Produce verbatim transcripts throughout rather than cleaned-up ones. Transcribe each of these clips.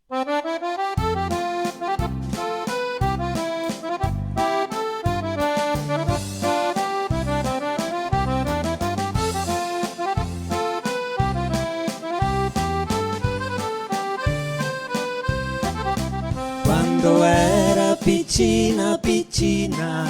Quando era piccina, piccina,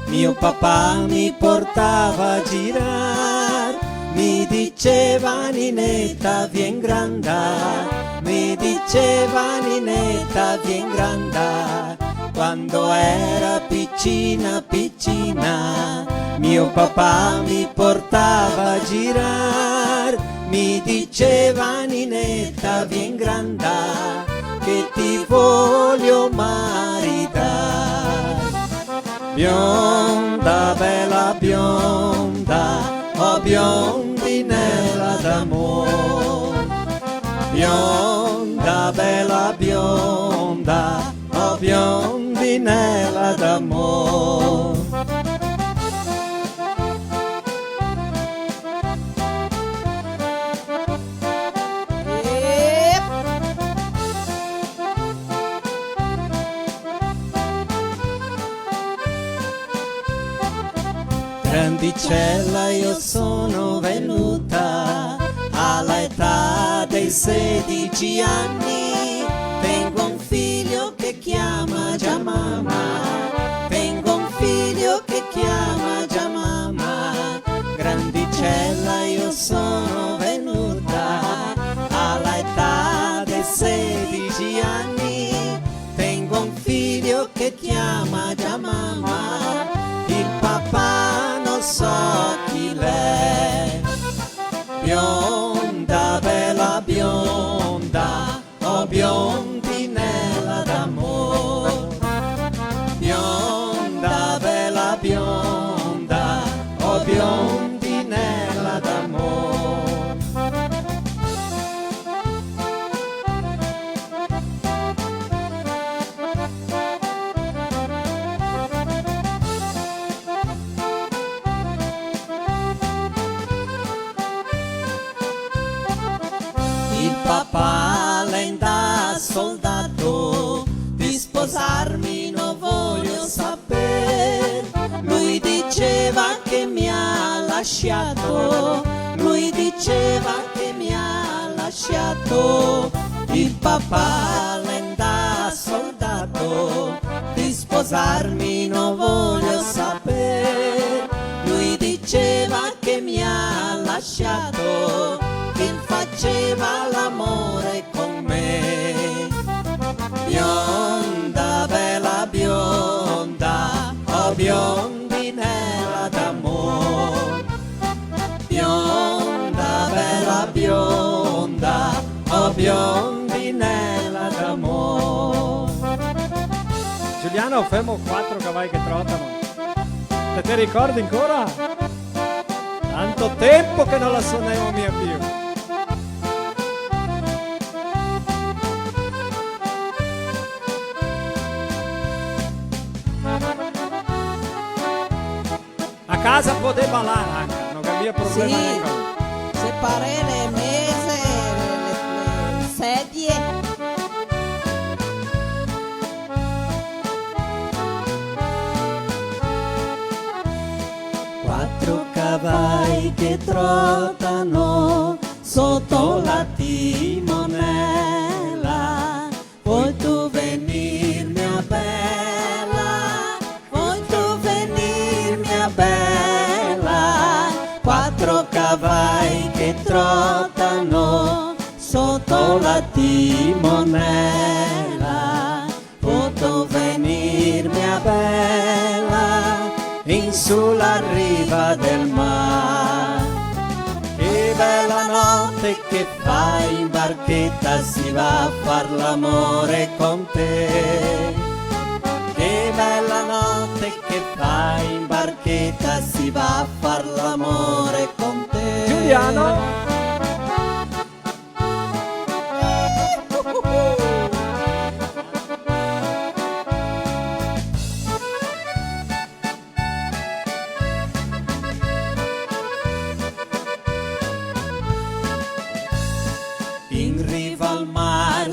mio papà mi portava a girar, mi diceva: "Nineta, vien granda", mi diceva: "Nineta, vien granda". Quando era piccina, piccina, mio papà mi portava a girar, mi diceva: "Nineta, vien granda, che ti voglio maridar". Bionda, bela bionda, oh biondinela d'amor. Bionda, bela bionda, oh biondinela d'amor. Grandicella, io sono venuta alla età dei sedici anni, tengo un figlio che chiama già mamma, tengo un figlio che chiama già mamma. Grandicella, io sono venuta alla età dei sedici anni, tengo un figlio che chiama già mamma, il papà non so chi l'è. Bionda, bela bionda, oh biondinela d'amor. Bionda, bela bionda, oh biondinela d'amor. Il papà l'è ndà soldato, di sposarmi non voglio saper. Lui diceva che mi ha lasciato, lui diceva che mi ha lasciato. Il papà l'è ndà soldato, di sposarmi non voglio saper. Lui diceva che mi ha lasciato, che faceva l'amore con me. Bionda, bela bionda, oh biondinela d'amor. Bionda, bela bionda, oh biondinela d'amor. Giuliano, femo quatro cavai che trotano. Te, te ricordi ancora? Tanto tempo che non la suonemo mia più. A casa podé balar anca, no gavemo problema. Sì. Gnanca. Separé le mese, le, le sedie. Quatro cavai che trotano soto la timonela. Vuoi tu venir, mia bela? Vuoi tu venir, mia bela? Quatro cavai che trotano soto la timonela. Vuoi tu venir, mia bela, in su la riva del mar? Che bela note che fa, in barcheta si va a far l'amore con te. Che bela note che fa, in barcheta si va a far l'amore con te. Giuliano. In riva al mar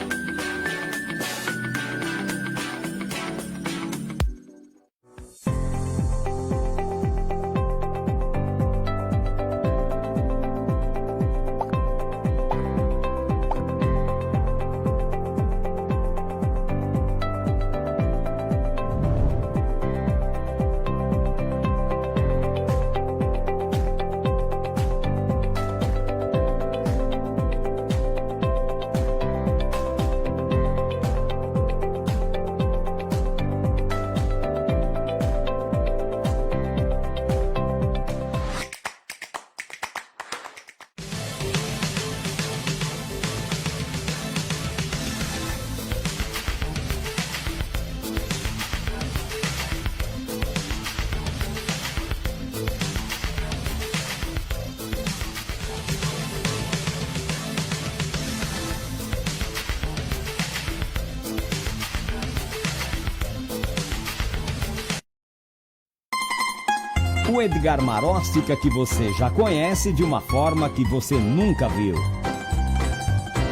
O Edgar Marostica que você já conhece de uma forma que você nunca viu.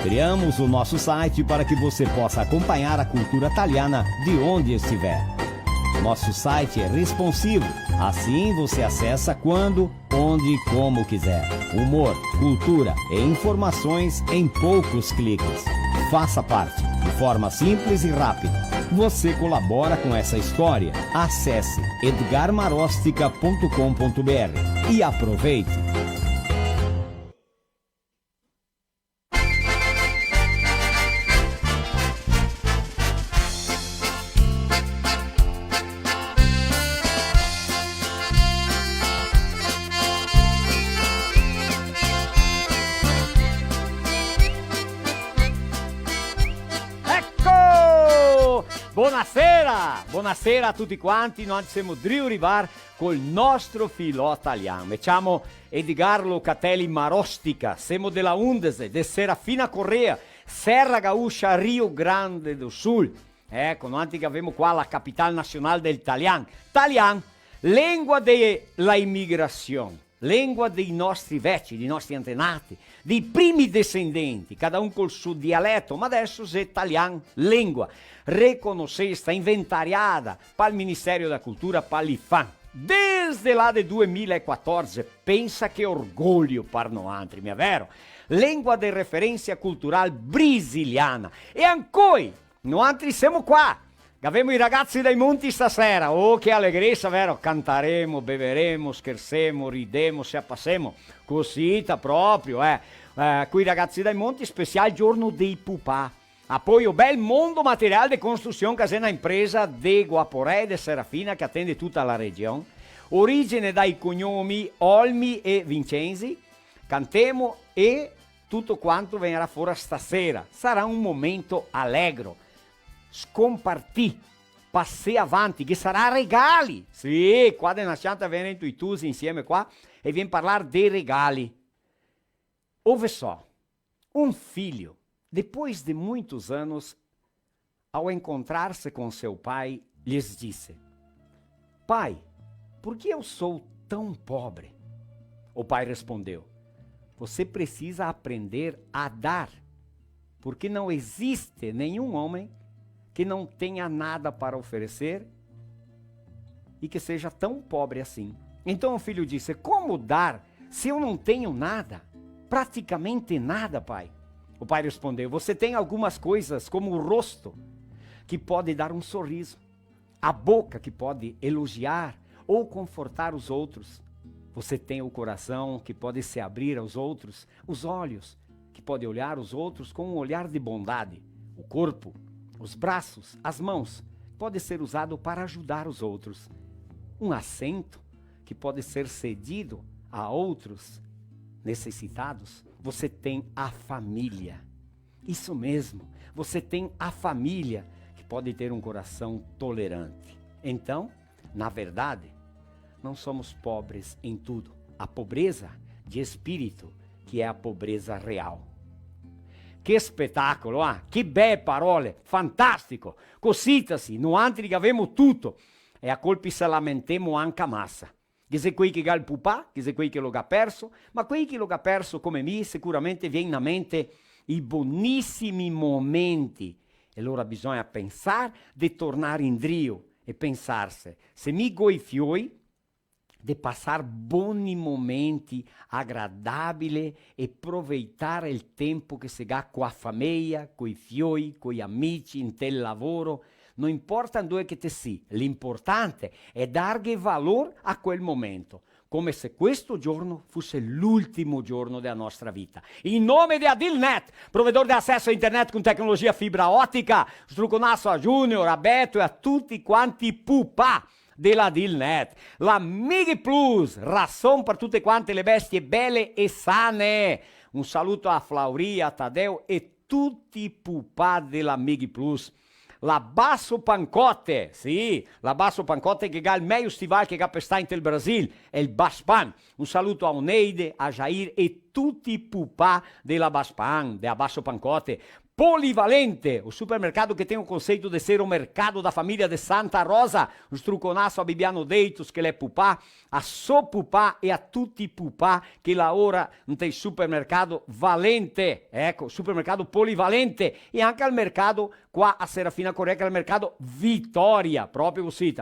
Criamos o nosso site para que você possa acompanhar a cultura taliana de onde estiver. Nosso site é responsivo, assim você acessa quando, onde e como quiser. Humor, cultura e informações em poucos cliques. Faça parte, de forma simples e rápida. Você colabora com essa história. Acesse edgarmarostica ponto com ponto br e aproveite! Eco! Bonasera! Bonasera a tuti quanti, noantri semo drio rivar col nostro filò talian. Me ciamo Edgar Locatelli Marostica, semo de la Undese, de Serafina Corrêa, Serra Gaúcha, Rio Grande do Sul. Eco, noantri che gavemo qua la capital nasional del talian. Talian, lengua de la imigrasion, lengua dei nostri veci, dei nostri antenati, dei primi desendenti, cada un col so dialeto, ma deso xe talian lengua, reconosesta, inventariada pal Ministerio da Cultura, pa l'IPHAN. Desde là de due mila e quatorze, pensa che orgolio par noantri, mia vero? Lengua de referensia cultural brasiliana. E ancoi, noantri semo qua! Gavemo i ragazzi dai monti stasera. Oh, che alegresa, vero? Cantaremo, beveremo, schersemo, ridemo, se la pasemo. Cosita proprio, eh. Eh, coi ragazzi dai monti, special giorno dei pupà. Apoio Bel Mondo Material de Construsion, che xe na impresa de Guaporé e de Serafina che atende tuta la region. Origine dai cognomi Olmi e Vincenzi. Cantemo e tuto quanto vegnerà fora stasera. Sarà un momento alegro. Scompartì. Pasé avanti, che sarà regali. Sì, qua de na s-cianta vien rento i tusi insieme qua e vien parlar de regali. Ouve só. Um filho, depois de muitos anos, ao encontrar-se com seu pai, lhes disse: "Pai, por que eu sou tão pobre?" O pai respondeu: "Você precisa aprender a dar, porque não existe nenhum homem que não tenha nada para oferecer e que seja tão pobre assim." Então o filho disse: "Como dar se eu não tenho nada? Praticamente nada, pai." O pai respondeu: "Você tem algumas coisas, como o rosto, que pode dar um sorriso, a boca, que pode elogiar ou confortar os outros. Você tem o coração, que pode se abrir aos outros, os olhos, que pode olhar os outros com um olhar de bondade, o corpo, os braços, as mãos, pode ser usado para ajudar os outros, um assento, que pode ser cedido a outros necessitados. Você tem a família." Isso mesmo, você tem a família, que pode ter um coração tolerante. Então, na verdade, não somos pobres em tudo. A pobreza de espírito que é a pobreza real. Che spetacolo, ah? Che bele parole! Fantastico! Cosita sì, noantri che gavemo tuto, e a colpi se lamentemo anca masa. Ghe xe quei che ga el pupà, ghe xe quei che lo ga perso, ma quei che lo ga perso come mi, sicuramente vien in mente i bonisimi momenti. E alora bisogna pensar de tornar indrio e pensarse, se mi go i fioi, de pasar boni momenti agradabili e proveitar el tempo che se ga co a fameia, coi fioi, coi amici, inte el lavoro, no importa ndove che te si, l'importante xe darghe valor a quel momento, come se questo giorno fosse l'ultimo giorno dela nostra vita. In nome de Adilnet, provedor de acesso a internet con tecnologia fibra otica, struconasso a Junior, a Beto e a tuti quanti i pupà de la Adilnet. La Mig Plus, rason par tute quante le bestie bele e sane. Un saluto a Flauria, a Tadeo e tuti i pupà de la Mig Plus. La Basso Pancote, sì, la Basso Pancote che ga el mejo stival che ga pestà inte el Brasil, xe el Baspan. Un saluto a Oneide, a Jair e tuti i pupà de la Baspan, de la Basso Pancote. Polivalente, o supermercado que tem o conceito de ser o mercado da família de Santa Rosa. Un struconaso a Bibiano Deitos, che l'è pupà, a so pupà e a tuti i pupà che laora inte el supermercado Valente. Eco, supermercado Polivalente. E anca al mercado qua a Serafina Corrêa, che l'è el mercado Vitória, proprio cusì.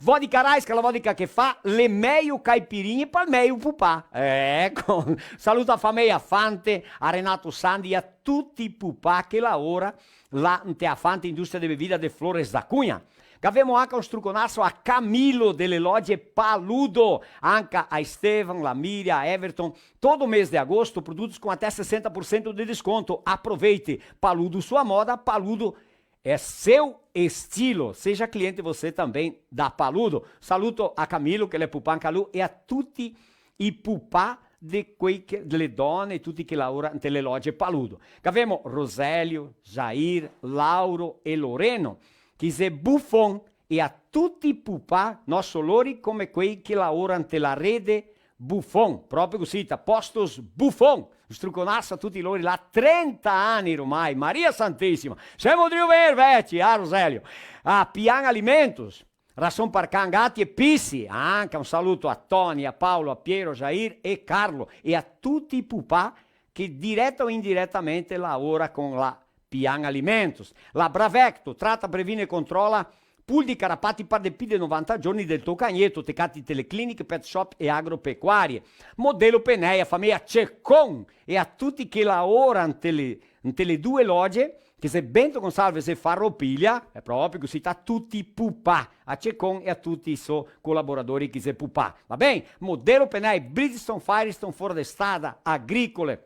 Vodka Raiska, la vodka che fa le mejo caipirinhe pal mejo pupà. Eco, saluto a fameja Fante, a Renato Sandi e a tuti i pupà che laora là inte a Fante Indústria de Bebida de Flores da Cunha. Gavemo anca un struconaso a Camilo dele loje Paludo, anca a Estevan, la Miriam, a Everton. Todo mês de agosto, produtos com até sessenta por cento de desconto. Aproveite! Paludo, sua moda, Paludo é seu estilo. Seja cliente você também da Paludo. Saluto a Camilo, che l'è pupà anca lu, e a tuti i pupà de quei che, dele done e tuti che laora inte le loje Paludo. Gavemo Roselio, Jair, Lauro e Loreno, che xe Buffon, e a tuti i pupà, no so lori, come quei che laora inte la rede Buffon, proprio cusì, ta Postos Buffon. Struconaso a tuti lori là, trenta ani ormai, Maria Santissima. Semo drio ver veci, ah, Roselio? A Pian Alimentos, rason par can, gati e pisi. Anca un saluto a Toni, a Paolo, a Piero, Jair e Carlo e a tuti i pupà che direta o indiretamente laora con la Pian Alimentos. La Bravecto, trata, previne e controla pulzi, carapati par de pi de novanta giorni del to cagneto, te cati te le cliniche, pet shop e agropecuarie. Modelo Penei, a fameja Cecon e a tuti che laora inte le, inte le due loje, che xe Bento Gonçalves e Farroupilha, l'è proprio cusì, ta tuti i pupà, a Cecon e a tuti i so colaboradori che xe pupà. Va ben? Modelo Penei, Bridgestone, Firestone, fora de strada, agricole,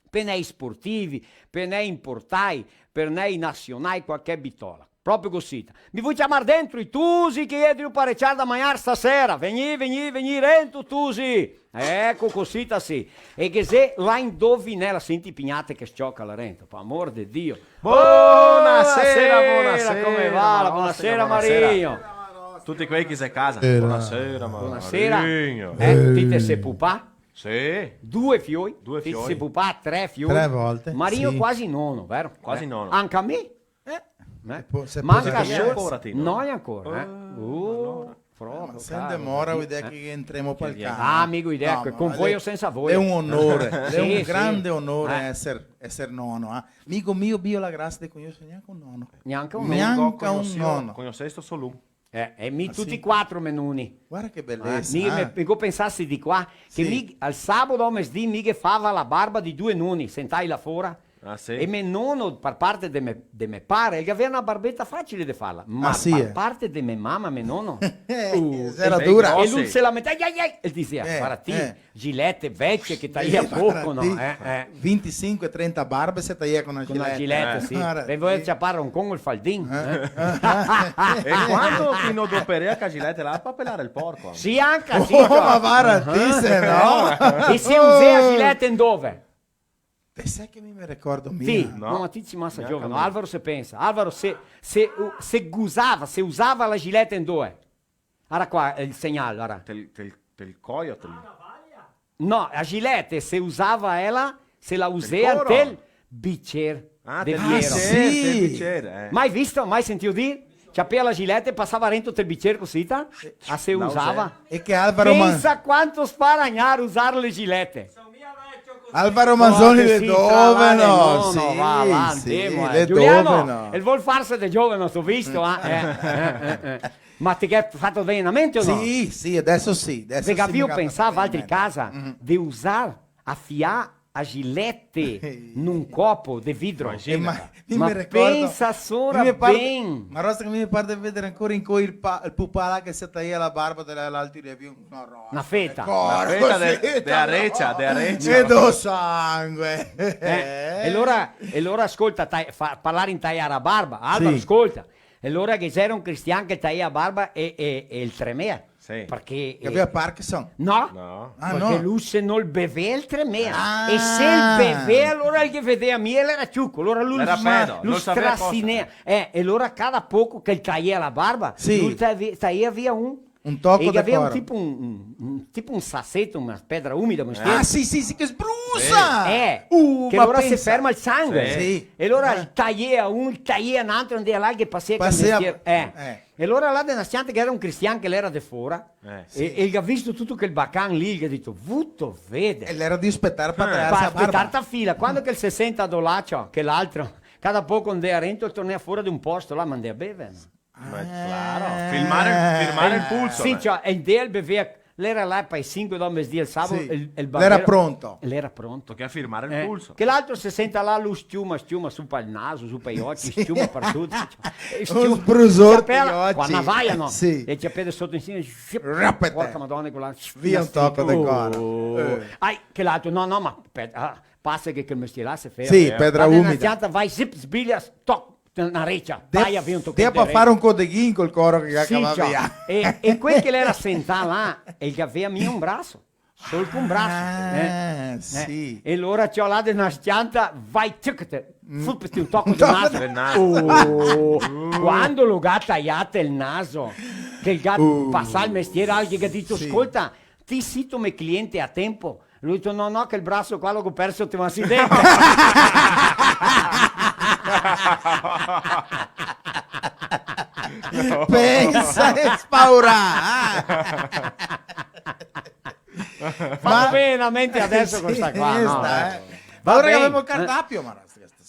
penei sportivi, penei importai, penei nasionai, qualche bitola. Proprio cusì. Mi voi ciamar dentro i tusi che i è drio pareciar da magnar stasera. Vegnì, vegnì, vegnì rento, tusi. Eco, cusita sì. E che xe la indovinela, senti i pignate che s-cioca là rento, par amor de Dio. Bonasera, bonasera, come va? Bonasera, bonasera, Marinho. Tuti quei che xe casa. Bonasera, Marinho. Bonasera. Eh, ti te si pupà? Sì. Due fioi? Due fioi. Ti te si pupà tre fioi? Tre volte, sì. Marinho quasi nono, vero? Quasi nono. Anca mi. Eh? Eh? Se po-, se po-, manca solo. Ancora, ti, no? No, ancora, eh. Uh, proprio, caro. Ma se ndemo, vuol dir che entremo pal cano. Ah, amigo, idea, no, con voi o senza voi. L'è un onore, l'è un grande onore eser, eser nono, eh. Amigo mio, bio la grasia de cognoser gnanca un nono. Gnanca un nono. Gnanca un nono. Cognosesto solo un. Eh, e mi tuti quatro me noni. Varda che belesa, eh. Mi, me, mi go pensà sì de qua, che mi al sabato a mesdì mi ghe fava la barba de due noni, sentai là fora. Ah, sì? E me nono, par parte de me, de me pare, el gavea na barbeta facile de farla, ma par parte de me mama, me nono, uh, era dura. E lu se lamentava, ai, ai, ai, el disea, "Varda ti, gilete vecia che taia poco, no?" Eh, eh. Vintisinque, trenta barbe se taia co na gilete. Co na gilete, sì. Varda, pe voler ciapar un con el faldin, eh? E quando ti no doperea ca gilete là, pa pelar el porco? Sì, anca, sì, ma varda ti, se no. E se usea gilete indove? Te sa che mi me ricordo mia? Sì, no, ma ti te si masa giovane. Alvaro se pensa. Alvaro, se, se, se gusava, se usava la gilete indove? Ara qua el segnal, ara. Tel, tel, tel coio, tel... No, la gilete se usava ela, se la usea tel bicer de fiero. Ah, tel bicer, tel bicer, eh. Mai visto? Mai sentìo dir? Ciapea la gilete, pasava rento tel bicer cusita, a se usava. E che Alvaro Man-, pensa quanto sparagnar usar le gilete. Alvaro Manzoni de Doveno, no, no, va, va, ndemo, eh. Giuliano, el vol farse de giovane, go visto, eh, eh, eh, eh. Ma te ghe fato ben a mente o no? Sì, sì, adeso sì, adeso sì. Parché gavìo pensà, valtri casa, de usar, afiar a gilete nun copo de vidro. Imagina. Ma pensa sora ben. Ma Rosa, che mi me par de veder ancora incoi el pa-, el pupà là che se taia la barba de là, l'altro dì, no, Rosa. Na feta. Na feta de, de arecia, de arecia. E do sangue. Eh, e alora, e alora scolta, tai-, fa-, parlar in taiar a barba. Alvaro, scolta. E alora ghe gera un cristian che taia a barba e, e, e el tremea. Sì. Parché, eh, gavea Parkinson? No. No. Ah, no. Parché lu se no el bevea el tremea. Ah. E se el bevea, alora el ghe vedea mia, el era ciuco, alora lu... Era pedo, lu no savea cosa, strasinea. Eh, e alora cada poco che el taia la barba, sì, lu taia, taia via un Un toco de coro. E che gavea un tipo un, un, un tipo un saseto, una pedra umida, ma... Ah, sì, sì, sì, che sbrusa! Eh, che alora se ferma el sangue. Sì. E alora el taiea un, el taiea un altro, andea là, che pasea, che... Pasea, mestier, eh. E alora là de na s-cianta che gera un cristian che l'era de fora, e, e el ga visto tuto quel bacan lì, el ga dito: "Vuto vede." E l'era de spetar pa taiarse a barba. Pa spetar ta fila. Quando che el se senta do là, ciò, che l'altro, cada poco andea rento, el tornea fora de un posto là, ma andea bever, no? Ma claro, firmar el, firmar el pulso, sì, ciò, e el bevea, l'era là pa e sinque dopo mesdì el sabato, sì, el, el barbero l'era pronto. L'era pronto. Tocava firmar el pulso. Che l'altro se senta là, lu s-ciuma, s-ciuma su pa el naso, su pa i oci, s-ciuma par tuto, ciò. E s-ciuma. Un sbrusor de oci. Qua na vaia, no? Sì. E ciapea soto in sima, zip, porca Madona, quela... Via un toco de coro. Oh. Eh. Ai, che l'altro, no, no, ma pe-, ah, pasa che quel mestier là se ferma. Sì, pedra umida. Vade na s-cianta, vai, zip, sbiglia, toc, na recia, taia via un tochetto de recia. Dea pa far un codeghin col coro che ga cavà via. Sì, ciò. E, e quel che l'era sentà là, el gavea mia un braso. Sol co un braso. Ah, sì. E alora ciò, là de na s-cianta, vai, ciucate, fupete un toco de naso. De naso. Oh, quando lo ga taià el naso, che el ga pasà el mestier, alghin ga dito: "Scolta, ti sito me cliente a tempo?" Lu ga dito: "No, no, che el braso qua lo go perso te un asidente." Pensa, che spaurà, eh? Fa ben a mente adeso questa qua, no? Sì, questa, eh. Va ben. Alora che gavemo el cardapio, ma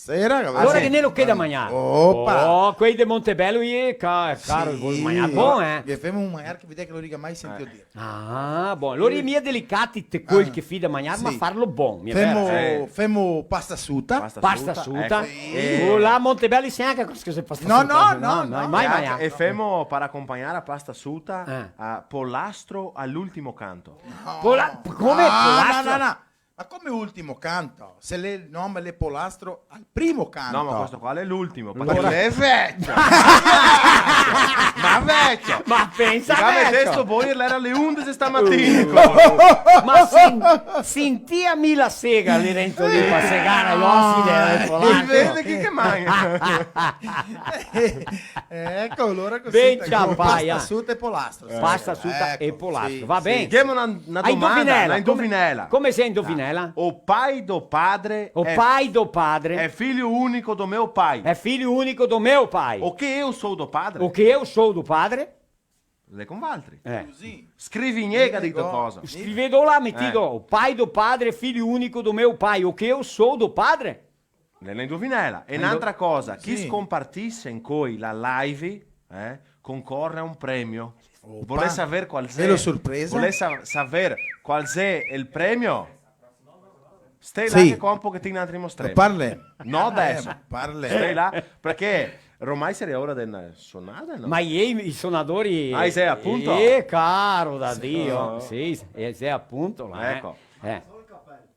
stasera che... Alora che ne lo queda magnar? Opa! Oh, quei de Montebelo, eh, ca-, caro, vol magnar bon, eh? Che femo un magnar che vedè che no lo riga mai sentìo dir. Ah, bon. Alora i è mia delicati te quel che fì da magnar, ma farlo bon, mi è vero. Femo, femo pasta suta. Pasta suta, eco. Sì. Oh, là a Montebello i sa anca cosa che xe pasta suta. No, no, no, no, mai, mai. E femo, par acompagnar a pasta suta, a polastro a l'ultimo canto. No. Pola-, come? No, polastro? No, no, no. Ma come ultimo canto? Se el nome l'è polastro al primo canto. No, ma questo qua l'è l'ultimo, parché l'è vecio. Ma vecio! Ma pensa, vecio! Deso voi, l'era le undese stamatina. Uh. Ma sen-, sentìa mi la sega lì dentro lì, par segar l'osi del polastro. E vede chi che magna. Eco, alora cusì. Ben ciapà, pasta suta e polastro. Pasta suta e polastro, va ben. Sì. Ghemo na, na domanda, na indovinela. Come, come xe indovinela? O pai do padre... O pai do padre. Xe filho único do meu pai. Xe filho único do meu pai. O que eu sou do padre? O que eu sou do padre? L'è con valtri. Eh. Scrivì, che ga dito cosa? Scrivì là, metì là, o pai do padre, filho único do meu pai. O que eu sou do padre? L'è na indovinela. E n'altra cosa, chi scompartise incoi la live, eh, concorre a un premio. Opa. Volè saver qual xe? Bela sorpresa. Volè sa-, saver qual xe el premio? Stè là che qua un pochetin altri mostremo. Parle. No deso. Eh, parle. Stè là, parché ormai saria ora de na sonada, no? Ma i, i sonadori... Ah, i xe apunto? Eh, caro da Dio. Sì, i xe apunto là, eh. Eco. Eh.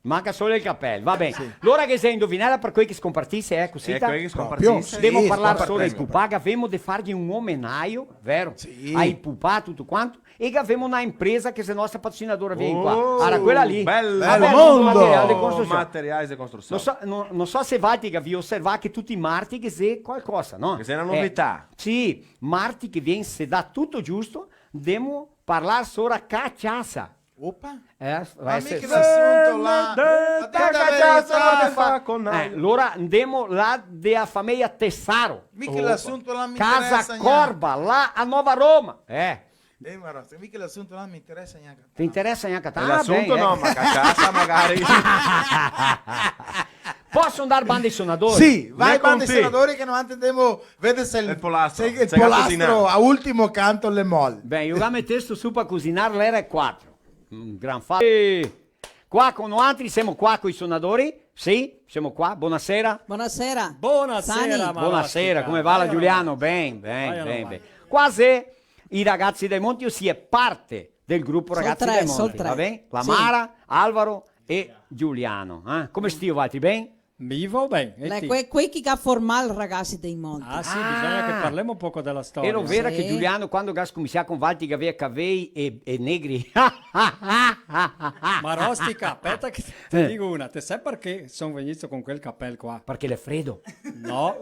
Manca solo el capel, va ben. Sì. Lora che xe indovinela par quei che scompartise, eh, cusì. Eh, quei che scompartise. Proprio, sì, scompartise. Demo parlar solo ai pupà, che gavemo de farghe un omenaio, vero? Sì. Ai pupà, tuto quanto. E che gavemo na impresa che xe nostra patrocinadora, vien qua. Oh, ara quela lì. Bel mondo! Material de construsion. Materiais de construsion. No so, no, no so se valtri che gavì oservà che tuti i marti che xe qualcosa, no? Che xe na novità. Eh, sì, marti che vien, se dà tuto giusto, demo parlar sora caciasa. Opa. Eh, ma mi che l'asunto là, ma dita la verità. Eh, alora ndemo là de a fameia Tesaro. Mi che l'asunto là mi interesa gnanca. Casa Corba, là a Nova Roma. Eh. Eh, ma no, mi che l'asunto là mi interesa gnanca tanto. Te interesa gnanca tanto? Ah, l'asunto ben, no, eh, ma caciasa magari. Poso ndar banda i sonadori? Sì, vai banda i sonadori che noantri ndemo veder se el, el polastro, se el polastro a ultimo canto l'è mol. Ben, mi go metesto su par cusinar, l'era e quatro. Un gran fa-, eh, qua co noantri, semo qua coi sonadori, sì, semo qua, bonasera. Bonasera. Bonasera, Marostica. Bonasera, come va, Giuliano? Ben, ben, ben, ben. Qua xe i ragazzi dei Monti, osia parte del grupo Ragazzi dei Monti, va ben? Sì. La Mara, Alvaro e Giuliano, eh? Come stio, valtri ben? Mi vo ben, e ti? L'è que-, quei che ga formà i Ragazzi dei Monti. Ah, sì, bisogna che parlemo un poco dela storia. Elo vera che Giuliano, quando ga scominsià con valtri, che gavea cavei e, e negri? Marostica, speta che te digo una. Te sè parché son vegnù con quel capel qua? Parché l'è fredo. No.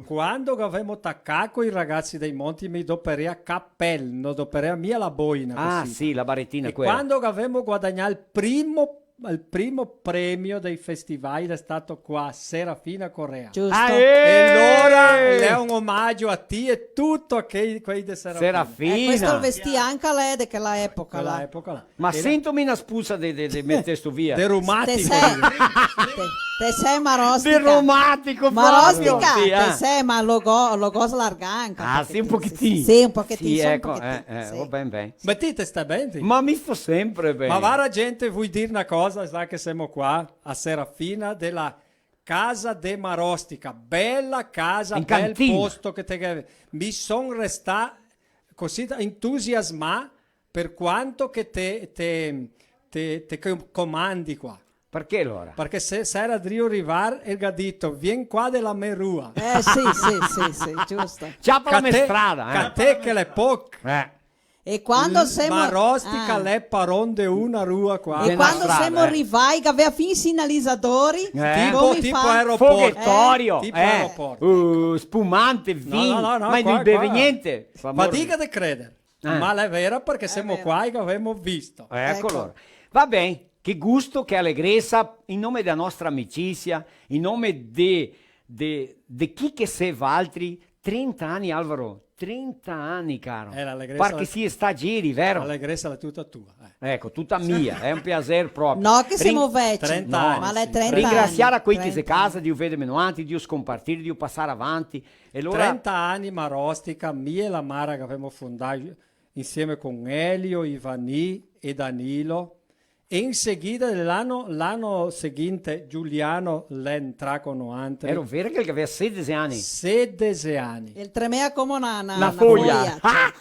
Quando che gavemo tacà coi ragasi dei Monti, mi doperea capel, no doperea mia la boina, ah, cusì. Sì, la baretina, e quela. Quando che gavemo guadagnà el primo, el primo premio dei festivai, l'è stato qua, Serafina Corrêa. Giusto. Aê! E alora l'è un omagio a ti e tuto a quei, quei de Serafina. Serafina. Eh, questo lo vestì anca lei de quela epoca là. Quela epoca là. Ma sentome na spusa de, de, de meter sto via. De rumatico. Te sè, te, te sè marostica. De rumatico, proprio, sì, eh. Te sè, ma lo go-, lo go slargà anca un pochetin. Ah, sì, un pochetin. Sì, un pochetin, sì, solo un pochetin, eh, eh, sì. Va ben, ben. Ma ti te sta ben, ti? Ma mi sto sempre ben. Ma vara, gente, vui dir na cosa, za che semo qua, a Serafina de la Casa de Marostica, bela casa, bel posto che te ghe-, mi son restà cusì entusiasmà par quanto che te, te, te, te co-, comandi qua. Parché alora? Parché se, se era drio rivar, el ga dito: "Vien qua de la me rua." Eh, sì, sì, sì, sì, giusto. Ciapa la me strada, eh. Catè che l'è poc. Eh. E quando semo, Marostica, ah, l'è paron de una rua qua. E quando semo rivai, che gavea fin i sinalizadori, eh, tipo, tipo aeroporto. Foghetorio, eh, tipo aeroporto. Uh, spumante, vin, no, no, no, no, ma qua, no i beve gnente, par amor de Dio. Fadiga de creder. Eh. Ma l'è vera, parché semo qua e gavemo visto. Eco. Eco alora. Va ben, che gusto, che alegresa, in nome dela nostra amicisia, in nome de, de, de chi che sè valtri, trenta ani, Alvaro, trenta ani, caro. Eh, l'alegresa. Parché la, sì, sta giri, vero? L'alegresa l'è tuta tua, eh. Eco, tuta mia, l'è un piaser proprio. No che semo veci, trenta ani, ma l'è trenta ani. Ringrasiar a quei che xe casa, drio vederme noantri, drio sconpartir, drio pasar avanti. E alora trenta ani Marostica, mi e la Mara che gavemo fondà insieme con Elio, Ivani e Danilo. E in seguida, l'ano, l'ano seguinte, Giuliano l'è entrà con noantri. Ero vero che el gavea sedese ani? Sedese ani. El tremea come na, na, na foia. Na foia, cioè.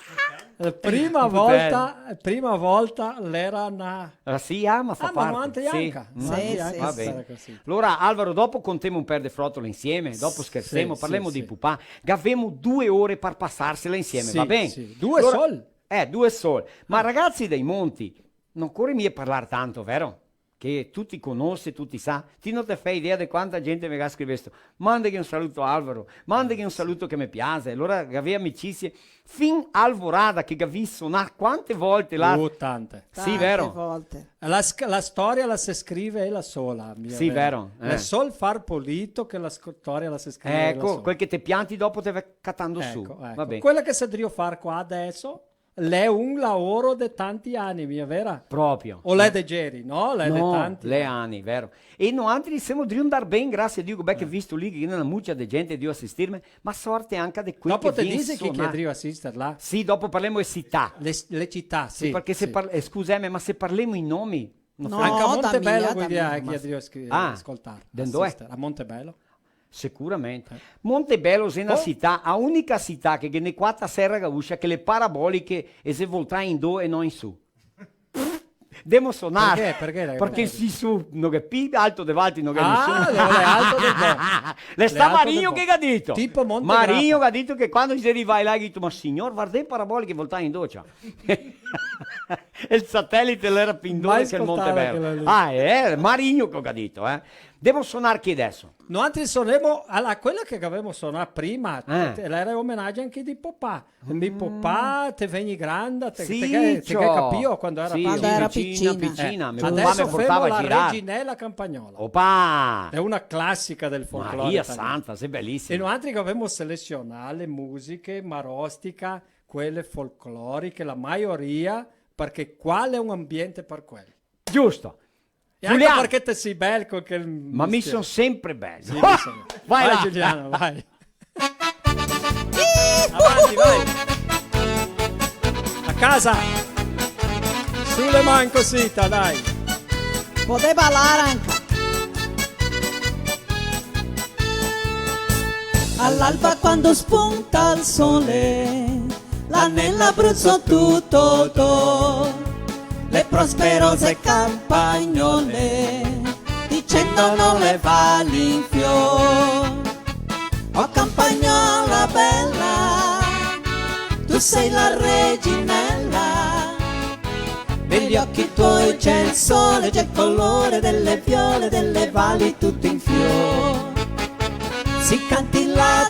La prima volta, prima volta l'era na... Ah, sì, ah, ma fa parte. Ah, ma noantri anca. Sì, sì, sì. Va ben. Alora, Alvaro, dopo contemo un per de frotole insieme, dopo schersemo, parlemo de pupà. Gavemo due ore par pasarsela insieme, va ben? Sì, sì. Due sol? Eh, due sol. Ma ragasi dei Monti, no ocore mia parlar tanto, vero? Che tuti conose, tuti sa. Ti no te fè idea de quanta gente me ga scrivesto: "Mandeghe un saluto a Alvaro, mandeghe un saluto che me piase." Alora gavea amicisie fin Alvorada che gavì sonà quante volte là. Oh, tante. Sì, vero? Tante volte. La sc-, la storia la se scrive ela sola, mia vera. Sì, vero, eh. L'è sol far polito che la sc-, storia la se scrive ela sola. Eco, quel che te pianti dopo te va catando su. Eco, eco. Va ben. Quela che se drio far qua adeso l'è un laoro de tanti ani, mia vera? Proprio. O l'è de geri, no? L'è de tanti ani. No, l'è ani, vero. E noantri semo drio ndar ben, grasie a Dio, che bel che visto lì, che ghe n'è na mucia de gente drio asistirme, ma sorte anca de quei che vien sonar. Dopo te disi chi che xe drio asister là? Sì, dopo parlemo de cità. Le, le cità, sì, sì, parché se par-, eh, scuseme, ma se parlemo i nomi, no, anca Montebelo, da mia, quindi, da mia, eh, chi xe drio sc-, ah, scoltar, de ndove? Asister a Montebelo. Sicuramente. Eh. Montebelo xe na cità, a unica cità che ghe n'è qua ta Serra Gaúcha, che le paraboliche e xe voltà in do e no in su. Demo sonar. Parché? Parché l'è... Parché sì, su, no ghe pi alto de valtri, no ghe nisuni. Ah, l'è alto de bo. L'è sta Marigno che ga dito. Tipo Monte Grappa. Marigno che ga dito che quando i xe rivai là, i ga dito: "Ma signor, vardè e paraboliche voltà in do, ciò." E el satelite l'era pi in do che el Montebelo. Mai scoltà quela lì. Ah, eh, Marigno che ga dito, eh. Demo sonar chi adeso? Noantri sonemo a la, quela che gavemo sonà prima, eh, te, l'era omenagio anca de papà. Mi papà, te vegni granda, te, te, te, te capìo quando era picina. Sì, quando era picina, picina. Eh, me papà me portava a girar. Adeso femo la Reginella Campagnola. Opa! Xe una clasica del folklore italian. Maria santa, xe belisima. E noantri che gavemo selesionà le musiche, Marostica, quele folcloriche, la maioria, parché qua l'è un ambiente par quel. Giusto. E anca parché te si bel co quel... Ma mi son sempre bel. Sì, mi so. Vai là. Vai, Giuliano, vai. Avanti, vai. A casa. Su le man cosita, dai. Podè balar anca. All'alba quando spunta il sole, la neve abruzza tutto, tutto, le prosperose campagnole, dicendo non le va l'infior. Oh campagnola bella, tu sei la reginella, negli occhi tuoi c'è il sole, c'è il colore delle viole, delle valli tutte in fior. Si canti la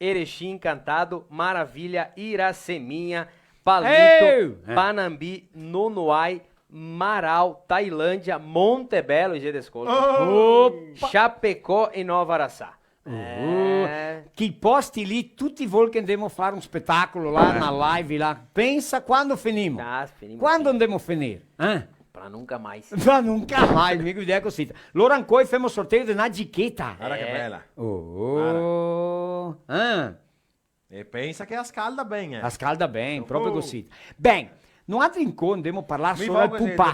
Erechim Encantado, Maravilha, Iraceminha, Palmito, Ehi! Eh. Panambi, Nonoai, Marau, Tailândia, Monte Belo, G de Scolta, Opa! Chapecó e Nova Araçá. Uh, Eh. Chi posti lì, tuti vol che ndemo far un spetacolo là, Eh. na live là. Pensa quando finimo. Ah, finimo, Quando finimo. ndemo finir? Eh? Pra nunca mais. Pra nunca mais, mi go idea cusì. Lora ancoi femo sorteio de na gicheta. Varda che Eh. bela. Oh, eh. E pensa che la scalda ben, eh. La scalda ben, proprio cusì. Ben, noantri ancoi ndemo parlar Mi sora el pupà.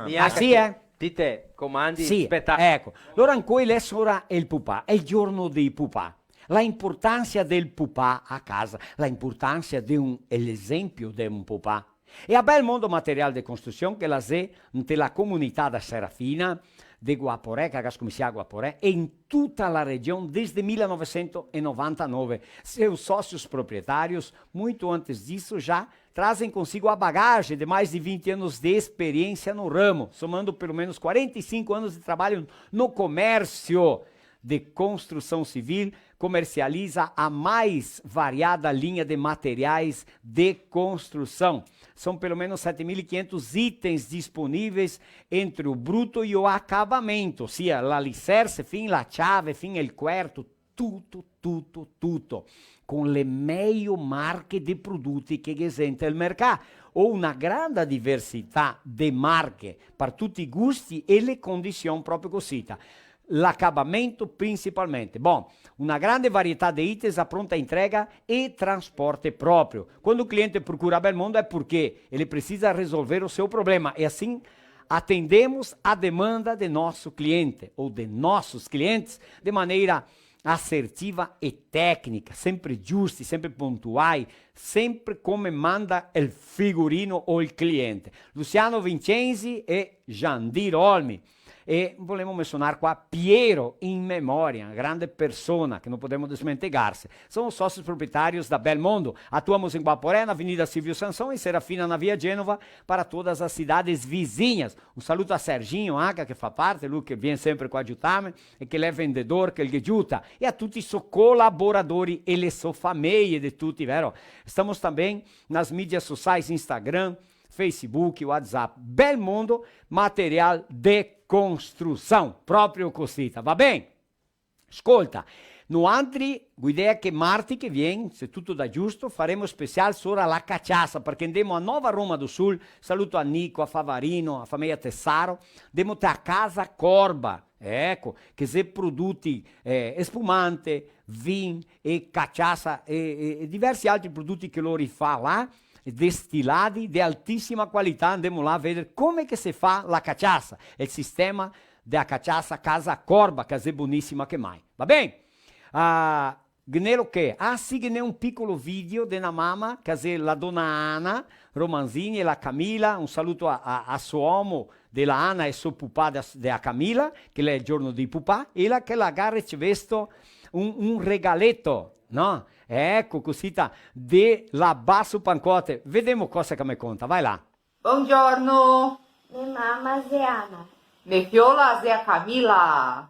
Mi anca Ah, sì, te, eh? Ti te comandi Sì, spetacolo. Eco. Lora ancoi l'è sora el pupà, el giorno dei pupà. La importansa del pupà a casa, la importansa de un, e l'esenpio de un pupà. E a Bel Mondo Material de Construção, che la xe inte la comunità da Serafina, de Guaporé, che ga scominsià a Guaporé, e in tuta la region desde mil novecento e novantanove. Seus sócios proprietários, muito antes disso, já trazem consigo a bagagem de mais de vinte anos de experiência no ramo, somando pelo menos quarenta e cinco anos de trabalho no comércio de construção civil, comercializa a mais variada linha de materiais de construção. São pelo menos sete mil e quinhentos itens disponíveis entre o bruto e o acabamento, sia l'alicerce, fin la ciave, fin el cuerto, tuto, tuto, tuto, con le mejo marche de produti che ghe xe inte el mercà, o una granda diversità de marche, par tuti i gusti e le condision proprio cosita. L'acabamento principalmente. Bon, una grande varietà de itens a pronta entrega e transporte proprio. Quando o cliente procura a Bel Mondo é porque ele precisa resolver o seu problema. E assim, atendemos a demanda de nosso cliente ou de nossos clientes de maneira assertiva e técnica, sempre giusti, sempre pontuai, sempre come manda el figurino o el cliente. Luciano Vincenzi e Jandir Olmi. E volemo mensionar qua Piero in memoria, una grande persona che no podemo desmentegarse. São os sócios proprietários da Bel Mondo. Atuamos em Guaporé, na Avenida Silvio Sanson, em Serafina, na Via Genova, para todas as cidades vizinhas. Un saluto a Serginho Aca, che fa parte, lu che vien sempre qua a giutarme, e che l'è vendedor, che el ghe giuta, e a tuti i so colaboradori e le so fameie de tuti, vero? Estamos também nas mídias sociais, Instagram, Facebook, WhatsApp. Bel Mondo Material de Construção. Proprio cosita, va ben? Scolta, noantri, go idea che marti che vien, se tuto da giusto, faremo special sora la cachaça, parché ndemo a Nova Roma do Sul, saluto a Nico, a Favarino, a fameia Tessaro, ndemo te a Casa Corba, eco, che xe produti, eh, espumante, vin e cachaça e, e, e diversi altri produti che lori fa là, destilati de altisima qualità, ndemo là a veder come che se fa la cachaça, el sistema de a cachaça Casa Corba, che xe bonisima che mai. Va ben? Ah, ghe n'è lo che? Ah, sì, ghe n'è un picolo video de na mama, che xe la dona Ana Romanzini e la Camila, un saluto a, a, a so omo, de la Ana e so pupà de, de a Camila, che l'è el giorno dei pupà, e la che la ga ricevesto un, un regaleto, no? Eco, cosita, de la Basso Pancotte. Vedemo cosa che me conta, vai là. Bongiorno. Me mama xe Ana. Me fiola xe a Camila.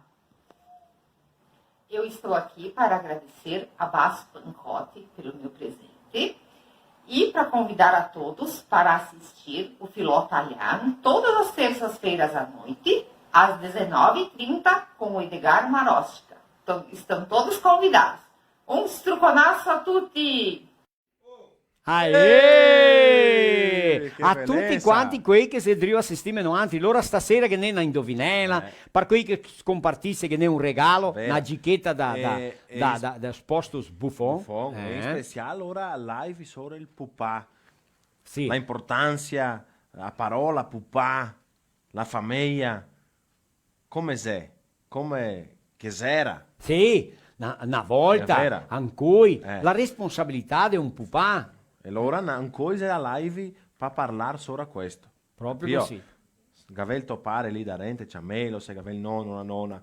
Eu estou aqui para agradecer a Basso Pancotti pelo meu presente e para convidar a todos para assistir o Filó Talian todas as terças-feiras à noite, às dezenove e trinta, com o Edgar Marostica. Então, estão todos convidados. Um struconasso a tutti! Aê! Eh, che belesa! A tuti quanti quei che xe drio asistime noantri, lora stasera ghe n'è na indovinela, eh, par quei che scompartise ghe n'è un regalo, vera, na gicheta da, da, eh, da, da, da Postos Buffon. Buffon, eh, in special lora live sora el pupà. Sì. La importansa, la parola pupà, la fameia. Come xe? Come che xera? Sì, na, na volta, ancoi, eh, la responsabilità de un pupà. E lora na, ancoi xe la live pa parlar sora questo. Proprio cusì. Gavé el to pare lì darente, ciamelo, se gavé el nono, la nona.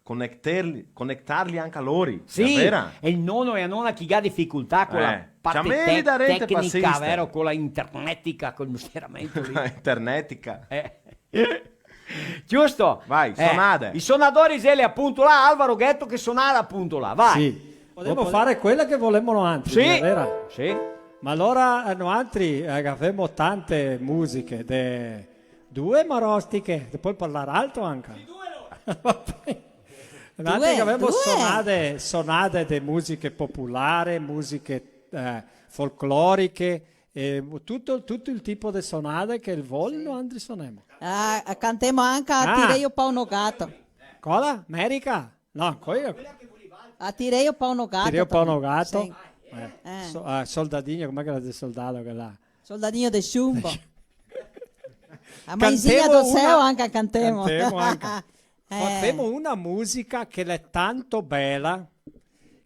Conecterli, conectarli anca lori, sì, xe vera? E el nono e la nona chi ga dificoltà co la parte tecnica, vero? Co la internetica, co el mestieramento lì. Internetica. Eh. Giusto? Vai, eh, sonade. I sonadori, xe lì apunto là, Alvaro Ghetto che sonada apunto là, vai. Sì. Podemo fare quela che volemo noantri, sì, xe vera? Sì. Ma alora, eh, noantri, eh, gavemo tante musiche de due marostiche, te pol parlar alto anca. Sì, due lora. Va ben. Noantri che gavemo sonade, sonade de musiche popolare, musiche, eh, folcloriche, e tuto, tuto el tipo de sonade che el vol, noantri sonemo. Ah, cantemo anca a Tirei o pau no gato. Cola? Merica? No, ancora. A Tirei o pau no gato. Tirei o pau no gato. Sì. Eh. Eh. So-, ah, Soldadinho, come che la xe, Soldado che la... Soldadinho de Chumbo. A Maisinha do Céu anca cantemo. Cantemo anca. Eh. Fa-, femo una musica che l'è tanto bela,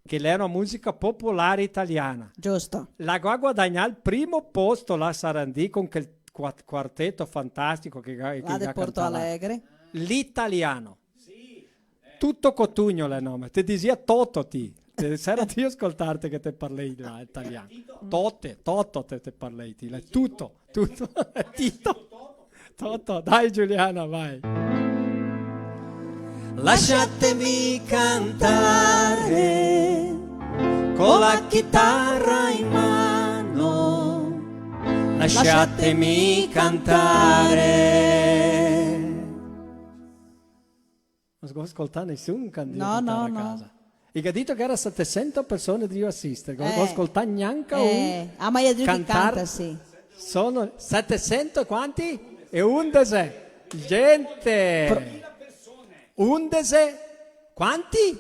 che l'è una musica popolare italiana. Giusto. La ga guadagnà el primo posto là a Sarandi con quel qua-, quarteto fantastico che ga, che ga cantà là. Là de Porto Alegre. L'Italiano. Tuto Cotugno l'è el nome. Te dixea Toto, ti. Te, sera drio scoltarte che te parlei là, italian. Tote, Toto te, te parlei, ti. L'è tuto, tuto. Tito. Toto, dai, Giuliana, vai. No se go scoltà nesun che ga drio cantar a casa. No, no, no. I ga dito che gera setesento persone drio asister, go, go scoltà gnanca un. Eh, ah, ma i ga dito che canta, sì. Sono setesento e quanti? E undese. Gente. Undese. Quanti?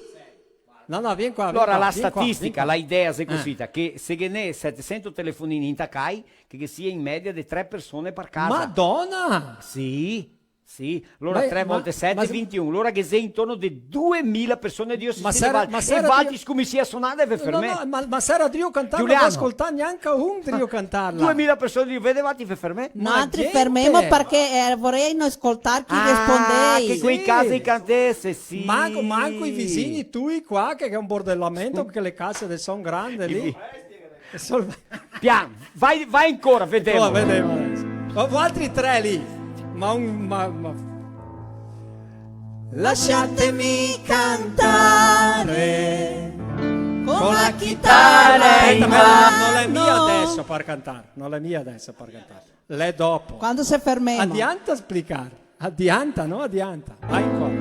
No, no, vien qua, vien qua, vien qua. Alora, la statistica, la idea xe cusita, che se ghe n'è setesento telefonini intacai, che, che sia in media de tre persone par casa. Madona! Sì. Sì, alora tre volte sete, vintiun, alora ghe xe intorno de duemila persone drio asistere. Ma sera, ma sera, e valtri scominsiè a sonare e ve fermè. No, no, ma, ma sera drio cantar, no go scoltà gnanca un drio cantarla. Duemila persone drio veder, valtri ve fermè. Noantri fermemo parché, eh, voremo scoltar chi rispondè. Ah, che quei casi cantese, sì. Manco, manco i visini tui qua, che, che xe un bordelamento, che le case de son grande lì. Sol-, pian, vai, vai ancora, vedemo. Ancora, vedemo deso. Ma voaltri tre lì. Ma un, ma, ma. Speta, ma no, no l'è mia deso par cantar, no l'è mia deso par cantar. L'è dopo. Quando se fermemo. Adianta splicar. Adianta, no? Adianta. Vai ancora.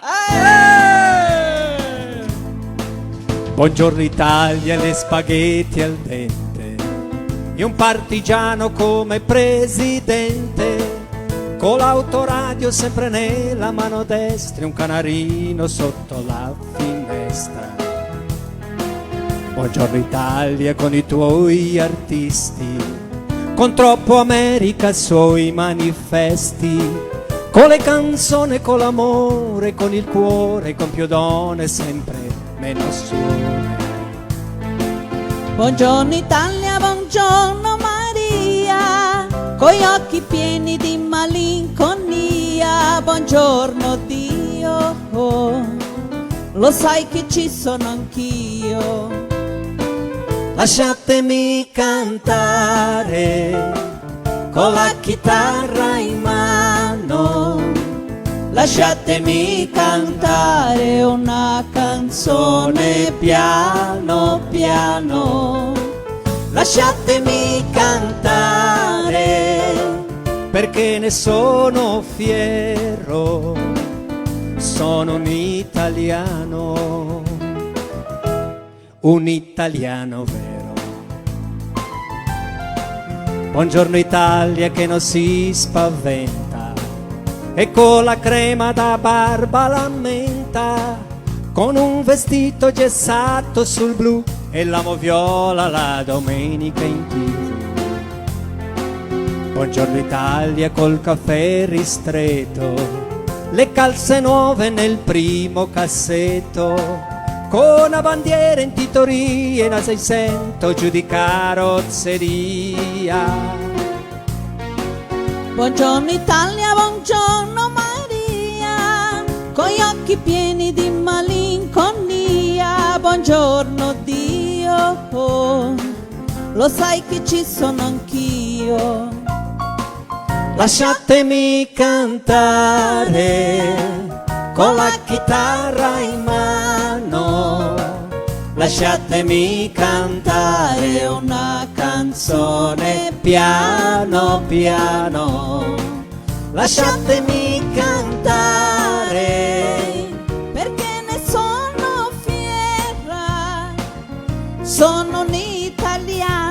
Eh! Bongiorno Italia, gli spaghetti al dente, e un partigiano come presidente, co l'autoradio sempre nella mano destra e un canarino sotto la finestra. Bongiorno Italia con i tuoi artisti, con troppo America sui manifesti, con le canzoni, con l'amore, con il cuore, con più donne, sempre meno suore. Bongiorno Italia, bongiorno Maria, coi occhi pieni di malinconia, bongiorno Dio, oh, lo sai che ci sono anch'io. Lasciatemi cantare con la chitarra in mano, lasciatemi cantare una canzone piano piano, lasciatemi cantare, perché ne sono fiero, sono un italiano. Un italiano vero. Buongiorno Italia che non si spaventa e con la crema da barba la menta, con un vestito gessato sul blu e la moviola la domenica in T V. Buongiorno Italia col caffè ristretto, le calze nuove nel primo cassetto, con una bandiera in titoria e una seicento giù di carrozzeria. Buongiorno Italia, buongiorno Maria, con gli occhi pieni di malinconia, buongiorno Lo sai che ci sono anch'io. Lasciatemi cantare con la chitarra in mano, lasciatemi cantare una canzone piano piano, lasciatemi cantare, perché ne sono fiera, sono un'italiana.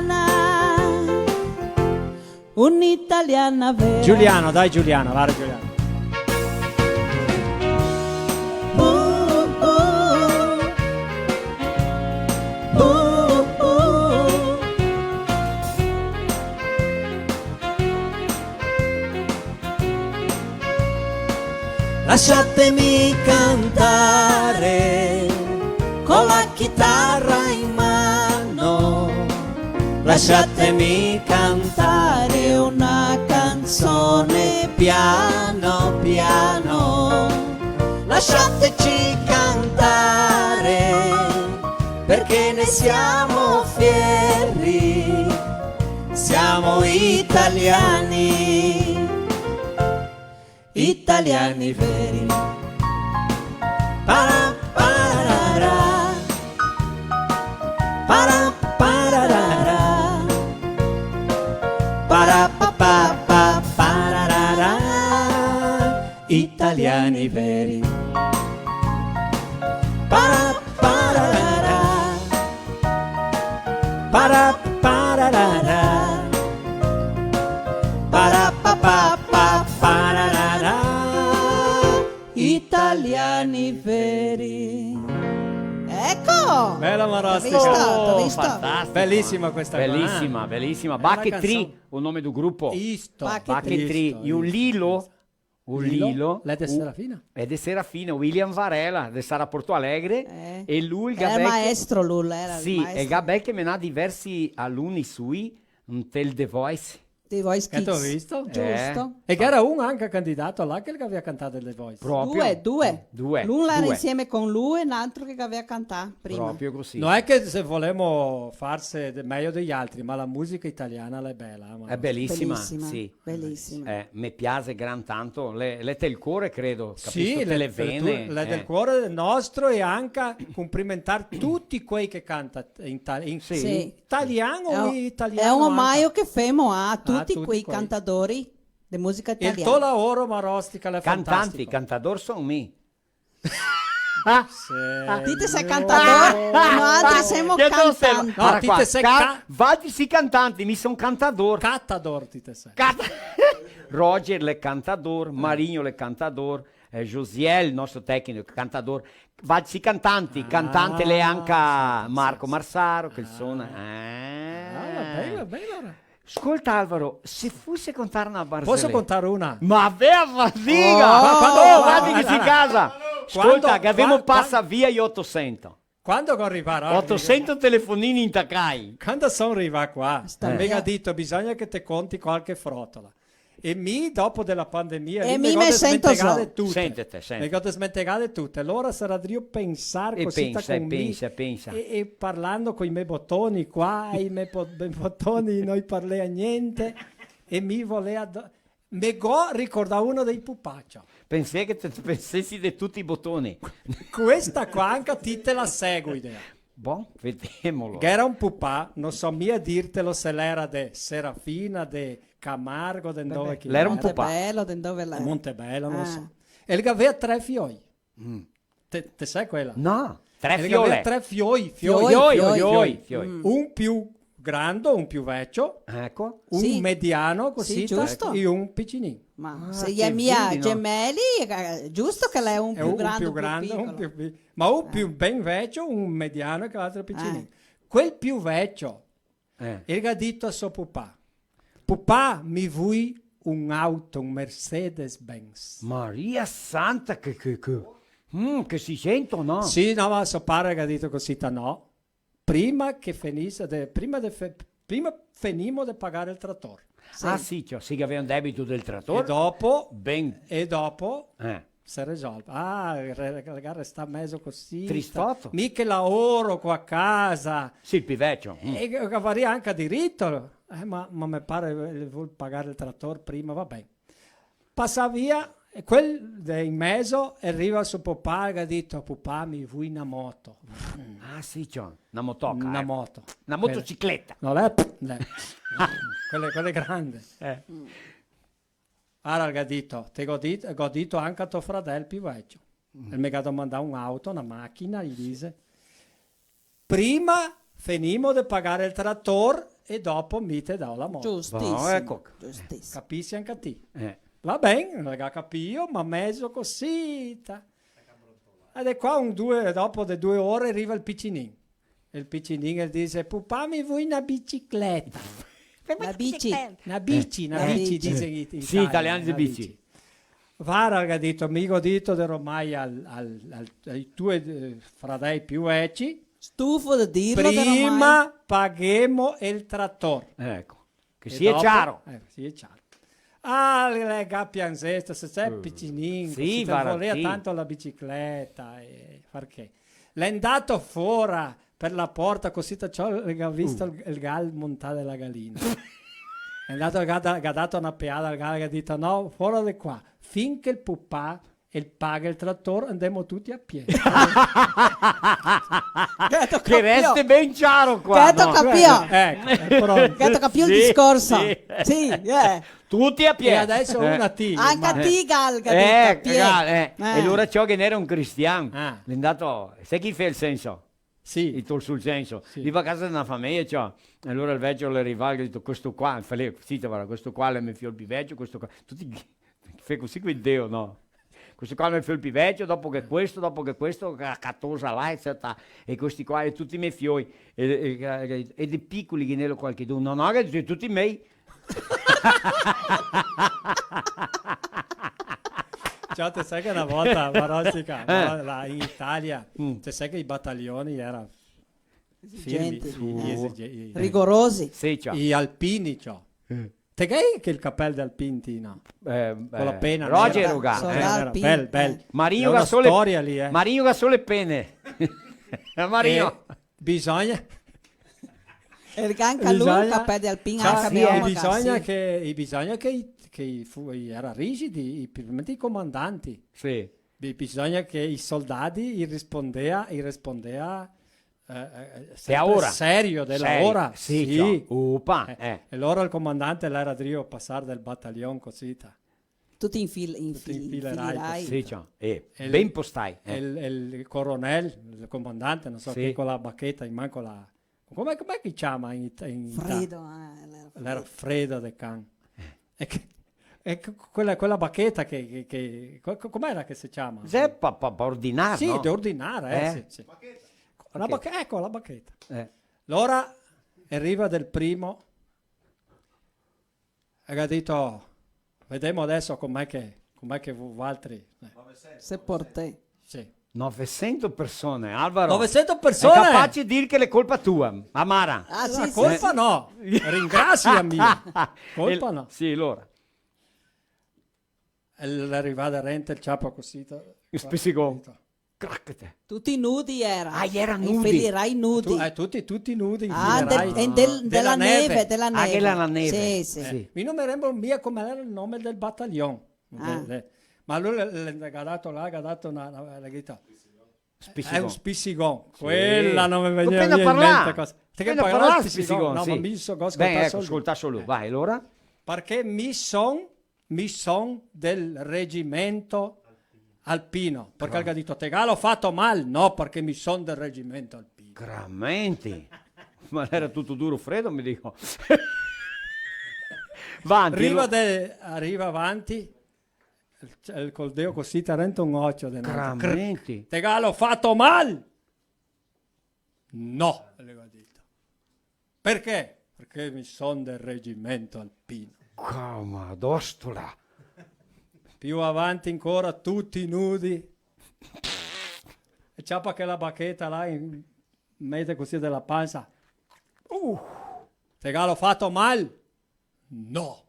Un'italiana vera. Giuliano, dai Giuliano, varda Giuliano. Lasciatemi cantare con la chitarra in mano, lasciatemi cantare una canzone piano piano, lasciateci cantare perché ne siamo fieri, siamo italiani. Italiani veri. Para, pararara. Para, pararara. Para, pa, pa, pa, pararara. Italiani veri. Para, pararara. Para, pararara. Para, pa, pa, pa, pararara. Italiani veri. Eco! Bela Marostica. T'hai visto? T'hai visto? Oh, fantastico. Bellissima questa qua, eh? Bellissima, bellissima. Bela canzone. Bucket Tree, o nome do grupo. Isto. Bucket Tree. Isto, isto, isto. E o Lilo, o Lilo, Lilo, l'è de Serafina. L'è de Serafina, William Varela, de Sara Porto Alegre, eh, e lu el ga bel che, maestro, lu l'era el maestro. Sì, el ga bel che menà diversi aluni sui, mm, ntel The Voice. The Voice Kids. Che te go visto? Giusto. Eh. E che gera un anca candidato là che el gavea cantà ntel The Voice. Proprio. Due, due. Due, due. L'un l'era insieme con lu e n'altro che gavea cantà prima. Proprio cusì. No è che se volemo farse de, mejo dei altri, ma la musica italiana l'è bela, ma... L'è belisima, sì. Belisima. Belisima. Eh, me piase gran tanto, l'è, l'è del cuore, credo, capiso? Sì, l'è, l'è del cuore nostro e anca cumplimentar tuti quei che canta in ta-, in, sì, italian o italiano anca. L'è un omaio che femo a tuti quei cantadori de musica italiana. El to laoro, Marostica, l'è fantastico. Cantanti, cantador son mi. Ti te si cantador, noaltri semo cantanti. No, ti te si ca-, valtri si cantanti, mi son cantador. Catador ti te si. Cat-, Roger l'è cantador, Marigno l'è cantador, eh, Josiel, el nostro tecnico, cantador. Valtri si cantanti, cantante l'è anca Marco Marsaro, che el sona. Ah, bela, bela, ora. Scolta, Alvaro, se fuse contar na barzeleta. Poso contar una? Ma vea fadiga! Oh! Ma quando, oh, varda che si casa! Scolta, che gavemo pasà via i otosento. Quando go rivà, ah, otosento telefonini intacai. Quando son rivà qua, me ga dito, "Bisogna che te conti qualche frotola." E mi, dopo de la pandemia, e lì mi me go desmentegade tute. Sentite, sentite. Me go desmentegade tute. Alora sarà drio pensar cosita con mi. E pensa, e pensa, e pensa. E, e parlando coi me botoni qua, i me po-, me botoni no i parlea gnente, e mi volea do-, me go ricordà uno dei pupà, ciò. Pensè che te, te pensesi de tuti i botoni. Questa qua anca ti te la segui, idea. Bon, vedemolo. Gh'era un pupà, no so mia dirtelo se l'era de Serafina, de Camargo, de ndove che l'era. L'era un pupà. Montebelo, de ndove l'era? Montebelo, no so. Ah. E el gavea tre fioi. Mm. Te, te sa quela? No, tre fiole. El gavea tre fioi, fioi. Fioi, fioi, fioi. Mm. Un più grando, un più vecio, eco, un mediano, cosita, sì, giusto, e un picinin. Ma se i è mia gemeli, eh, giusto che l'è un più grando, un più picolo. Ma un più ben vecio, un mediano e che l'altro picinin. Eh. Quel più vecio, eh, el ga dito a so pupà: "Pupà, mi vui un auto, un Mercedes-Benz." Maria Santa, che, che, che, mm, che si sento, no? Sì, no, ma so pare el ga dito cosita, no. Prima che fenise de, prima de fe-, prima fenimo de pagar el trator. Sì. Ah, sì, ciò, sì che gavea un debito del trator. E dopo, ben, e dopo, eh, Se risolve. Ah, re-, re-, restà mezo cusì. Tristoto. Mi che laoro qua a casa. Sì, el pi vecio. Mm. E che, che gavarìa anca dirito. Eh, ma, ma me pare, eh, vol pagare el trator prima, va ben. Pasa via, e quel de in mezo el riva so pupà, el ga dito: "Pupà, mi vui na moto." Ah, sì, ciò, na motoca, na eh. Moto. Na motocicleta. No l'è, no l'è. Quele, quele grande. Eh. Ara, el ga dito, te go dit-, go dito anca a to fradel pi vecio. Mm. El me ga domandà un auto, na machina, el dixe: "Prima fenimo de pagare el trator e dopo mi te dao la moto." Giustisimo, bon, eco. Giustisimo. Capisi anca ti. Eh. Va ben, el ga capìo, ma mezo cosita. E de qua un due, dopo de due ore riva el picinin. E el picinin el dixe: "Pupà, mi vui na bicicleta." Na bici. Na bici, na bici, dixe in it-, in italian, na bici. Sì, italiani dixe bici. Vara, el ga dito, mi go dito de romai al, al, al, ai tue, eh, fradei pi veci. Stufo de dirlo, de romai. "Prima paghemo el trator." Eco. Che sia ciaro. Eh, sia ciaro. Ah, el ga pianzesto, se xe picinin, sì, cusì, vara, te volea tanto la bicicleta, eh, parché? L'è ndato fora par la porta, cusì, ciò, el ga visto el, el gal montà de la galina. L'è ndato, el ga da-, el ga dato na peada al gal, el ga dito: "No, fora de qua, fin che el pupà el paga el trator, andemo tuti a pie." Che reste ben ciaro qua, no? Che te capìo? Eh, eco, pronto. Che te capìo el discorso? Sì. Sì, eh. Tuti a pie. E adeso una ti, anca ti, gal, capìo? Eh, a pie. Gal, eh. Eh. E alora ciò che n'era un cristian. Ah. L'è ndato, sa chi fa el senso? Sì. El tol sul senso. Sì. Riva a casa de na fameja, ciò. E alora el vecio l'è rivà, el ga dito: "Questo qua", fa lì, zita, varda, "questo qua l'è me fiol pi vecio, questo qua." Tuti Fe cusì coi deo, no? Questo qua l'è me fiol pi vecio, dopo ghe questo, dopo ghe questo, che la catosa là, ecetera. E questi qua, e tuti i me fioi. E, e, e, e de picoli ghe n'elo qualchedun? No, no, che xe tuti mei. Ciò, te sa che na volta, Marosica, eh, no, là in Italia, mm, te sa che i batalioni era firmi, esigenti, i, i, eh, esige-, i, rigorosi. Sì, ciò. I alpini, ciò. Eh. Te ghè che el capel de alpin, ti, no? Eh, co la, eh, pena nera. Roger Uga, eh. Soldà alpin, bel, bel. Marino Gassole, storia lì, eh. Marino Gassole pene. Marino. Eh, bisogna... E anca lu, bisogna, capel de alpin, ciò, anca, sì, mio, eh, omo, bisogna, sì, che, e bisogna che i, che i fu-, i era rigidi, i, principalmente i comandanti. Sì. Bi-, bisogna che i soldati i rispondea, i rispondea eh, eh, eh, sempre serio, de la ora. Serio, sì, sì. Ciò. Upa, eh, eh. E alora el comandante l'era drio pasar del batalion cusì, ta. Tuti in fil-, in fil-, in fil-, filirà. Sì, ciò. Eh, e ben postai, eh. El, el coronel, el comandante, no so che, co la bacheta in man, co la, come, come che i ciama in It-, in Ita-, Fredo, eh, l'era fredo. L'era fredo de can. Eh. E che, e che quela, quela bacheta che, che, che, co-, co-, com'era che se ciama? Xe pa, pa, pa ordinar, sì, no? De ordinar, eh, eh? Sì, sì. La bache-, eco, la bacheta. Eh. Alora el riva del primo e el ga dito: "Vedemo adeso com'è che, com'è che vo-, valtri, eh." Se portè. Sì. Novesento persone, Alvaro. Novesento persone? Xe capace de dir che l'è colpa tua, amara. Ah, sì, sì, sì. La colpa no. Ringrasia mi. Colpa no. Sì, alora. E l'è rivà darente, el ciapa cusì, ta-, un spisigon. Cracchete. Tuti nudi era. Ah, i era nudi. I filirai nudi. Tu-, eh, tuti, tuti nudi, i filirai. Ah, del, e del, de la neve, de la neve. Ah, che la neve. Sì, sì. Eh, mi no me lembro mia come l'era el nome del batalion. Ah. De, de, ma lu l'è, l'è, el ga dato là, el ga dato na, na, el ga dito: "Spisigon." Xe un spisigon. Sì. Quela no me vegneva mia in mente cosa. Te ghe parlà, spisigon? Spisigon, no, sì. Ma mi so, go scoltà solo. Ben, eco, scoltà solo. Eh. Vai, alora. Parché mi son, mi son del regimento alpino. Parché el ga dito: "Te galo fato mal?" "No, parché mi son del regimento alpino." Gramenti. Ma l'era tuto duro fredo, mi digo. Vanti, riva alora. De, riva avanti, el, el col deo cusì, tarento un ocio de n'altro. Gramenti. "Te galo fato mal?" "No", el ga dito. "Parché?" "Parché mi son del regimento alpino." Cama d'ostola. Più avanti ancora, tuti nudi. E ciapa quela bacheta là, in-, mete cusì de la pansa. Uh. "Te galo fato mal?" "No."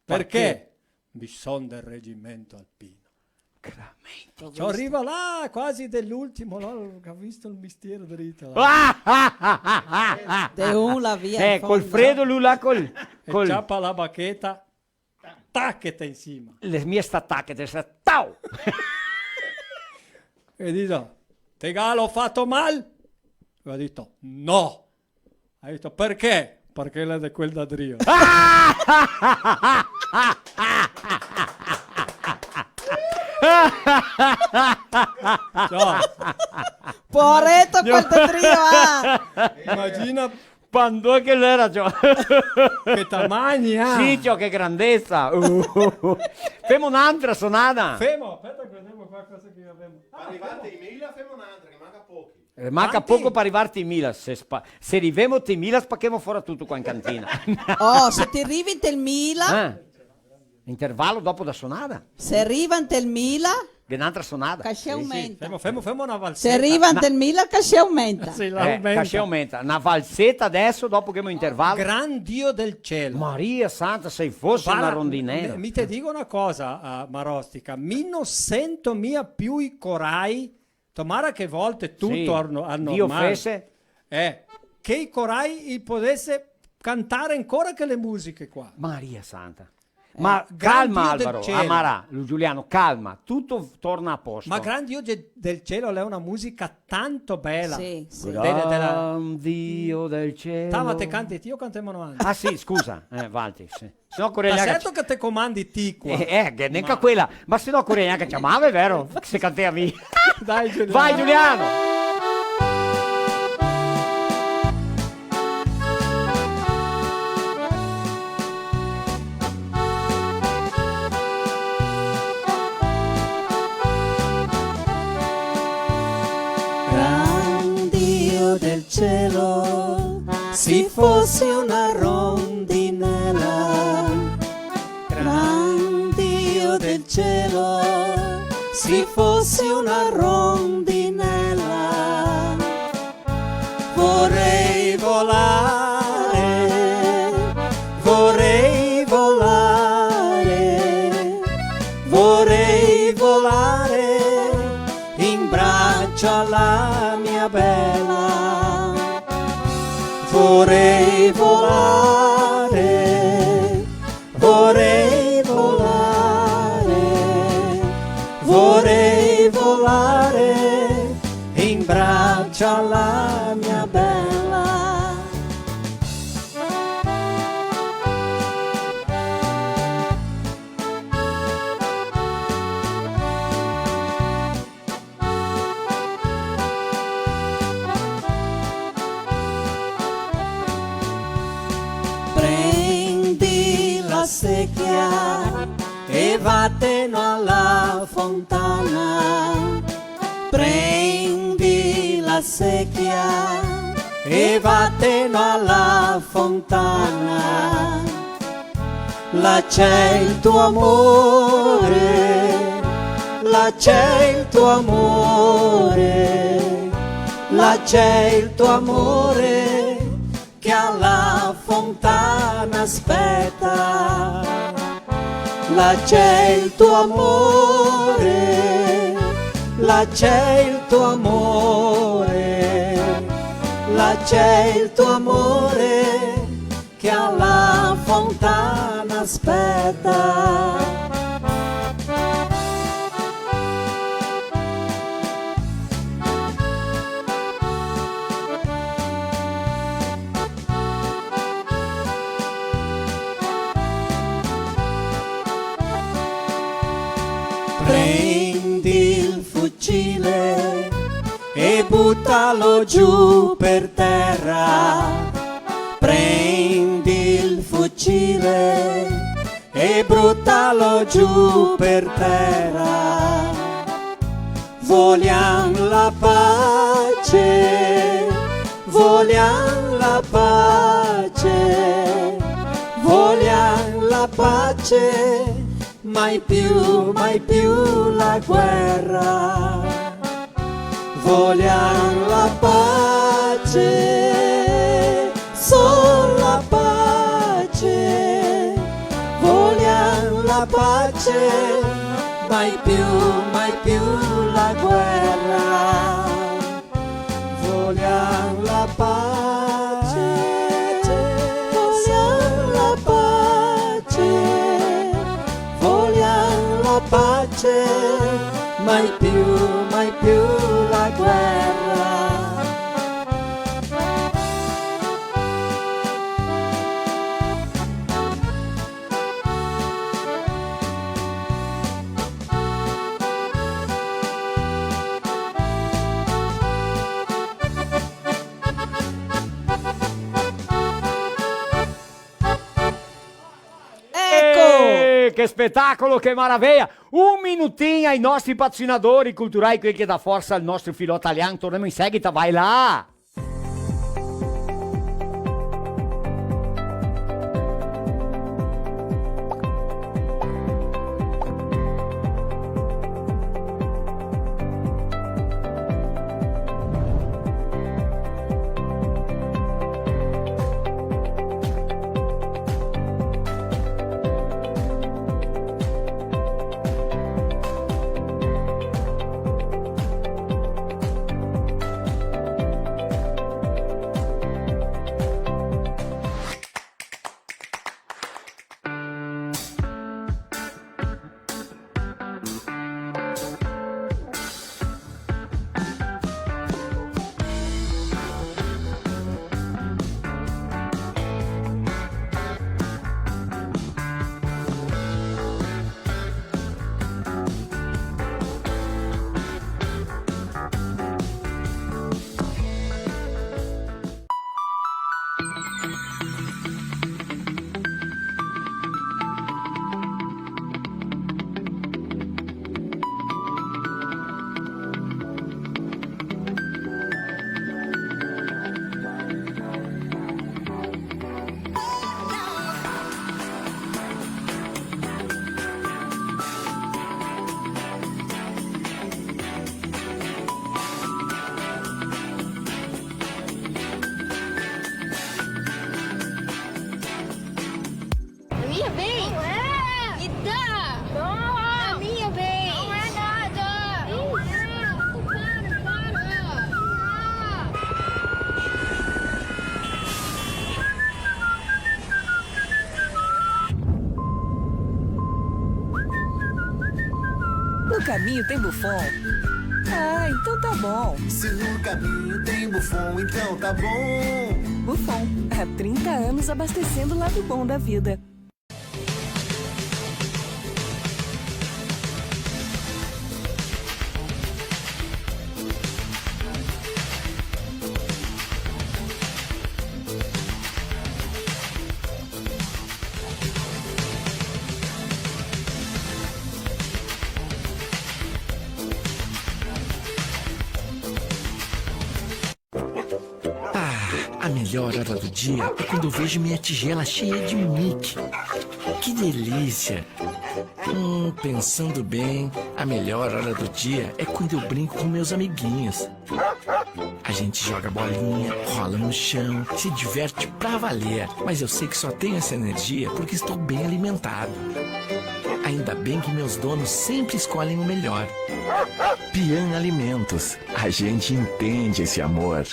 "Parché?" "Parché mi son del regimento alpino." Sacramenti. Go visto. Ciò, riva là, quasi de l'ultimo, là, che ga visto el mistiero drito, là. Ah, ah, ah, ah, ah, ah. De un là via, eh, in fondo. Col fredo, lu là col, e col ciapa la bacheta, tachete in sima. Le mie sta tachete, sta tau! E dixe: "Te galo fato mal?" E ga dito: "No." Ga dito: "Parché?" "Parché l'è de quel da drio." Ciò. Poareto quel da drio, ah! Imagina quando che l'era, ciò. Che tamagni, ah! Sì, ciò, che grandesa! Uh. Femo n'antra sonada! Femo, speta che vedemo qua cosa che gavemo. Ah, femo. Par rivar a mila, femo n'antra, che manca pochi. Eh, manca poco par rivar a mila, se spa-, se rivemo a mila, spachemo fora tuto qua in cantina. Oh, se te rivi inte el mila. Eh, intervalo dopo da sonada. Se riva inte el mila. Ghe n'è n'antra sonada. Cachê aumenta. Sì, sì. Femo, femo, femo na valseta. Se riva inte el mila, cachê aumenta. Sì, la aumenta. Eh, cachê aumenta. Na valseta deso, dopo che gavemo intervalo. Gran Dio del cielo. Maria santa, se fose na rondinela. Varda, mi, mi te digo na cosa, eh, Marostica, mi no sento mia più i corai. Tomara che volte tuto al no-, al normale. Sì, Dio fese. Eh, che i corai i podese cantare ancora chele musiche qua. Maria santa. Eh, ma calma, Alvaro, Amarà, Giuliano, calma, tuto torna a posto. Ma Gran Dio ge-, del cielo l'è una musica tanto bela. Sì, sì. Dela, dela... Gran Dio del cielo. Tava, te canti ti o cantemo noantri? Ah, sì, scusa, eh, Valti, sì. Se no ocore... Ma gnanca certo che te comandi ti qua. Eh, eh, che gnanca quela. Ma se no ocore gnanca ciamave, vero? Se cantea mi. Dai, Giuliano. Vai, Giuliano! Gran Dio del cielo, si fose una rondinela, gran Dio del cielo, si fose una rondinela, vorei volare, vorei volare, vorei volare in bracio alla mia bella. Vorei volare, vorei volare, vorei volare in bracio alla mia bella. Prendi la sechia e vateno a la fontana. Prendi la sechia e vateno a la fontana. Là c'è il tuo amore, là c'è il tuo amore, là c'è il tuo amore che alla fontana aspetta. Là c'è il tuo amore, là c'è il tuo amore, là c'è il tuo amore che alla fontana aspetta. Prendi il fucile e buttalo giù per terra. Prendi il fucile e buttalo giù per terra. Vogliam la pace, vogliam la pace, vogliam la pace, mai più, mai più la guerra. Vogliam la pace, sol la pace, vogliam la pace, Mai più, mai più la guerra. Vogliam la pace, vogliam la pace, vogliam la pace, mai più, mai più la guerra. Eco! Eh, che spetacolo, che maraveia! Un minutin ai nostri patrocinadori culturai, quei che dà forsa al nostro filò talian. Tornemo in seguita, vai là! A minha vez? Não é! Me dá! Não! A minha vez! Não é nada! Não é! Para, para! No caminho tem Buffon? Ah, então tá bom. Se no caminho tem Buffon, então tá bom. Buffon, há trinta anos abastecendo o lado bom da vida. Ah, a melhor hora do dia é quando eu vejo minha tigela cheia de Mickey. Que delícia! Hum, pensando bem, a melhor hora do dia é quando eu brinco com meus amiguinhos. A gente joga bolinha, rola no chão, se diverte pra valer. Mas eu sei que só tenho essa energia porque estou bem alimentado. Ainda bem que meus donos sempre escolhem o melhor. Pian Alimentos, a gente entende esse amor.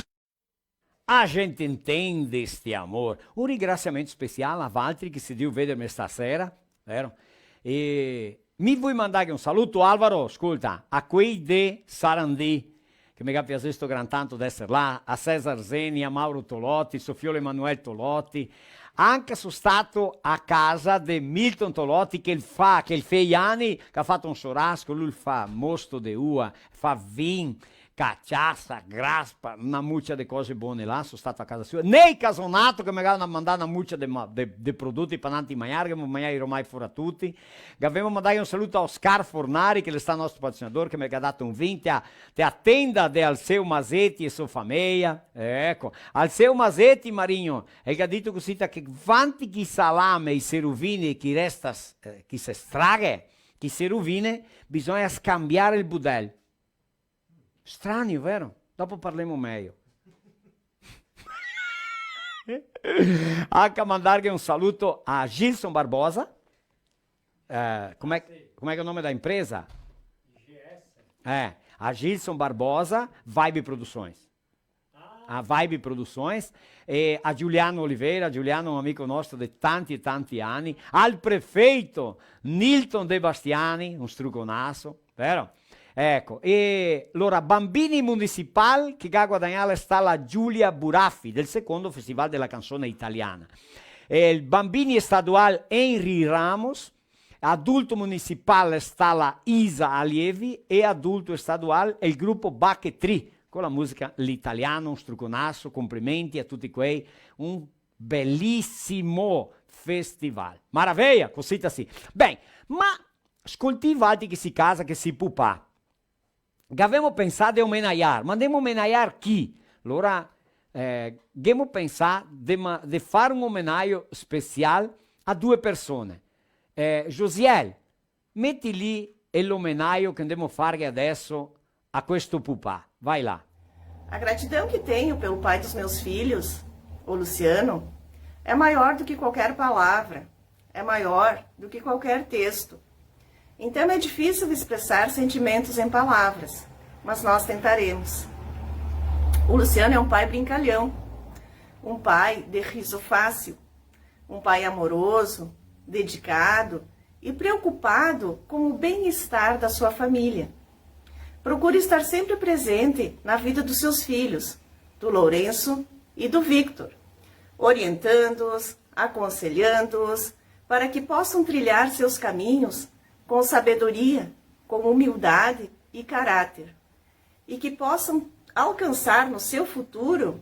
A gente entende este amor. Un ringrasiamento special a valtri che sì drio vederme stasera, vero? E mi vui mandarghe un saluto, Alvaro, scolta, a quei de Sarandi, che me ga piasesto gran tanto d'eser là, a Cesar Zeni, a Mauro Tolotti, so fiol Emanuel Tolotti, anca so stato a casa de Milton Tolotti, che el fa, che el fea i ani, che ga fato un sorasco, lu el fa mosto de ua, fa vin, caciasa, graspa, na mucia de cose bone là, so stato a casa sua. Nei Casonato che me ga mandà na mucia de ma-, de, de prodoti pa nanti magnar, che gavemo magnai ormai fora tuti. Gavemo mandà un saluto a Oscar Fornari, che l'è stà nostro patrocinador, che me ga dato un vin te a, te a tenda de Alceu Masetti e so fameia. Eco, Alceu Masetti, Marinho, el ga dito cusì, ta che vanti che i salame, i se ruvine, che i resta, eh, che i se straghe, che i se ruvine, bisogna scambiare el budel. Stranio, vero? Dopo parlemo mejo. Anca mandarghe un saluto a Gilson Barbosa. eh, come, come che xe el nome da impresa? Eh, a Gilson Barbosa, Vibe Produções. A Vibe Produções, e a Giuliano Oliveira, Giuliano xe un amico nostro de tanti e tanti ani, al prefeito Nilton De Bastiani, un struconaso, vero? Eco, e alora Bambini Municipal, che ga guadagnà, l'è stà la Giulia Burafi, del secondo Festival della Canzone Italiana. E el Bambini Estadual Henry Ramos, Adulto Municipal l'è stà la Isa Alievi e Adulto Estadual el grupo Bache Tri, co la musica L'Italiano, un struconaso, complimenti a tuti quei, un belisimo festival. Maraveia, cosita sì. Ben, ma scoltì valtri che sì casa, che sì pupà. Gavemo pensà de omenaiar, ma ndemo omenaiar chi? Alora, eh, ghemo pensà de ma-, de far un omenaio special a due persone. Eh, Josiel, meti lì el omenaio che ndemo farghe adeso a questo pupà. Vai là. A gratidão que tenho pelo pai dos meus filhos, o Luciano, é maior do que qualquer palavra, é maior do que qualquer texto. Então é difícil expressar sentimentos em palavras, mas nós tentaremos. O Luciano é um pai brincalhão, um pai de riso fácil, um pai amoroso, dedicado e preocupado com o bem-estar da sua família. Procura estar sempre presente na vida dos seus filhos, do Lourenço e do Victor, orientando-os, aconselhando-os, para que possam trilhar seus caminhos com sabedoria, com humildade e caráter, e que possam alcançar no seu futuro,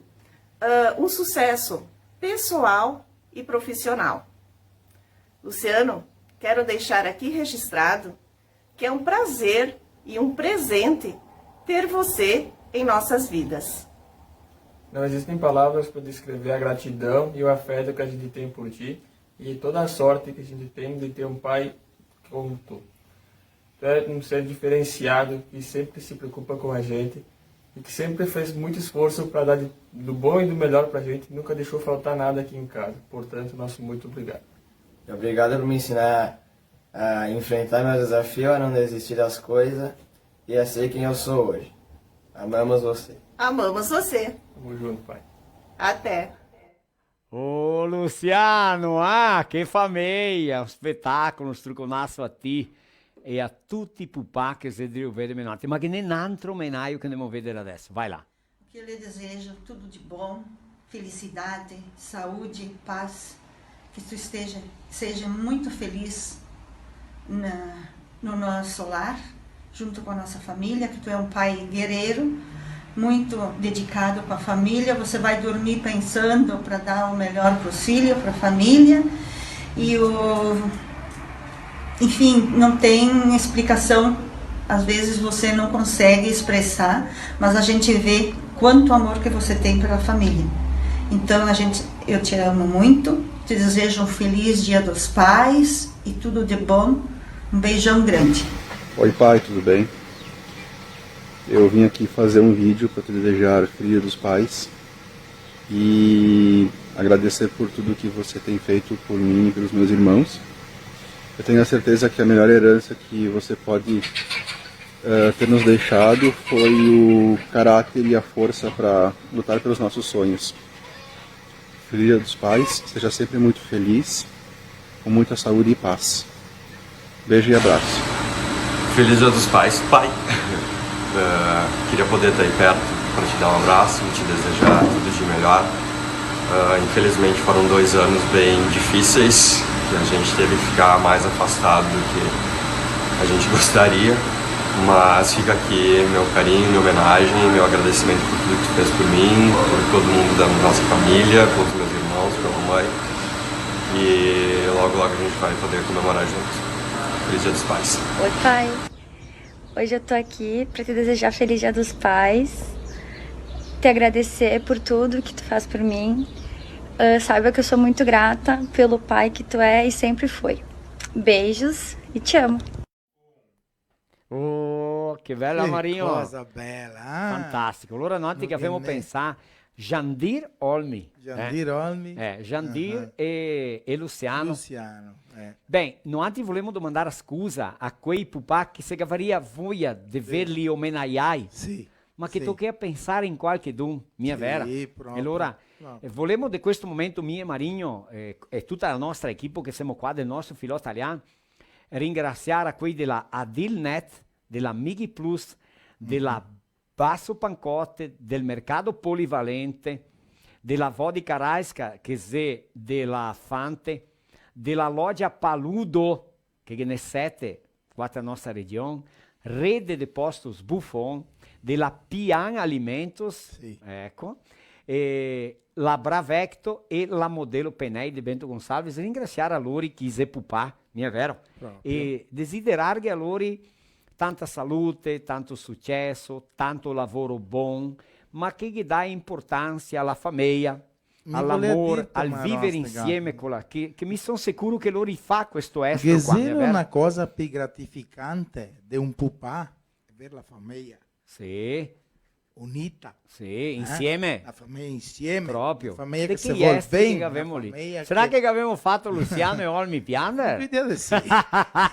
ah, um sucesso pessoal e profissional. Luciano, quero deixar aqui registrado que é um prazer e um presente ter você em nossas vidas. Não existem palavras para descrever a gratidão e o afeto que a gente tem por ti e toda a sorte que a gente tem de ter um pai como tu. Tu é um ser diferenciado que sempre se preocupa com a gente e que sempre fez muito esforço para dar de, do bom e do melhor pra gente, nunca deixou faltar nada aqui em casa. Portanto, nosso muito obrigado. E obrigado por me ensinar a enfrentar meus desafios, a não desistir das coisas e a ser quem eu sou hoje. Amamos você. Amamos você. Tamo junto, pai. Até. Ô, Luciano, ah, che fameia, un spetacolo, un struconaso a ti e a tuti i pupà che xe drio veder menate. Ma ghe n'è n'antro omenaio che ndemo veder adeso. Vai là. Que eu lhe desejo tudo de bom, felicidade, saúde, paz, que tu esteja, seja muito feliz na, no nosso lar, junto com a nossa família, que tu é um pai guerreiro, muito dedicado com a família, você vai dormir pensando para dar o melhor para os filhos, para a família, e o, enfim, não tem explicação. Às vezes você não consegue expressar, mas a gente vê quanto amor que você tem pela família. Então, a gente, eu te amo muito, te desejo um feliz Dia dos Pais e tudo de bom. Um beijão grande. Oi, pai, tudo bem? Eu vim aqui fazer um vídeo para te desejar Feliz Dia dos Pais e agradecer por tudo que você tem feito por mim e pelos meus irmãos. Eu tenho a certeza que a melhor herança que você pode, eh, ter nos deixado foi o caráter e a força para lutar pelos nossos sonhos. Feliz Dia dos Pais, seja sempre muito feliz, com muita saúde e paz. Beijo e abraço. Feliz Dia dos Pais, pai. Eh, queria poder estar aí perto para te dar um abraço e te desejar tudo de melhor. Eh, infelizmente foram dois anos bem difíceis, que a gente teve que ficar mais afastado do que a gente gostaria. Mas fica aqui meu carinho, minha homenagem, meu agradecimento por tudo que tu fez por mim, por todo mundo da nossa família, pelos meus irmãos, pela mãe. E logo, logo a gente vai poder comemorar junto. Feliz Dia dos Pais. Oi, pai. Hoje eu tô aqui pra te desejar Feliz Dia dos Pais, te agradecer por tudo que tu faz por mim. Ah, saiba que eu sou muito grata pelo pai que tu é e sempre foi. Beijos e te amo. Oh, che bela, Marinho. Che cosa bela, ah. Fantastico. Alora, noantri che gavemo pensà Jandir Olmi. Jandir Olmi. Eh, Jandir e, e Luciano. Luciano, eh. Ben, noantri volemo domandar scusa a quei pupà che se gavaria voia de verli omenaiai, ma che tochea pensar in qualchedun, mia vera? Sì, proprio. E alora, eh, volemo de questo momento, mi e Marinho, eh, e tuta la nostra equipe che semo qua del nostro Filò Talian, ringrasiar a quei de la Adilnet, de la Migi Plus, de la Basso Pancotte, del Mercado Polivalente, de la Vodka Rajska, che xe de la Fante, de la Loja Paludo, che ghe n'è sete qua te la nostra region, Rede de Postos Buffon, de la Pian Alimentos, eco, e la Bravecto e la Modelo Penei de Bento Gonçalves, ringrasiar a lori che i xe pupà, mia vero? Proprio. E desiderarghe a lori tanta salute, tanto suceso, tanto lavoro bon, ma che ghe dà importansia a la fameia, a l'amor, al viver insieme co la, che, che mi son sicuro che lori fa questo estro qua, xe vero? Ghe xe na cosa pi gratificante de un pupà, ver la fameia. Sì. Unita. Sì, insieme. La fameia insieme. Proprio. La fameia che se vol ben. Sarà che gavemo fato Luciano e Olmi piander? Credo de sì.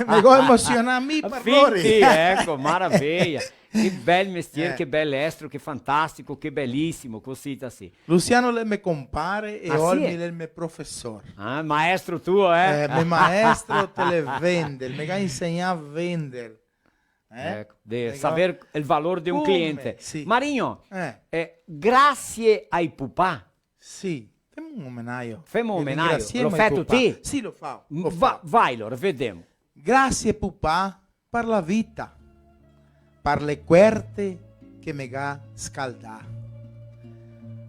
Me go emosionà mi par lori. Finti, eco, maraveia. Che bel mestier, che bel estro, che fantastico, che belisimo, cosita sì. Luciano l'è me compare e Olmi l'è el me profesor. Ah, maestro tuo, eh? Eh, me maestro te le vender, me ga insegnà a vender. Eh? Eco, de saver el valor de un cliente. Come? Sì. Marinho, eh, grasie ai pupà. Sì, femo un omenaio. Femo un omenaio. Lo feto ti? Sì, lo fao. Vai, alora, vedemo. Grasie, pupà, par la vita, par le cuerte che me ga scaldà,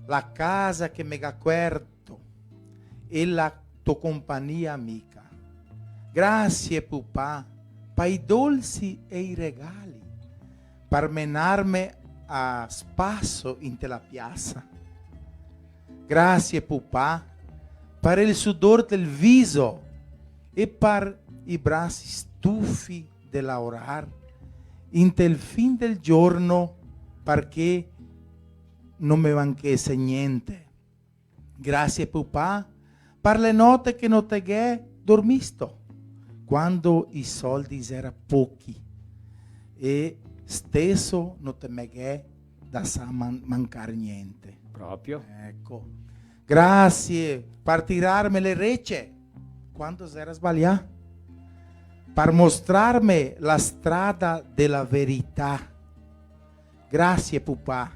la casa che me ga cuerto e la to compagnia amica. Grasie, pupà, pa i dolsi e i regali, par menarme a spaso inte la piasa. Grasie, pupà, par el sudor del viso e par i brasi stufi de laorar inte el fin del giorno, parché no me manchese gnente. Grasie, pupà, par le note che no te ghè dormisto, quando i soldi i xera pochi, e steso no te me ghè dasà man-, mancar gnente. Proprio. Eco. Grasie par tirarme le rece quando xera sbalià, par mostrarme la strada de la verità. Grasie, pupà,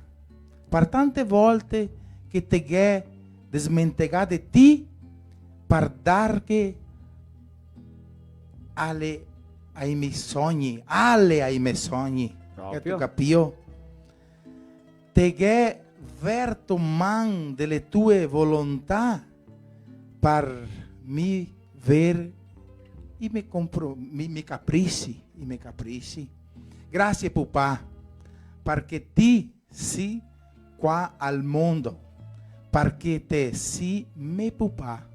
par tante volte che te ghè desmentegà de ti, par darghe ale ai me sogni, ale ai me sogni. Proprio. Gheto capìo? Te ghè verto man de le tue volontà par mi ver i me compro-, mi, mi caprisi, i me caprisi. Grasie, pupà, parché ti sì qua al mondo, parché te sì me pupà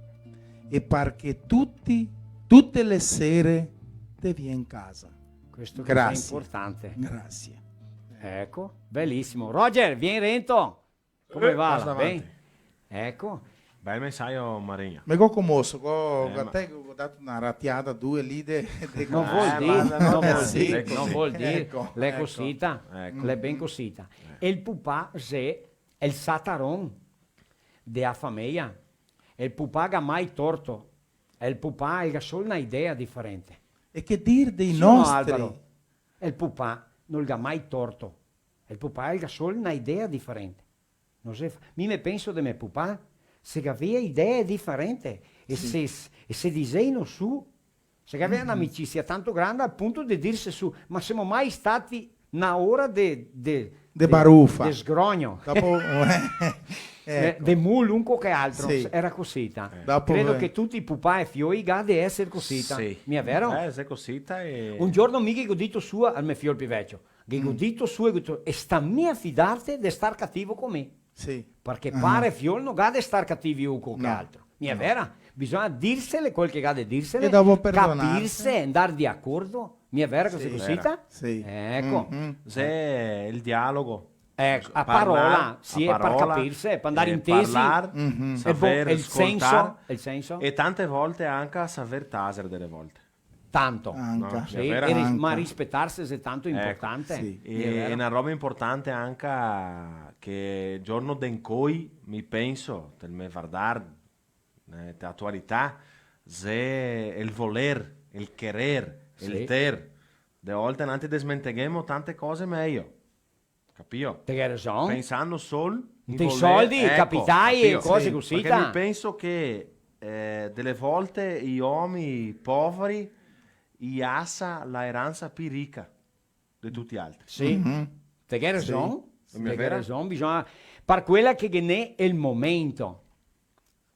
e parché tuti, tute le sere te vien casa. Questo che xe importante. Grasie. Eco, belisimo. Roger, vien rento. Come va? Pasa avanti. Ben? Eco. Bel mensajo, Marinho. Me go comoso, go, eh, ma te go dato na ratiada, due lì de, de... No vol dir, no vol dir, no vol dir, l'è cosita, l'è ben cosita. E el pupà xe el sataron de a fameia. El pupà ga mai torto. El pupà el ga sol na idea diferente. E che dir dei nostri? Sì o no, Alvaro? El pupà no el ga mai torto. El pupà el ga sol na idea diferente. No se fa. Mi me penso de me pupà, se gavea idee diferente, e se, e se diseino su, se gavea n'amicisia tanto granda al punto de dirse su, ma semo mai stati na ora de, de, de barufa, de sgrogno. Dopo, eh, eco. De mul un co che altro, sì, era cosita. Dopo, credo che tuti i pupà e fioi ga de eser cosita. Sì. Mia vero? Eh, xe cosita e... Un giorno mi ghe go dito su al me fiol pi vecio, Ghe go dito su e go dito, e sta mia fidarte de star cativo co mi. Sì. Parché pare e fiol no ga de star cativi un co che altro. Mia vera? Bisogna dirsele quel che ga de dirsele, e dopo perdonarse, capirse, andar de acordo. Mia vera che xe cosita? Sì. Eco. Xe el dialogo. Eco, a parola, sì, par capirse, par andar intesi. Parlar, saver scoltar, el senso, el senso. E tante volte anca saver taser dele volte. Tanto. Anca. No? Sì, e ris-, ma rispetarse xe tanto importante. Sì. E, xe vero. E na roba importante anca che giorno de incoi, mi penso, del me vardar, eh, te atualità, xe el voler, el querer, el ter. De volte noantri desmenteghemo tante cose mejo. Capìo? Te ghe rason. Pensando sol in voler, soldi, eco, capitai, capìo? Cose cusì. Parché mi penso che, eh, dele volte i omi poveri i asa la eransa pi rica de tuti i altri. Sì. Te ghe rason. Sì. Te ghe rason, bisogna, par quela che ghe n'è el momento.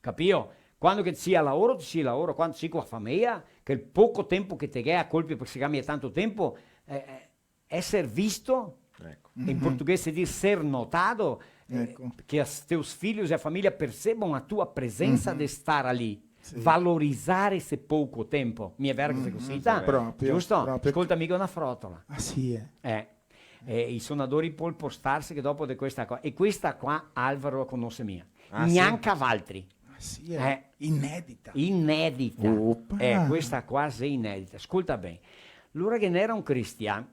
Capìo? Quando che te si al laoro, te si al laoro, quando te si co la fameja, che el poco tempo che te ghe a colpi, parché se cambia tanto tempo, eh, eh, Esser visto, eco, in portoghese dir ser notado, eh, eco, che as, teus filhos e a família percebam a tua presença de estar ali. Sì. Valorizar esse pouco tempo. Mi è vero che xe cusì, ta? Proprio, giusto? Proprio. Scolta, mica una frotola. Ah, sì, eh. Eh, eh, i sonadori pol postarse che dopo de questa qua, e questa qua Alvaro la conose mia. Ah, sì? Gnanca valtri. Ah, sì, eh. Eh. Inedita. Inedita. Opa. Eh, questa qua xe inedita. Scolta ben. Lora che n'era un cristian,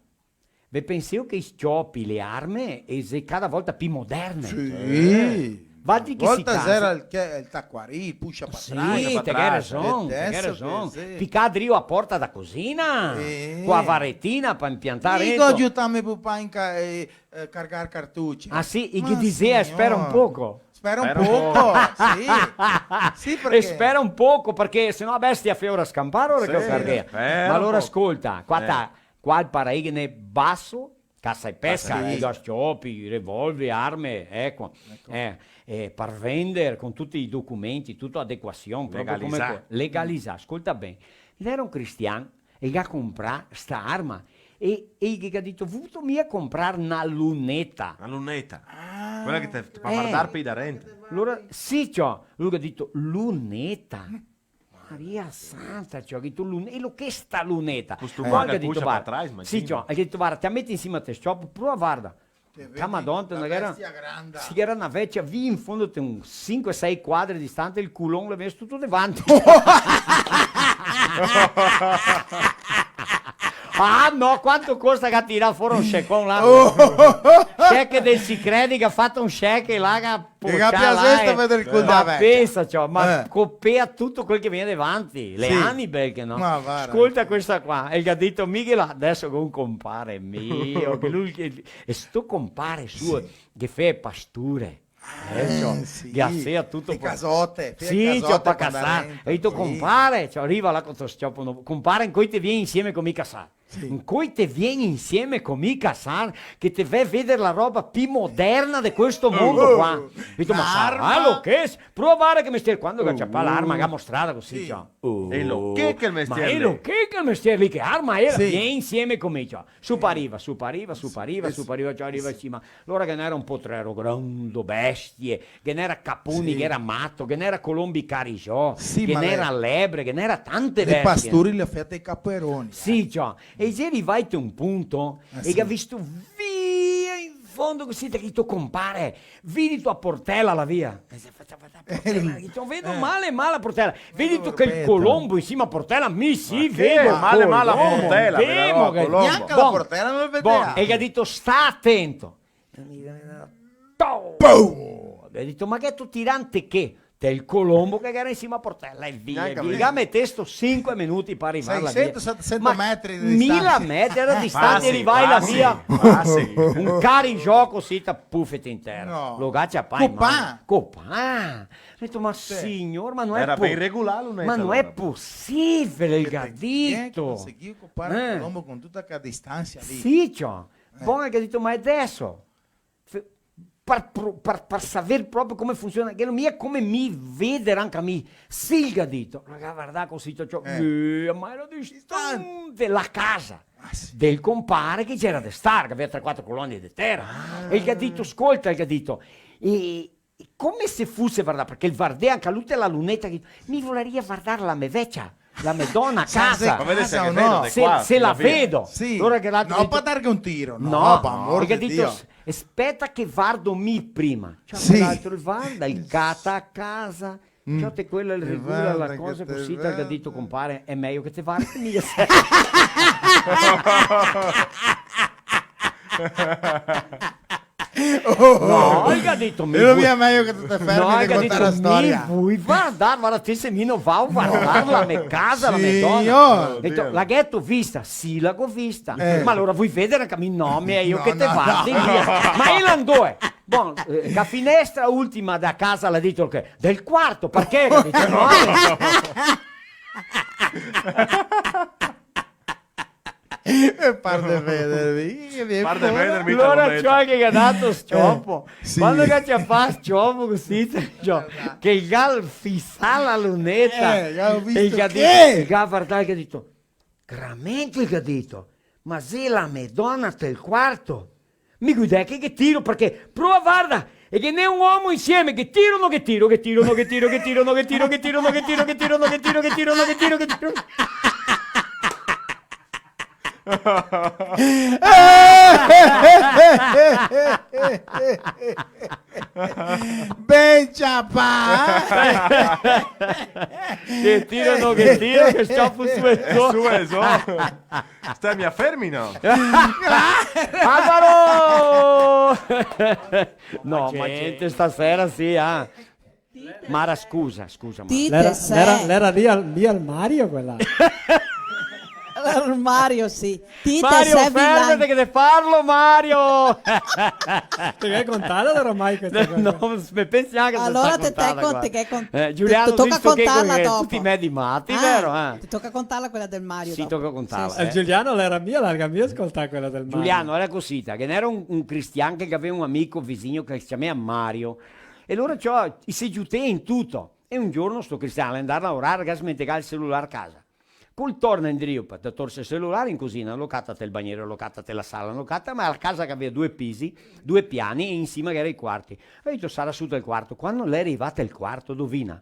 Ve penseo che i s-ciopi, le arme, e xe cada volta pi moderne. Sì. Eh. Valtri che si casa. Volta xera el, che, el tacuarì, el puscia pa tras. Sì, te ghe rason, te ghe rason. Deso che sì. Picà drio a porta da cusina, co a varetina pa impiantar dentro. Digo, giutame pupà in ca-, eh, eh, cargar cartuci. Ah, sì, i ghe disea, "Spera un poco." Spera un poco, sì. Sì, parché... E spera un poco, parché se no a bestia fea ora scampar, ora che lo carghea. Ma alora scolta, qua ta, qua el Paraí ghe n'è baso, casa e pesca, i ga s-ciopi, revolver, arme, eco. Eh, eh, par vender con tuti i documenti, tuta adeguasion, proprio come legalizà. Scolta ben, l'era un cristian, e ga comprà sta arma. E, e i ghe ga dito, "Vuto mia comprar na luneta?" Na luneta. Ah. Quela che te, te fa vardar pi darente. Alora, sì, ciò, lu ga dito, "Luneta?" Maria Santa, ciò, ga dito, "Lun-, e lo che sta luneta?" Costumà che ga dito, "Varda." Sì, ciò, el ga dito, "Varda, te la meti in sima te s-ciopo, prova, varda." Ca Madona, te na gera, sì, gera na vecia via in fondo, te un sinque, sei quadri distante, el culon l'è vegnù tuto davanti. Ah, no, quanto costa che ga tirà fora un scecon là? Oh! Scec del Sicredi, che ga fato un scec là, che ga portà là, eh. Ma pensa, ciò, ma copea tuto quel che vien davanti, le anime, parché no? Ma varda. Scolta questa qua, el ga dito, "Miguel, deso go un compare mio, che lu, che E sto compare suo, che fea pasture. Ah, eh, ciò, sì. Che fea tuto e pa-, casote, fea casote, ciò, pa casar. E el ga dito, "Compare", ciò, riva là co sto s-ciopo novo. "Compare, incoi te vien insieme co mi casar." Sì. "Incoi te vien insieme co mi casar, che te ve veder la roba pi moderna de questo mondo qua." Oh, oh. El ga dito, "Ma sarà lo che s-, prova a vardar che mestier." Quando che el ga ciapà l'arma, che ga mostrà cusì, ciò. Oh. E lo che che el mestier lì? Ma e lo che che el mestier lì, che arma era? Sì. "Vien insieme co mi", ciò. Su pa riva, su pa riva, su pa riva, su pa riva, ciò, riva in sima. Alora ghe n'era un potrero grando, bestie, ghe n'era caponi, ghe n'era mato, ghe n'era colombi carijò, ghe n'era lebre, ghe n'era tante bestie. Sì, ma le pastori le fea te caperoni, eh. Sì, ciò. E i xe rivai te un punto, e i ga visto via in fondo cusì, te ga dito, "Compare, vedi tu a portela là via?" E se facia, "Portela", el ga dito, "Vedo male, male a portela." Vedi tu che el colombo in sima a portela, mi sì, vedo male, male a portela, vedo, colombo. Gnanca la portela no vedea. Bon, e el ga dito, "Sta atento." Pum! El ga dito, "Ma che sto tirante che?" Del colombo che gera in sima a portela, e via, e via. Ga metesto sinque minuti par rivar là via. Seisento, setesento metri de distansa. Mila metri gera distante, rivar là via. Fasi, fasi. Un carijò cusì, ta, pufete in tera. No. Lo ga ciapà in man. Copà. Copà. Go dito, "Ma signor, ma no xe po-, ma no xe posibile", el ga dito. Che te conseguì copar el colombo con tuta quela distansa lì. Sì, ciò. Bon, el ga dito, "Ma e deso?" Fe-, par pro-, par, par saver proprio come funsiona, che no mia come mi veder anca mi. Sì, el ga dito. Lo ga vardà cusì, ciò, ciò, eh, ma gera distante la casa del compare che gera de star, che gavea tre, quatro colonie de tera. E el ga dito, "Scolta", el ga dito, e, e come se fuse vardà, parché el vardea anca lu te la luneta, che, "Mi voleria vardar la me vecia." la me dona a casa. Ma vede se xe vero, de qua, se la vedo. Sì. Alora che l'altro... No, pa darghe un tiro, no, no, pa amor de Dio. Parché el ga dito, "Speta che vardo mi prima." Ciò, sì. Quel altro el varda, el cata a casa. Mm. Ciò, te quela, el regula la cosa cusì, el ga dito, "Compare, xe mejo che te vardi mi." No, el ga dito, "Mi vui..." Mejo che te te fermi de contar la storia. "Mi vui vardar, varda, ti se mi no vao vardar la me casa, la me dona." Signor! Dito, "La gheto vista?" "Sì, la go vista." Eh. "Ma alora vui vedar anca mi?" "No, mejo che te vardi via." Ma el andò, eh. Bon, eh, la finestra ultima da casa, l'ha dito che? "Del quarto, parché?" L'ha dito, "No, eh." E par de vedervi, che mi... Par de vedervi, alora, ciò, che el ga dato sciopo. Eh, sì. Quando che el ga ciapà sciopo cusì, ciò, che el ga fisà la luneta, eh, e el ga dito, che? El ga vardà, el ga dito, "Gramente", el ga dito, "ma xe la me dona tel quarto? Mi go idea che ghe tiro, parché, prova, varda, e ghe n'è un omo insieme, ghe tiro, no ghe tiro, ghe tiro, no ghe tiro, ghe tiro, no ghe tiro, ghe tiro, no ghe tiro, ghe tiro, no ghe tiro, ghe tiro, ghe tiro." Ben ciapà! Che tiro, no che tiro, che sciapo su e zo. Eh, su e zo. Stai mia fermi, no? Alvaro! No, ma gente, stasera sì, ah. Mara, scusa, scusa, Mara. Ti te... L'era, l'era, l'era lì al, lì al Mario quela. Al Mario, sì. Ti te... Mario, fermete che te parlo, Mario! Te ghe contà ormai questa cosa? No, me pensi anca che... Alora te, te conti, te ghe contà. Eh, Giuliano, te toca contarla dopo. Tuti medi mati, vero, eh? Te toca contarla quela del Mario dopo. Sì, toca contarla, eh. Giuliano l'era mia, larga mia scoltà quela del Mario. Giuliano, l'era cusì, che ghe n'era un, un cristian che gaveva un amico visin che se ciamea Mario. E alora, ciò, i se giutè in tuto. E un giorno sto cristian l'è ndà a laorar, el ga smentegà el celular a casa. Col torna indrio, pa torse el celular in cusina, lo cata tel bagner, lo cata te la sala, lo cata, ma la casa che gaveva due pisi, due piani, e in sima che gera i quarti. El ga dito, "Sarà su tel quarto." Quando l'è rivà tel quarto, dovina?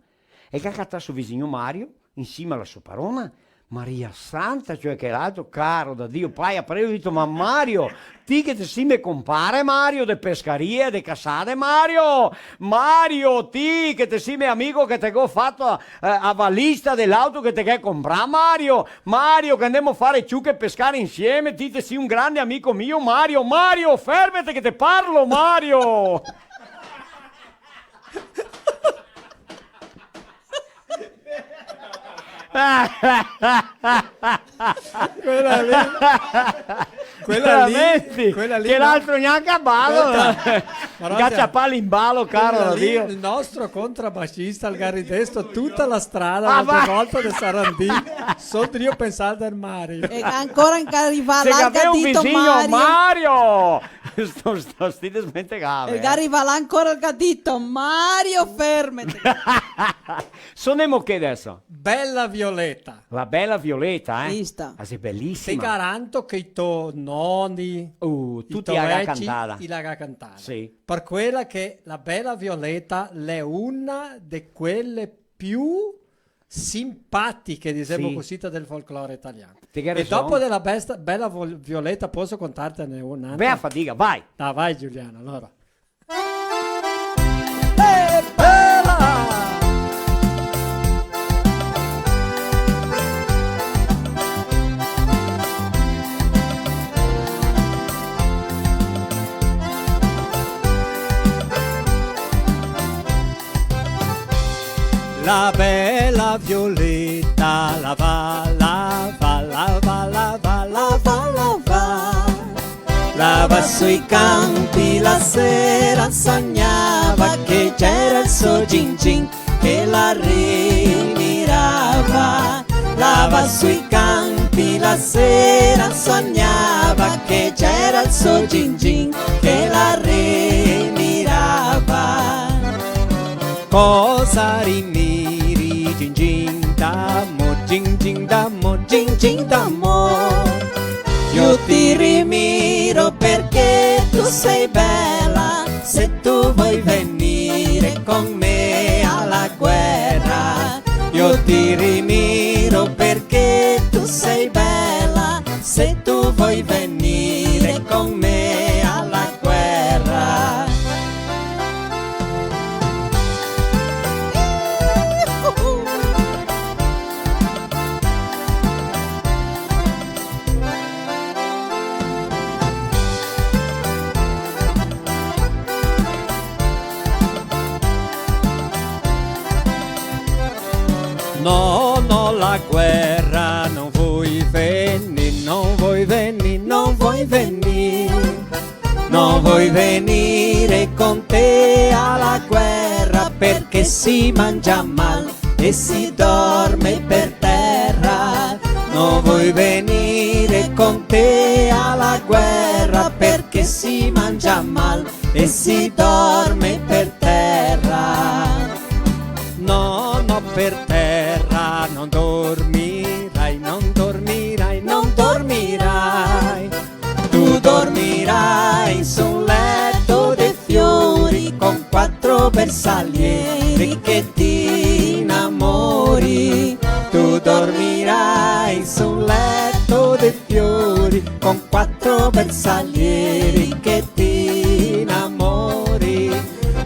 El ga catà so visin Mario, in sima la so parona, Maria Santa, ciò, che l'altro, caro da Dio, paia, prego, el ga dito, "Ma Mario, ti che te si me compare, Mario, de pescarie, de casade, Mario! Mario, ti che te si me amico, che te go fato, eh, a valista de l'auto che te ghe comprà, Mario! Mario, che ndemo fare ciuche e pescare insieme, ti te si un grande amico mio, Mario! Mario, fermete che te parlo, Mario!" Quela lì, quela lì, veramente, quela lì, che no. L'altro gnanca balo. Aspeta. Marossia, ga ciapà l'imbalo, caro da Dio. Quela lì, el nostro contrabasista, el ga ridesto tuta la strada, ah, l'altra volta de Sarandì, sol drio pensar del Mario. E ancora, ancora rivà là, el ga dito, "Mario, Mario!" Sto, sto, sti desmentegà, eh. El ga rivà là ancora, el ga dito, "Mario, fermete!" Sonemo che deso? Bela Violeta. La Bela Violeta, eh? Vista. Ah, sì, belisima. Te garanto che i to noni, uh, tuti i to veci, i la ga cantada. Sì. Par quela che la Bela Violeta l'è una de quele più simpatiche, disemo cusì, del folklore italian. Te ghe rason. E dopo dela besta-, Bela Vol-, Violeta, poso contartene un'altra? Bea fadiga, vai! Dai, vai, Giuliano, alora. Eh, bela! La bela Violeta la va, la va, la va, la va, la va, la va. La va sui campi la sera, sognava che c'era il suo Gin Gin che la rimirava. La va sui campi la sera, sognava che c'era il suo Gin Gin che la rimirava. Cosa rimiri, Gin Gin d'amor, Gin Gin d'amor, Gin Gin d'amor? Io ti rimiro perché tu sei bella, se tu vuoi venire con me alla guerra. Io ti rimiro No, no, la guerra, non voi venir, non voi venir, non voi venir. Non voi venire con te alla guerra, perché si mangia mal e si dorme per terra. Non voi venire con te alla guerra, perché si mangia mal e si dorme per terra. No, no, per terra non dormirai, non dormirai, non dormirai. Tu dormirai su un letto di fiori con quattro bersaglieri che ti innamori. Tu dormirai su un letto di fiori con quattro bersaglieri che ti innamori.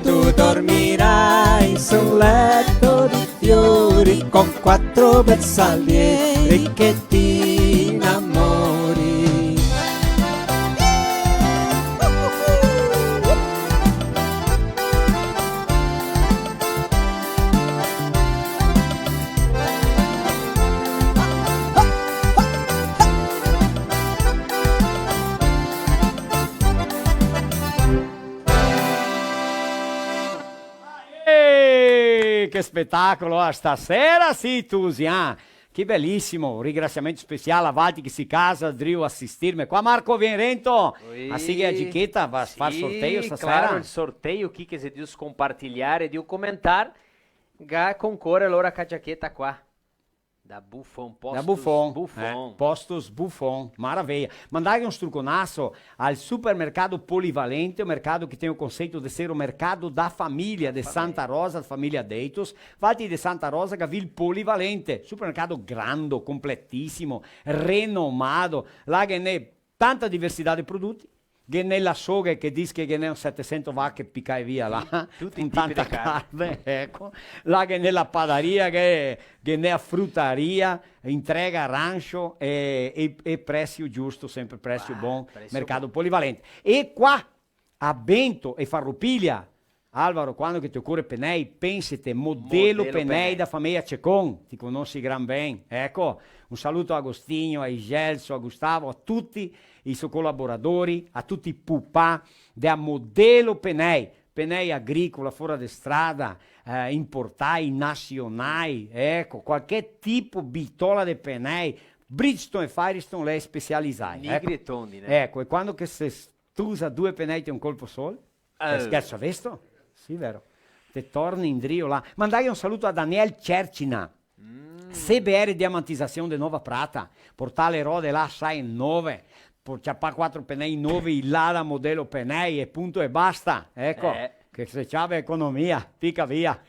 Tu dormirai su un letto di fiori con quattro bersaglieri che ti innamori. Eh, che spetacolo, ah, stasera sì, tusi, ah. Che belisimo, un ringrasiamento special a valtri che sì casa, drio asistirme. Qua Marco, vien rento. Oi. A sighe a gicheta, va a far sorteio stasera? Sì, claro, el sorteio, chi che xe drio scompartiliar, drio comentar, ga concore alora co a giacheta qua. Da Buffon, Da Postos Buffon, Buffon. Eh, Postos Buffon, maraveia. Mandar un struconaso al Supermercado Polivalente, o mercado que tem o conceito de ser o mercado da família de Santa Rosa, da família Deitos. Valtri de Santa Rosa, gavì el Polivalente, supermercado grando, completìsimo, renomado, là ghe n'è tanta diversità de produti, ghe n'è la soghe che dis che ghe n'è un setesento vache picae via là, sì, tuti i tipi de carne, eco. Là ghe n'è la padaria, ghe, ghe n'è la frutaria, entrega rancio e, e, e presio giusto, sempre presio bon, presio bon. Mercado Polivalente. E qua, a Bento e Farroupilha, Alvaro, quando che te ocore penei, pensete, Modelo Penei da fameia Cecon, ti conosi gran ben. Eco, un saluto a Agostinho, a Igelso, a Gustavo, a tuti i so colaboradori, a tuti i pupà de a Modelo Penei, penei agricola, fora de strada, eh, importai, nasionai, eco, qualche tipo bitola de penei, Bridgestone e Firestone, l'è specializai, eco. Nigri e tondi, né? Eco, e quando che se s-, tusa due penei te un colpo sol, Eh. Te scherzo, visto? Sì, vero. Te torni indrio là. Mandai un saluto a Daniel Cercina. Mm. C B R Diamantização de Nova Prata. Portà le rode là, sai, nove. Por ciapà quatro penei novi, là da Modelo Penei e punto e basta. Eco, eh, che se ciave economia, pica via.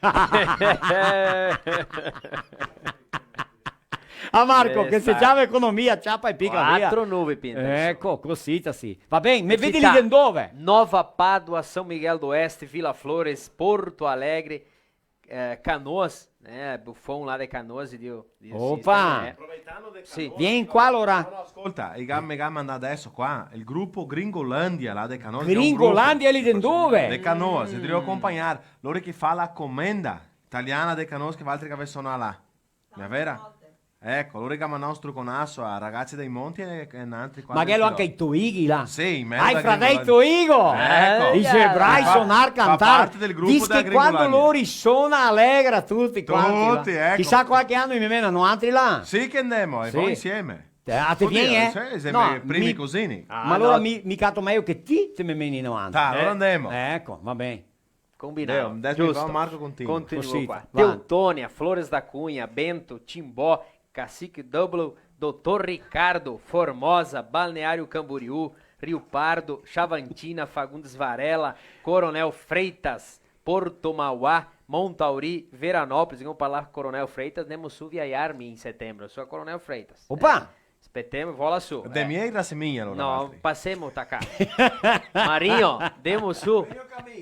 Ah, Marco, che se ciave economia, ciapa e pica via. Quatro novi pinta, insoma. Eco, cosita sì. Va ben, me vedi lì de dove? Nova Pádua, São Miguel do Oeste, Vila Flores, Porto Alegre, eh, Canoas, né? Buffon là de Canoas, e Dio, Dio. Opa! Sì. Vien qua, alora. No, no, scolta, i ga, me ga mandà deso qua, el grupo Gringolândia là de Canoas, che xe un grupo. Gringolândia lì de dove? De Canoas, e drio acompagnar. Lori che fa la comenda italiana de Canoas, che valtri che gavè sonà là. L'è vera? Eco, alora che mandà un struconaso a ragazzi dei Monti e, e n'antri qua. Ma che lo anca i Toighi là? Sì, i fradei Toigo! Eco. I xe brai sonar, cantar. Fa parte del grupo dela Gringolândia. Dis che quando lori sona alegra tuti quanti là. Tuti, eco. Chisà qualche ano i me mena noantri là. Sì che ndemo, e sì. Poi insieme. Eh, ah, te vien, eh? Sì, sì, no, i primi cusini. Ma alora mi, mi cato mejo che ti te me meni noantri. Dai, alora ndemo. Eh, eco, va ben. Combinado. Deo, deso mi fa Marco continua. Giusto. Continua qua. Cosita, va. Teutônia, Flores da Cunha, Bento, Timbó, Cacique Duplo, Doutor Ricardo, Formosa, Balneário Camboriú, Rio Pardo, Xavantina, Fagundes Varela, Coronel Freitas, Porto Mauá, Montauri, Veranópolis. Vamos falar Coronel Freitas, ndemo su via Iarmi in setembre, su a Coronel Freitas. Opa! Eh. Spetemo, vola su. Ndemo, eh. Iraceminha, alora. No, pasemo, tacà. Marinho, ndemo su.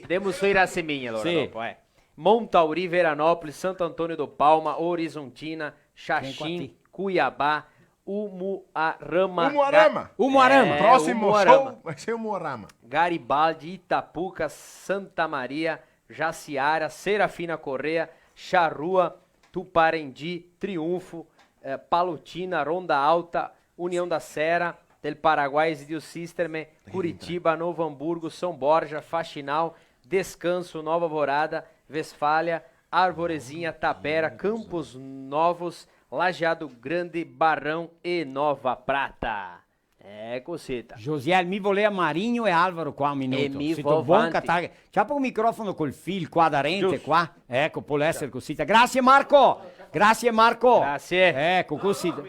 Ndemo su Iraceminha, alora, sì, dopo, eh. Montauri, Veranópolis, Santo Antônio do Palma, Horizontina, Xaxim, Cuiabá, Umuarama. Umuarama. Ga-, Umuarama. É, próximo show vai ser Umuarama. Garibaldi, Itapuca, Santa Maria, Jaciara, Serafina Corrêa, Charrua, Tuparendi, Triunfo, eh, Palotina, Ronda Alta, União da Serra, del Paraguai, Zio Sisterme, Curitiba, Novo Hamburgo, São Borja, Faxinal, Descanso, Nova Alvorada, Westfália, Arvorezinha, Tapera, Campos Novos, Lajeado Grande, Barão e Nova Prata. Eh, cosita. Josiel, mi volea Marinho e Alvaro qua un minuto. E mi vo bon vanti. Ciapa un microfono col fil qua darente, qua. Giusto. Eco, pol eser cosita. Grasie, Marco! Grasie, Marco! Grasie. Eco, cosita.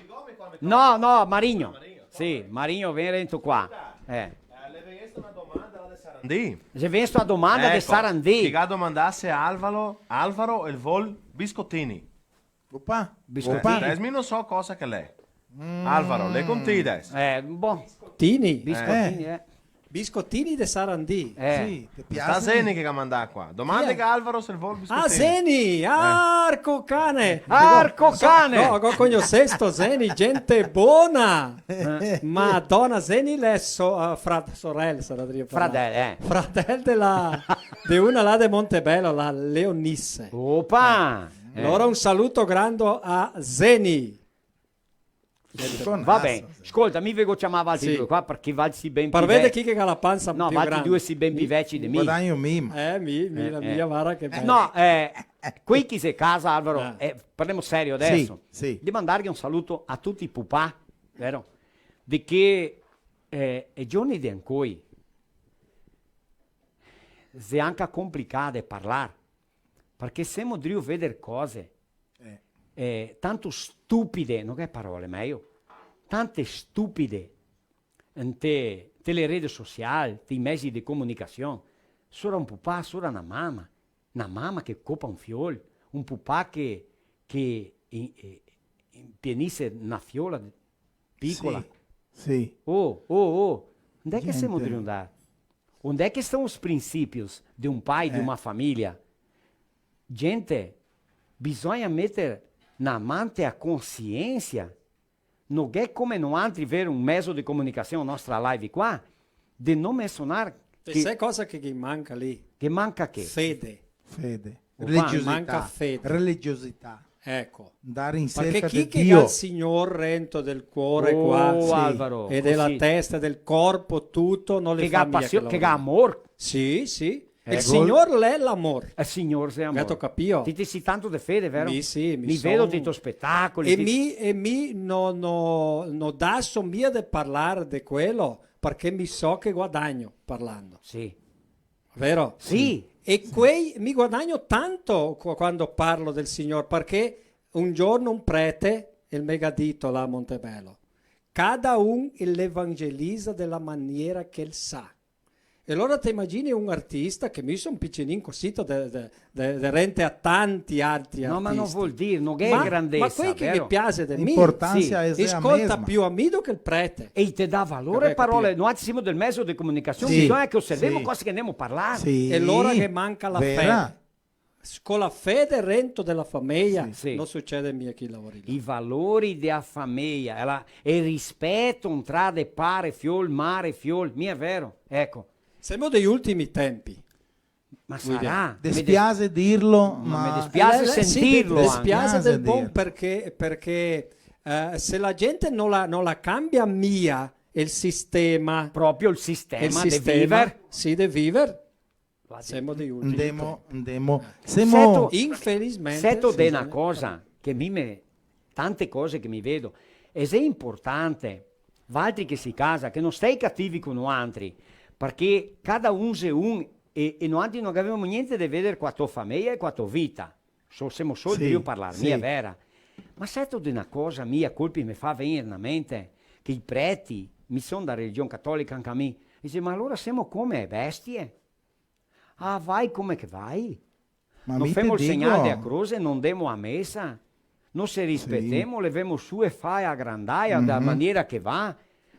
No, no, Marinho. Sì, Marinho, vien rento qua. Eh. Eh, l'è vegnesta na domanda là de Sarandi. Xe vegnesta na domanda de Sarandi. Eco, che ga domandà se Alvaro, Alvaro el vol biscotini. Opa, biscotini. Opa. Eh, mi no so cosa che l'è. Alvaro, l'è con ti deso. Eh, bon. Biscotini? Biscotini, eh. Biscotini de Sarandi. Eh. Sì, te piaxe? Sta Zeni che ga mandà qua. Domande che Alvaro se vol biscotini. Ah, Zeni! Eh. Arco cane! Arco cane! No, go cognosesto Zeni, gente bona! Eh. Madona, Zeni l'è so-, eh, frat-, sorel, sarà drio parlar. Fradel, eh. Fradel de la, de una là de Montebelo, la Leonisse. Opa! Eh. Alora un saluto grando a Zeni. Va ben, scolta, mi vedo ciamar valtri due qua, parché valtri si ben pi veci. Par veder chi che ga la pansa pi granda. No, valtri due si ben pi veci de mi. Guadagno mi. Eh, mi, mi, eh, la mia, varda che bel. No, eh, quei che xe casa, Alvaro, eh, parlemo serio deso. Sì, sì. De mandarghe un saluto a tuti i pupà, vero? De che, eh, i giorni de ancoi xe anca conplicà de parlar, parché semo drio veder cose, eh, tanto stupide, no ghe xe parole mejo, tante stupide, inte, inte le rede social, inte i mezi de comunicasion, sora un pupà, sora na mama, na mama che copa un fiol, un pupà che, che in-, eh, impienise na fiola picola. Sì, sì. Oh, oh, oh, onde che semo drio ndar? Onde che son i principios de un pai, de una famiglia? Gente, bisogna meter na man te a consiensia. No ghe xe come noantri ver un mezo de comunicasion, nostra live qua, de no mensionar. Te che sa cosa che, che manca lì? Che manca che? Fede. Fede. Opa. Religiosità. Manca fede. Religiosità. Eco. Ndar in serca de Dio. Parché chi che ga el Signor rento del cuor qua, oh, sì, Alvaro, e de la testa, del corpo, tuto, no le fa mia quel lavoro. Che ga pasion, che ga amor. Sì, sì. Eco. El Signor l'è l'amor. El Signor xe amor. Gato capio? Ti, ti te si tanto de fede, vero? Mi sì, mi vedo ti to spetacoli, e ti mi, e mi no, no, no daso mia de parlar de quelo, parché mi so che guadagno parlando. Sì. Vero? Sì. E quei, mi guadagno tanto qu-, quando parlo del Signor, parché un giorno un prete, el me ga dito là a Montebelo, "Cada un el evangeliza de la maniera che el sa." E alora te imagini un artista che mi son picinin cosito de, de, de, de rente a tanti altri artisti. No, ma no vol dir, no ghe xe grandesa, vero? Ma, ma quei che me piaxe de mi, l'importansa xe la mesma. Scolta pì a mi do che el prete. E i te dà valor, capio? Parole, noantri semo del mezo de comunicasion, sì, bisogna che oservemo cosa che ndemo a parlar. Sì, e alora che manca la fede. Vera. Co la fede rento de la fameia, sì, no sucede mia chi lavori là. I valori de la fameia, e la, e el rispeto ntra de pare, fiol, mare, fiol, mia vero? Eco. Semo dei ultimi tempi. Ma sarà? Despiaxe dirlo, ma me despiaxe sentirlo anca. Eh, eh, sì, despiaxe del bon, parché, parché, eh, se la gente no la, no la cambia mia el sistema, proprio el sistema de viver. Sì, de viver. Semo dei ultimi. Ndemo, ndemo. Semo... Seto, infelizmente, seto de na cosa che mi me, tante cose che mi vedo, e xe inportante, valtri che si casa, che no stei cativi co noantri, parché cada un xe un, e, e noantri no gavemo gnente de veder co la to fameia e co la to vita. So-, semo sol drio parlar, mia vera. Ma seto de na cosa, mi a colpi me fa vegnir na mente, che i preti, mi son da religion catolica anca mi, dixe, "Ma alora semo come bestie?" Ah, vai come che vai. Ma no femo el segnal de la croxe, no ndemo a mesa, no se rispetemo, levemo su e fa e agrandaia da maniera che va.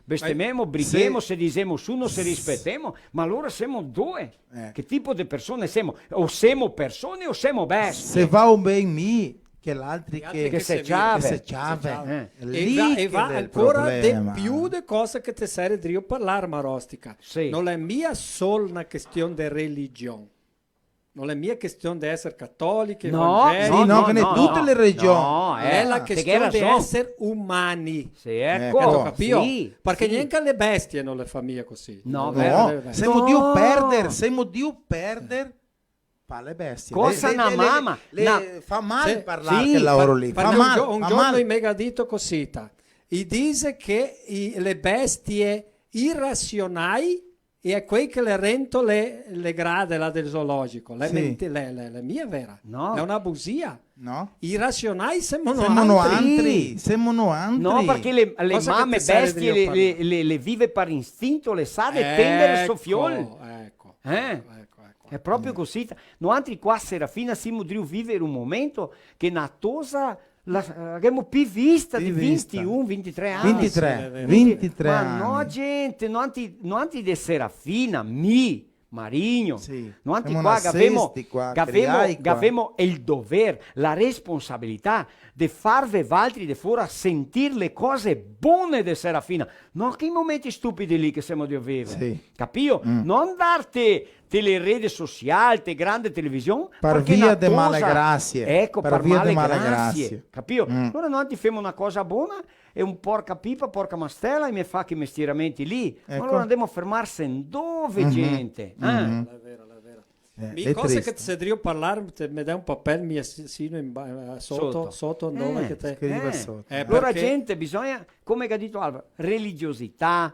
Bestememo, brighemo, se dixemo su, no se rispetemo, ma alora semo dove? Eh. Che tipo de persone semo? O semo persone o semo bestie? Se va ben mi, che l'altri che, che se ciave. Che se ciave. Eh. E va, e va ancora de più de cosa che te seri drio parlar, Marostica. Sì. No l'è mia sol na question de religion. No l'è mia question de eser catoliche, no, evangeliche. Sì, no, no, che ne no, tute no, le regioni. No, eh, l'è la question de eser umani. Sì, eco. Eco. Capio? Sì, parché gnanca le bestie no le fa mia cusì. No, vero, vero, vero. Semo drio perder, semo drio perder par le bestie. Cosa le, na le, le, mama, le, na, fa mal parlar quel lavoro lì. Fa mal, fa mal. Parché un gio-, un giorno i me ga dito cusì, ta. I dixe che i, le bestie irasionai e a quei che le rento le, le grade là del zoologico, le menti-, le, le, le mie vera. No. L'è una busia. No. I rasionai semo noantri. Semo noantri, semo noantri. No, parché le, le mame bestie le, le, le, le vive par istinto, le sa de tender so fiol. Eco, eco, eco, eco. L'è proprio cusì. Noantri qua a Serafina semo drio viver un momento che na tosa la, eh, ghemo pi vista de vintiun, vintitré ani. Vintitré, vintitré ani. Ma no, gente, noantri, noantri de Serafina, mi, Marinho, noantri qua gavemo, gavemo, gavemo el dover, la responsabilità de farve valtri de fora sentir le cose bone de Serafina. No che i momenti stupidi lì che semo drio viver. Sì. Capio? No ndarte te le rede social, te grande television, par via de male grasie. Eco, par via de male grasie. Capio? Alora noantri femo na cosa bona e un porca pipa, porca mastela, i me fa che mestieramenti lì. Ma alora ndemo a fermarse ndove, gente? Eh? L'è vera, l'è vera. Eh, mi cosa che te se drio parlar, te me dè un papel, mi asino in ba-, soto, soto, ndove che te... Scrive soto. Eh, alora, gente, bisogna, come che ga dito Alvaro, religiosità,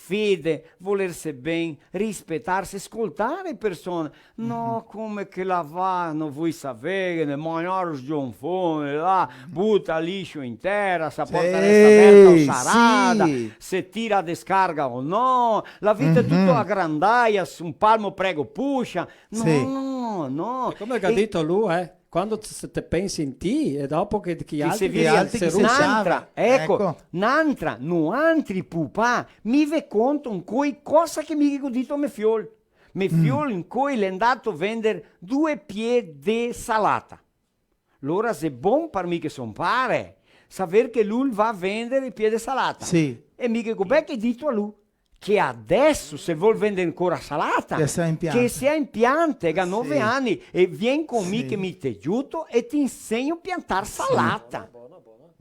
fede, volerse ben, rispetarse, scoltar le persone. No, come che la va, no voi saver, ne magnar sgionfone là, buta liscio in tera, se a porta resta verta o sarada, se tira a descarga o no, la vita è tuto a grandaia, un palmo prego puscia. No, no. E come che ga dito lu, eh? Quando te, se te pensi in ti, e dopo che, che i altri se vira, se rusa. N'antra, eco, n'antra, noantri pupà, mi ve conto incoi cosa che mi go dito a me fiol. Me fiol incoi l'è ndato vender due pie de salata. Lora xe bon par mi che son pare, saver che lu el va vender i pie de salata. Sì. E mi che go ben che dito a lu che adeso, se vol vender ancora salata, che sia in pianta. Che sia in pianta, che ga nove ani, e vien con mi che mi te giuto e te insegno a piantar salata.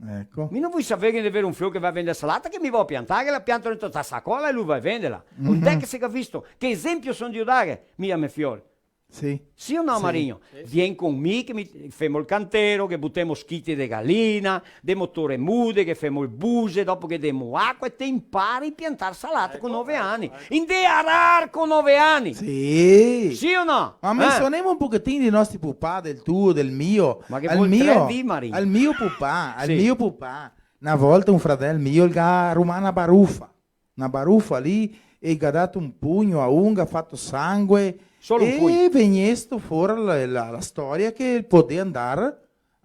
Eco. Mi no voi saver che de aver un fiol che va vender salata, che mi vao a piantar, che la pianto dentro ta sacola e lu va a venderla. Onde che se ga visto? Che esempio son drio dare mi a me fiol? Sì. Sì o no, Marinho? Sì, sì. Vien con mi che mi, femo el cantero, che butemo schiti de galina, demo tore mude, che femo el buse, dopo che demo acua e te impari a piantar salata con nove ani. Eco, eco. Ndè arar con nove ani. Sì. Sì o no? Ma menzionemo un pochetin dei nostri pupà, del tuo, del mio. Ma che vol tre D, Marinho? Al mio pupà, al mio pupà. Na volta un fradel mio el ga rumà na barufa. Na barufa lì, e ga dato un pugno a un, ga fato sangue. Solo un pugno. E vegnesto fora la, la, la storia che el podea ndar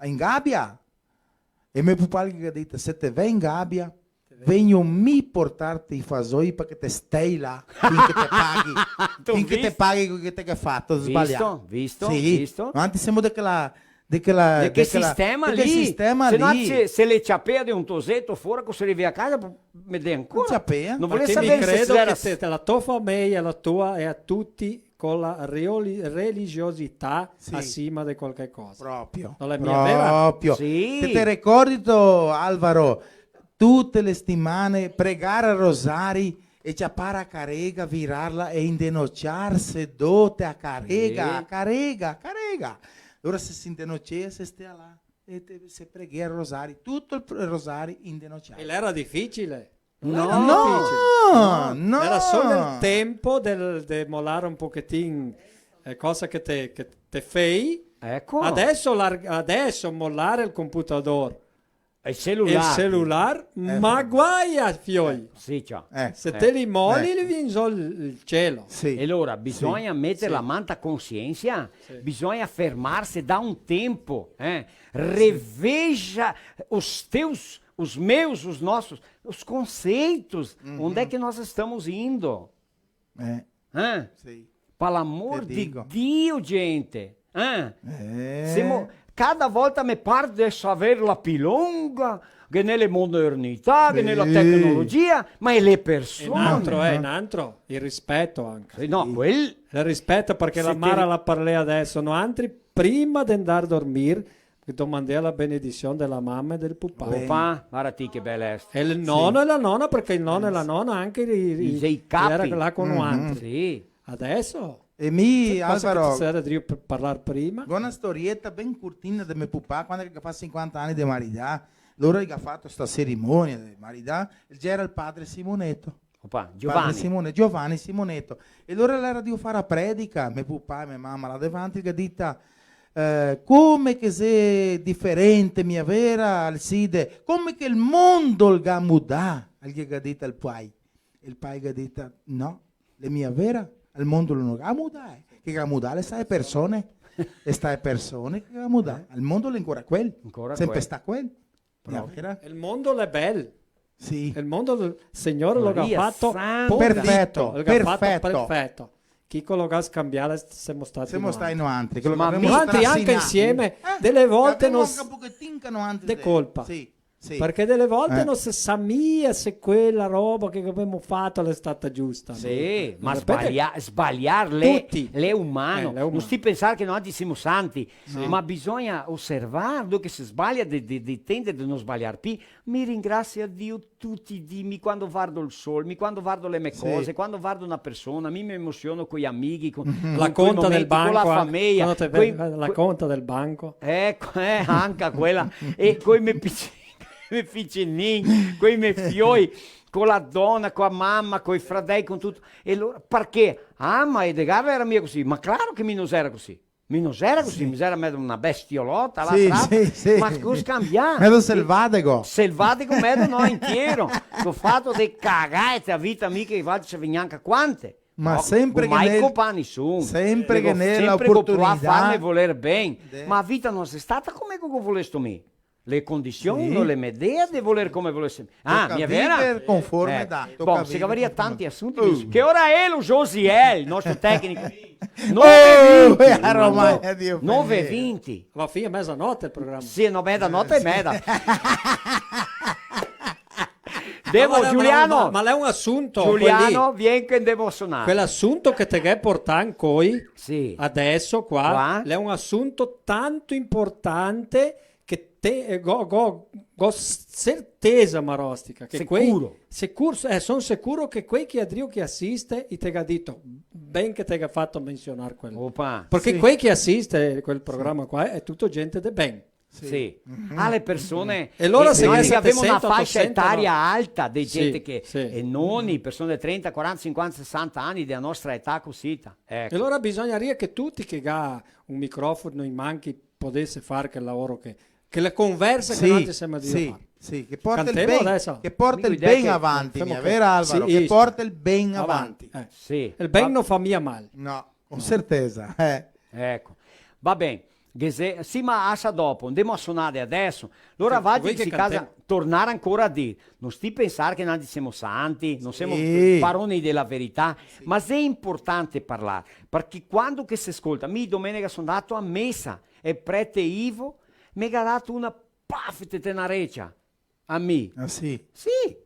in gabia. E me pupà el ga dito: "Se te ve in gabia, vegno mi portarte i fasoi parché te stei là, fin che te paghi, fin che te paghi quel che te ga fato, sbalià." Visto, visto, visto. Sì, ma anzi semo de quela De quela, de quel sistema lì. Se no, se, se le ciapea de un toseto fora, co se rivea a casa, po-, me dea ancora. Ciapea. No volea saver se... Parché mi credo che se la to fameia, la tua e a tuti co la reoli-, religiosità a sima de qualche cosa. Proprio. No l'è mia vera? Proprio. Sì. Te, te recordito, Alvaro, tute le stimane pregar el rosari e ciapar a carega, virarla e indenociarse do te a carega, sì, a carega, a carega. Alora se se indenocea, se stea là e te, se preghea el rosari, tuto el pr-, el rosari indenocià. E l'era dificile? No. No, no, no. Era solo el tempo del, de molar un pochetin, eh, cosa che te, che te fei. Eco. Adeso lar-, adeso molar el computador. El celular. El celular, eh, ma guai a fioi. Eh, sì, ciò. Eh. Se te li moli, li vien zo el, el cielo. Sì. E alora bisogna meter la man ta consiensia, bisogna fermarse, dar um tempo, eh? Reveja os teus, os meus, os nossos, os conceitos. Onde é que nós estamos indo? Eh. Eh? Sì. Par l'amor de Dio, gente. Eh? Eh. Semo, cada volta me par de saverla pi longa, che ne le modernità, che ne la tecnologia, ma e le persone. E n'antro, eh, n'antro, el rispeto anca. Sì, no, quel... El rispeto, parché la Mara la parlea adeso, noantri prima de ndar dormir, che domandea la benedision de la mama e del pupà. Opa, varda ti che bel gesto. E el nono e la nona, parché el nono e la nona anca i, i, i, i capi. Era là co noantri. Sì. Adeso? E mi, Alvaro, se era drio p-, parlar prima. Go na storieta ben curtina de me pupà, quando che el ga fato sinquanta ani de maridà, lora el ga fato sta cerimonia de maridà, el gera el padre Simoneto. Opa, Giovanni. Padre Simone, Giovanni Simoneto. E lora l'era drio far a predica, me pupà e me mama là davanti, el ga dita, eh, "Come che xe diferente, mia vera, Alcide, come che el mondo el ga mudà", el ghe ga dita al pai. El pai el ga dita, "No, l'è mia vera, el mondo no ga mudà, eh. Che ga mudà l'è sta e persone, l'è sta e persone che ga mudà, el mondo l'è ancora quel, sempre sta quel." Proprio. Mia vera. El mondo l'è bel. Sì. El mondo, el Signor lo ga fato pulito, perfeto, el ga fato perfeto. Chi che lo ga scambià, semo stati noantri. Semo stati noantri, che lo gavemo strasinà. Ma noantri anca insieme, eh, dele volte gavemo anca un pochetin anca noantri de colpa. Sì, sì. Parché dele volte no se sa mia se quela roba che gavemo fato l'è stata giusta, no? Sì, ma sbalia-, sbaliar l'è, l'è umano. Eh, l'è umano. No sti pensar che noantri semo santi, ma bisogna oservar, dove che se sbalia, de, de, de tender de no sbaliar pi. Mi ringrasio a Dio tuti i dì, mi quando vardo el sol, mi quando vardo le me cose, quando vardo na persona, mi me emosiono coi amighi, con, con quei momenti, con la fameia, quando te ve-, coi, la conta del banco. Eco, eh, anca quela. E coi me pici-, coi me picenin, coi me fioi, co la dona, co la mama, coi fradei, con tuto. E lora, parché? Ah, ma Edgar l'era mia cusì. Ma claro che mi no xera cusì. Mi no xera cusì, mi xera medo na bestiolota, là, sì, sì, sì, ma go scambià. Medo selvadego. Selvadego medo no, intiero. Go fato de cagae te a vita mia che valtri savì gnanca quante. Ma no, sempre go mai copà nisun. Sempre che ne l'oportunità. Sempre go provà a farme voler ben. Ma a vita no xe stata come che go volesto mi. Le condision no le me dea de voler come volese. Ah, mia vera? Toca viver conforme da, toca viver conforme. Bon, se gavaria tanti asunti, che ora xe lo Josiel, el nostro tecnico? Nove e vinti, Armando. Nove e vinti. Va fin a mesanote el programa. Sì, no, mesanote e meda. Devo, Giuliano, ma, ma l'è un asunto, Giuliano, vien che devo sonar. Quell'asunto che te ghè portà ancoi, sì, adeso qua, l'è un asunto tanto importante che te, eh, go, go, go certesa, Marostica, che quei... Sicuro. Sicuro, eh, son sicuro che quei che a drio che asiste, i te ga dito, ben che te ga fato mensionar quel. Opa. Parché quei che asiste quel programa qua xe tuto gente de ben. Sì. Sì. Ah, le persone, e lora, eh, se noi gavemo na fascia etaria alta de gente che, sì, e noni, persone de trenta, quaranta, sinquanta, sesanta ani, dela nostra età cusita. Eco. E lora bisognaria che tuti che ga un microfono in man che podese far quel lavoro che, che le converse che noantri semo drio far. Sì, sì, che porta el ben, che porta el ben avanti, mia vera, Alvaro? Che porta el ben avanti. Eh. Sì. El ben no fa mia mal. No, con certesa, eh. Eco. Va ben. Ghe xe, sì, ma asa dopo, ndemo a sonare adeso. Lora sì, valtri che sè casa, tornare ancora a dir, no sti pensare che noantri semo santi, no semo paroni dela verità, ma xe importante parlar, parché quando che se scolta, mi domenega so ndato a mesa, e prete Ivo me ga dato una pafete te na recia. A mi. Ah, sì? Sì,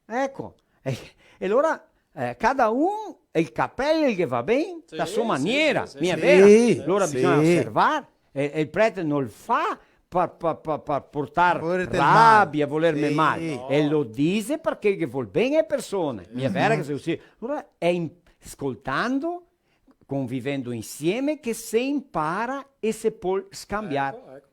eco. E, e lora, eh, cada un, el capel el ghe va ben, sì, da so maniera, sì, sì, mia vera? Sì, lora bisogna oservar, e, e el prete no el fa par, par, par, par portar rabia, volerme mal. Sì. No. El lo dixe parché el ghe vol ben a le persone. Mia vera che xe cusì? Lora xe in-, scoltando, convivendo insieme che se impara e se pol scambiar. Eco, eco.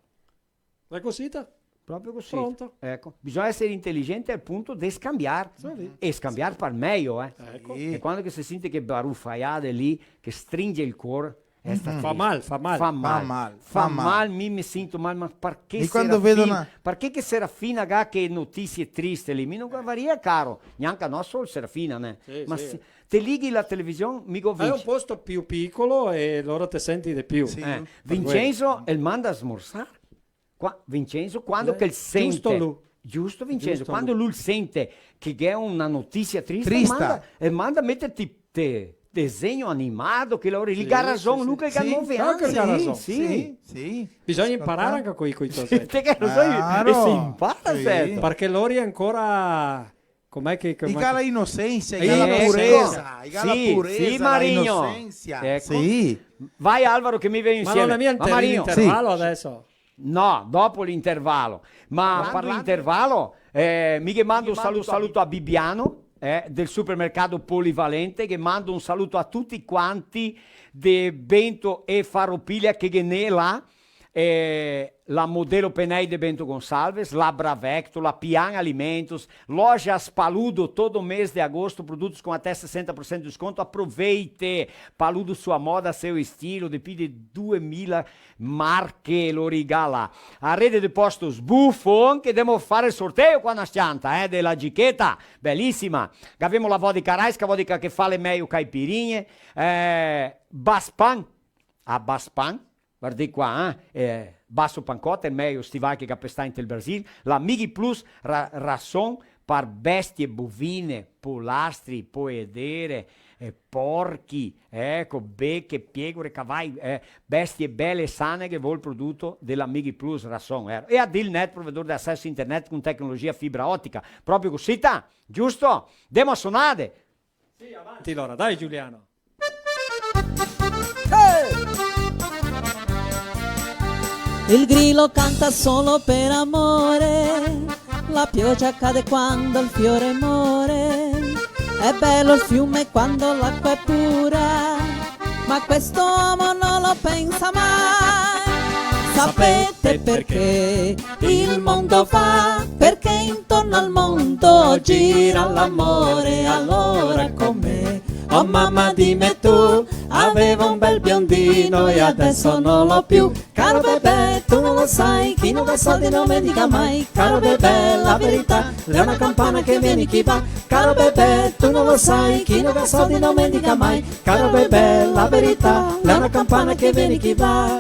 Xe cusita. Proprio cusì. Pronto. Eco, bisogna esare inteligente al punto de scambiar. Sì. E scambiar par mejo, eh. Eco. Sì. E quando che se sente che barufaiade lì, che stringe el cor, eh, sta triste. Fa mal, fa mal. Fa mal. Fa mal, fa mal, mi me sento mal, ma parché Serafina, parché che Serafina ga che notisie triste lì? Mi no gavaria caro, gnanca no sol Serafina, né? Sì, ma sì. Se te lighi la television, mi go vinto. Xe un posto più picolo e lora te senti de più. Sì. Eh, Vincenzo, el manda a smorsar. Qua, Vincenzo, quando che el sente, giusto lu. Giusto, Vincenzo, giusto lu. Quando lu el sente che gh'è una notisia trista, trista, el manda, el manda a meterti te, Desenho animado, che lori, el ga rason, Luca, el ga nove ani. Sì, sì, sì. Bisogna inparare anca coi, coi toseti. Te che lo so, e se inpara, certo. Parché lori ancora, com'è che, com'è che... I ga la inosensa, i ga la puresa, i ga la puresa, la inosensa. Eco. Sì, Marigno. Sì. Vai, Alvaro, che mi vegno insieme. Ma no la mia... Ma Marigno. Intervalo adeso? No, dopo l'intervalo. Ma parlando de intervalo, eh, mi ghe mando un salu-, saluto a Bibiano, eh, del supermercato Polivalente, ghe mando un saluto a tuti quanti de Bento e Farroupilha che ghe n'è là, eh, la Modelo Penei de Bento Gonçalves, la Bravecto, la Pian Alimentos, Lojas Paludo, todo mês de agosto, produtos com até sessenta por cento de desconto. Aproveite! Paludo, sua moda, seu estilo, de pi de due mila marche lo regala. A rede de postos Buffon, che demo fare el sorteio qua na s-cianta, eh, de la gicheta, belisima. Gavemo la vodka Raiska, vodka che fa le mejo caipirinhe, eh, Baspan, a Baspan, vardè qua, eh, eh, Basso Pancotta, el mejo stival che ga pestà inte el Brasil, la Mig Plus, ra-, rason, par bestie bovine, polastri, poedere, eh, porchi, eco, beche, piegore, cavai, eh, bestie bele e sane che vol el produto de la Mig Plus Rason, eh. E a Dilnet, provedor de aceso internet con tecnologia fibra otica. Proprio cusì, ta? Giusto? Demo a sonade! Sì, avanti, alora, dai, Giuliano. Il grillo canta solo per amore, la pioggia cade quando il fiore muore, è bello il fiume quando l'acqua è pura, ma questo uomo non lo pensa mai. Sapete perché? Il mondo va, perché intorno al mondo gira l'amore, allora con me. Oh mamma, dimmi tu, avevo un bel biondino e adesso non l'ho più. Caro bebè, tu non lo sai, chi non ha soldi non mendica mai. Caro bebè, la verità, l'è una campana che viene chi va. Caro bebè, tu non lo sai, chi non ha soldi non mendica mai. Caro bebè, la verità, l'è una campana che viene chi va.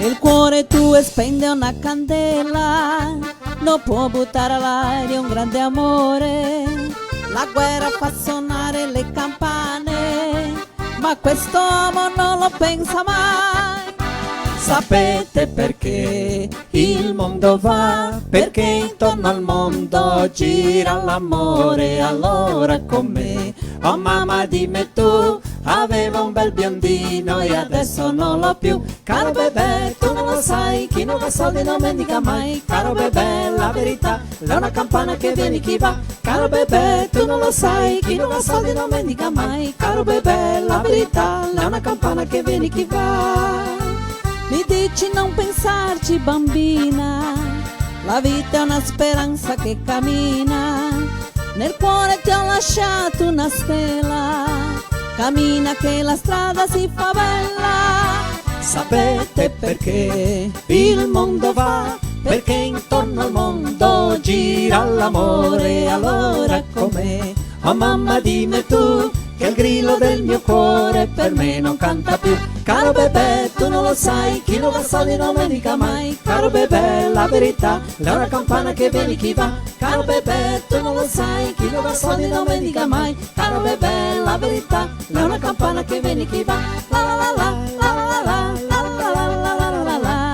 Il cuore tuo spende una candela, non può buttare all'aria un grande amore. La guerra fa sonare le campane, ma quest'uomo non lo pensa mai. Sapete perché? Il mondo va, perché intorno al mondo gira l'amore, allora con me. Oh mamma, dimmi tu, avevo un bel biondino e adesso non l'ho più. Caro bebè, tu non lo sai, chi non ha soldi non mendica mai. Caro bebè, la verità, l'è una campana che viene chi va. Caro bebè, tu non lo sai, chi non ha soldi non mendica mai. Caro bebè, la verità, l'è una campana che viene chi va. Mi dici non pensarci, bambina, la vita è una speranza che cammina. Nel cuore ti ho lasciato una stella, cammina che la strada si fa bella. Sapete perché? Il mondo va, perché intorno al mondo gira l'amore, allora con me. Oh mamma, dimmi tu, che il grillo del mio cuore per me non canta più. Caro bebè, tu non lo sai, chi non ha soldi non mendica mai. Caro bebè, la verità, l'è una campana che viene chi va. Caro bebè, tu non lo sai, chi non ha soldi non mendica mai. Caro bebè, la verità, l'è una campana che viene chi va. La la la la, la la la la.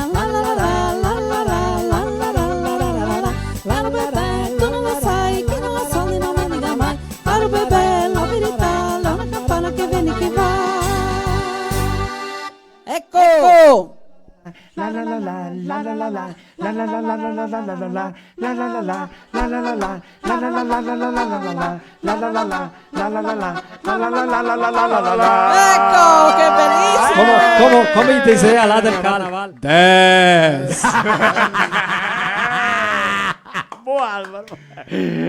Caro bebè, tu non lo sai, chi non ha soldi non mendica mai. Caro bebè, la verità, l'è una campana che viene chi va. Eco! Eco! Eco, che belisimo! Come, come, come i disea là del carnaval? Dance! Boh, Alvaro.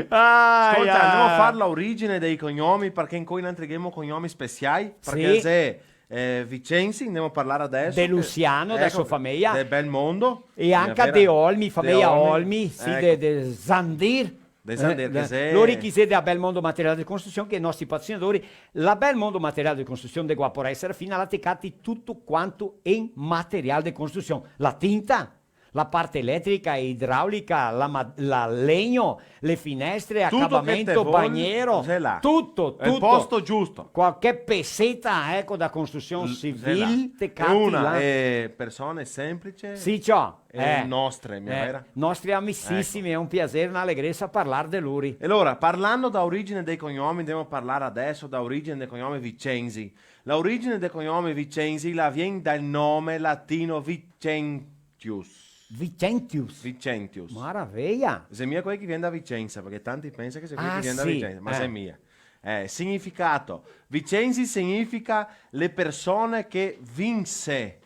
Ai, scolta, ai. Ndemo a far la origine dei cognomi, parché incoi noantri ghemo cognomi speciai, parché xe, eh, Vicenzi, ndemo a parlar adeso, de Luciano, dela so fameia. De Belmondo. E anca de Olmi, fameia Olmi, sì, de, de Zandir. De Zandir, eh, che xe... Lori chi xe de Belmondo Material de Construção, che i nostri patrocinadori, la Belmondo Material de Construção de Guaporé e Serafina, là te cati tuto quanto in material de construção. La tinta, La parte elétrica, idraulica, la ma-, la legno, le finestre, tuto che te acabamento, vol, bagnero, xe là. Tuto, tuto. Xe el posto giusto. Qualche peseta, eco, da construsion civil, te cati là. E una, eh, persone semplice. Sì, ciò. E eh, nostre, mia vera? Nostri amisisimi, eco. Xe un piaser, na alegresa parlar de luri. E alora, parlando da origine dei cognomi, ndemo parlar adeso da origine del cognome Vicenzi. La origine del cognome Vicenzi la vien dal nome latino Vicentius. Vicentius. Vicentius. Maraveia. Xe mia quei che vien da Vicenza, parché tanti pensa che xe quei che vien da Vicenza, ma xe mia. Eh, significato. Vicenzi significa le persone che vinse.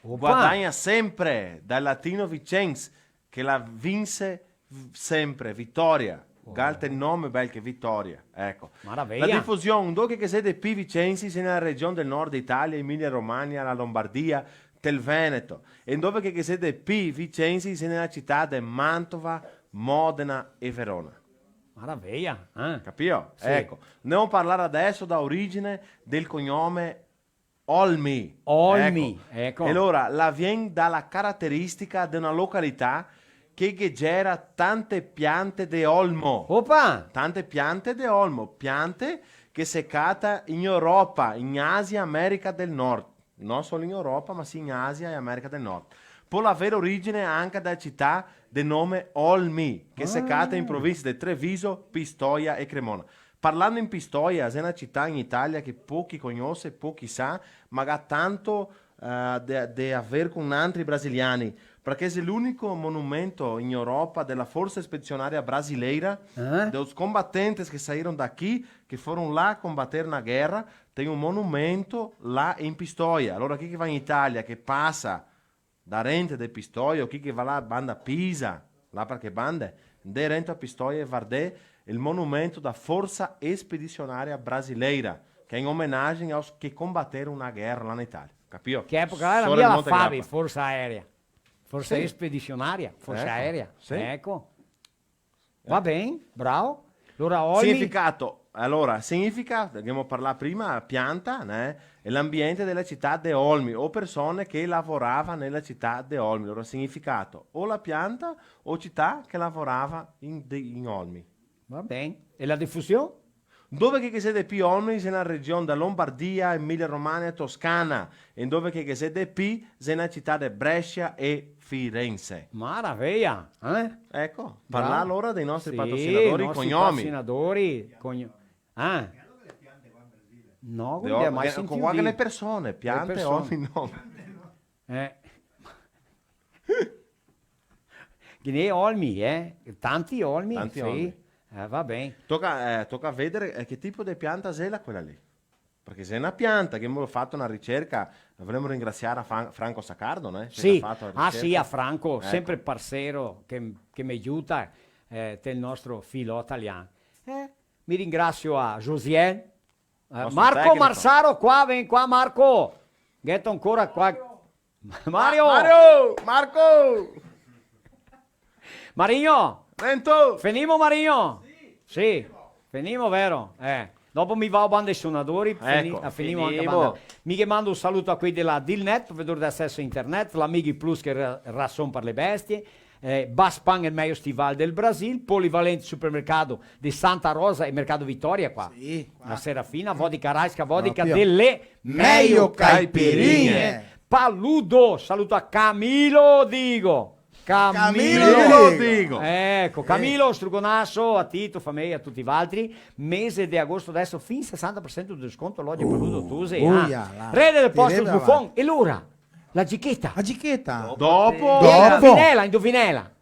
Opa. Guadagna sempre, dal latino vicens, che la vinse v-, sempre, vitoria. Ga anca el nome bel che Vitoria, eco. Maraveia. La difusion, ndove che ghe xe de pi Vicenzi, xe nela region del nord Italia, Emilia Romagna, la Lombardia, tel Veneto. E ndove che ghe xe de pi Vicenzi, xe nela cità de Mantova, Modena e Verona. Maraveia, eh? Capio? Sì. Eco. Ndemo parlar adeso da origine del cognome Olmi. Olmi, eco. Eco. E alora, la vien da la carateristica de na località che ghe gera tante piante de olmo. Opa! Tante piante de olmo, piante che se cata in Europa, in Asia, America del Nord. No solo in Europa, ma sì in Asia e America del Nord. Pol aver origine anca da cità de nome Olmi, che se cata in provinse de Treviso, Pistoia e Cremona. Parlando in Pistoia, xe na cità in Italia che pochi cognose, pochi sa, ma ga tanto, eh, de, de aver con nantri brasiliani, parché xe l'unico monumento in Europa de la Forsa Expedicionaria Brasileira, eh? Dos combatentes que saíram daqui, que foram lá combater na guerra, tem um monumento lá em Pistoia. Alora, chi che va in Italia, che pasa darente de Pistoia, o chi che va là banda Pisa, là par che bande, ndè rento a Pistoia e vardè el monumento da Força Expedicionária Brasileira, che xe in omenagem aos que combateram na guerra là in Italia, capio? Che epoca era? Sora el Monte Grappa. Força Aérea. Força Expedicionária, Força Aérea. Sì. Eco. Va ben, bravo. Alora, Olmi. Significato. Alora, significa, che gavemo parlà prima, pianta, né? E l'ambiente dela cità de Olmi, o persone che lavorava nela cità de Olmi. Alora, significato, o la pianta, o cità che lavorava in, de, in Olmi. Va ben. E la difusion? Ndove che ghe xe de pi Olmi, xe na region da Lombardia, Emilia Romagna, Toscana, e ndove che ghe xe de pi, xe na cità de Brescia e Firenze. Maraveia, eh? Eco, parlà alora dei nostri patrocinadori, cognomi. Bravo. Sì, i nostri patrocinadori, cogno-, ah. No, de o-, mai eh, sentìo qua che dire. Le persone, piante, le persone. Olmi, no. Eh. Ghe n'è olmi, eh? Tanti olmi, tanti olmi. Sì. Eh, va ben. Toca, eh, toca vedere, eh, che tipo de pianta xela quela lì. Parché xe na pianta, che gavemo fato na ricerca, volemo ringrasiar a Fran-, Franco Saccardo, né? Sì. Che ga fato la ricerca. Ah, sì, a Franco, eco, sempre parsero, che, che me giuta, eh, del nostro filò talian. Eh, mi ringrasio a Josiel, eh, nostro tecnico. Marco Marsaro, qua, vien qua, Marco. Gheto ancora qua. Mario! Ma-, Mario! Marco! Marinho! Rento! Fenimo, Marinho? Sì, fenimo, vero? Eh. Dopo mi vao a banda i sonadori, feni-, eco, a fenimo anca a banda. Mi ghe mando un saluto a quei dela Dilnet, provedor de aceso a internet, l'Amighi Plus che ra-, rason par le bestie, eh, Baspan, el mejo stival del Brasil, Polivalente Supermercado de Santa Rosa e Mercado Vitória qua. Sì, qua. La Serafina, vodka Rajska, vodka dele mejo caipirinhe. Proprio. Mejo caipirinhe. Paludo, saluto a Camilo, digo. Camilo. Camilo, digo. Eco, Camilo, struconaso a ti, to fameja, a tuti valtri. Mese de agosto adeso fin sesanta par sento de desconto, Loja Paludo, Tuse, ah. Uia, là. Rede de Postos Buffon, e lora? La gicheta. La gicheta. Dopo. Dopo. Indovinela, indovinela.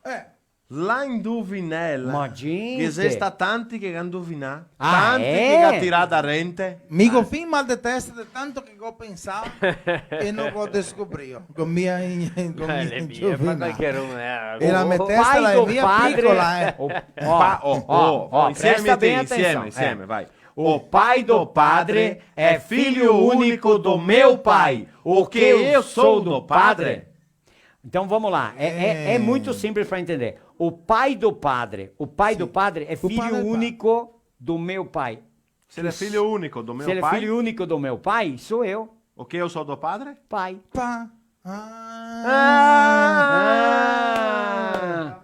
Eh. La indovinela. Ma gente. Ghe xe sta tanti che ga indovinà. Ah, tanti che ga tirà darente. Mi go fin mal de testa de tanto che go pensà e no go descobrio. Go mia in-, go mia indovinà. E la me testa la xe mia picola, eh. O, o, o, insieme, presta ben atension, insieme, vai. O pai do padre é filho único do meu pai. O que eu sou do padre? Então, vamos lá. É, é, é muito simples pra entender. O pai do padre, o pai do padre é filho único do meu pai. Se ele é filho único do meu pai? Se ele é filho único do meu pai, sou eu. O que eu sou do padre? Pai. Pa. Ah. Ah.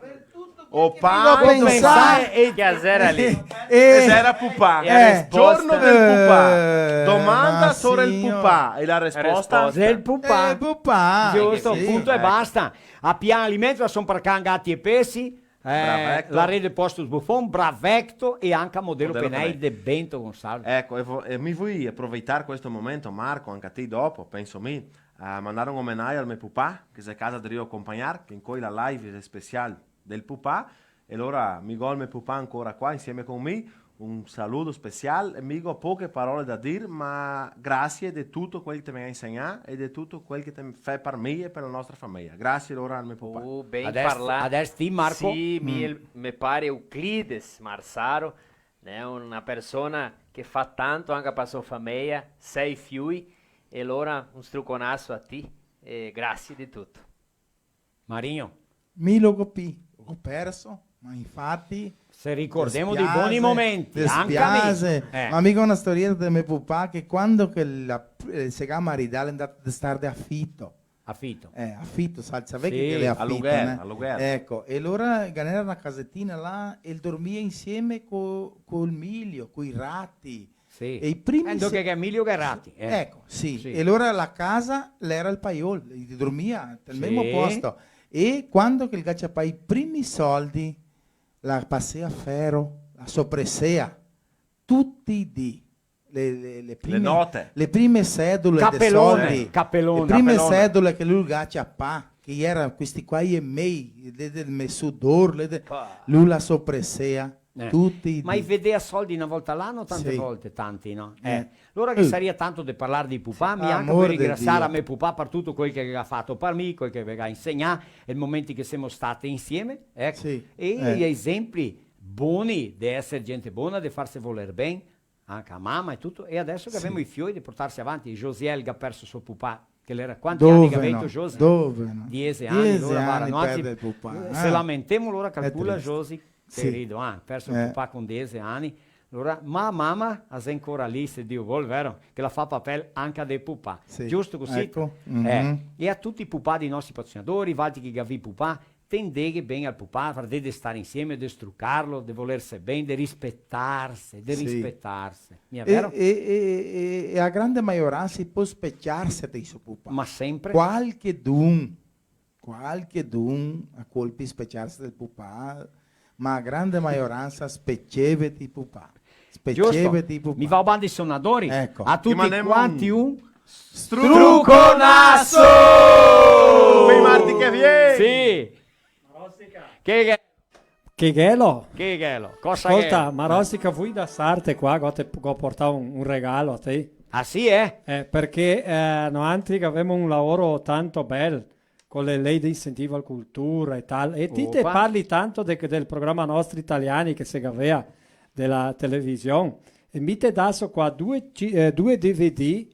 O pa, pensà e che era lì. Eh, eh. Era pupà. E a risposta? Giorno del pupà. Eh, domanda, ma sora el pupà. E la risposta? Del pupà. Eh, pupà. Giusto, sì, punto e basta. A pian alimentos, son par can, gati e pesi. Eh, bravecto. La rede Postos Buffon, bravecto, e anca Modelo Penei de Bento Gonçalves. Eco, e vo-, e mi vui aproveitar questo momento, Marco, anca ti dopo, penso mi, a mandar un omenaio al me pupà, che xe casa drio compagnar, che incoi la live xe special del pupà, e alora mi go el me pupà ancora qua insieme con mi, un saludo special, e mi go poche parole da dir, ma grasie de tuto quel che te me ga insegnà e de tuto quel che te fè par mi e par la nostra fameia. Grasie alora al me pupà. Oh, ben parlà. Adès ti, Marco? Sì, mi, el, me pare Euclides Marsaro, né, una persona che fa tanto anca par so fameia, sei fiui, e alora un struconaso a ti, e grasie de tuto. Marinho. Mi lo go pi-, lo go perso, ma infati... Se ricordemo dei boni momenti, anca mi. Despiase, despiase. Eh. Ma mi go na storieta de me pupà che quando che la, eh, se ga maridà, l'è ndà de star de afito. Afito. Eh, afito, sa, savè che l'è afito, aluguel, né? Aluguel. Eco, e alora ghe n'era na casetina là e el dormia insieme co, col milio, coi rati. Sì. E i primi... Eh, se-, dove che Emilio Garati, eh. Eco, sì. Sì. E alora la casa l'era el paiol, i dormia nel memo posto. E quando che el ga ciapà i primi soldi, la pasea fero, la sopresea, tuti i dì, le, le, le prime, le prime sedule de soldi, capelone, le prime sedule che lu ga ciapà, che era questi qua i mei, le del me sudor, le de-, lu la sopresea. Eh. Tuti i dì. Ma i vedea soldi na volta l'ano, tante volte, tanti, no? Eh. Eh. Alora che saria tanto de parlar de pupà, mi anca voi ringrasiar a me pupà par tuto quel che el ga fato par mi, quel che el me ga insegnà, e i momenti che semo stati insieme, eco. Sì. E i esempi boni de eser gente bona, de farse voler ben, anca a mama e tuto, e adeso che gavemo i fioi de portarse avanti, Josiel che ga perso so pupà, che l'era, quanti ani che gavito, Josi? Dove no? Diese ani, diese ani, alora, varda, no, anzi, perde el pupà, eh. Se lamentemo, alora calcola, Josi, querido, ah, perso el pupà con diese ani, alora, ma mama, la xe ancora lì, se Dio vol, vero? Che la fa papel anca de pupà. Sì. Giusto cusì? Eco. Eh, e a tuti i pupà dei nostri patrocinadori, valtri che gavì pupà, tendeghe ben al pupà, far de, de star insieme, de strucarlo, de volerse ben, de rispetarse, de rispetarse. Mia vero? E, e, e, e a grande maioransa i pol speciarse dei so pupà. Ma sempre? Qualchedun, qualchedun a colpi speciarse del pupà, ma a grande maioransa specieve dei pupà. Giusto. Specieve dei pupà. Mi va a banda i sonadori. Eco. A tuti quanti un struconaso! Pei marti che vien! Sì. Che, che... Che ghelo? Che ghelo? Cosa ghelo? Scolta, ma Rosica, vui dasarte qua, go te, go portà un, un regalo a te. Ah, sì, eh? Eh, parché, eh, noantri che gavemo un laoro tanto bel, co le lei de incentivo al cultura e tal. E ti te parli tanto de, del programa Nostri Italiani che se gavea de la television. E mi te daso qua due ci-, eh, due D V D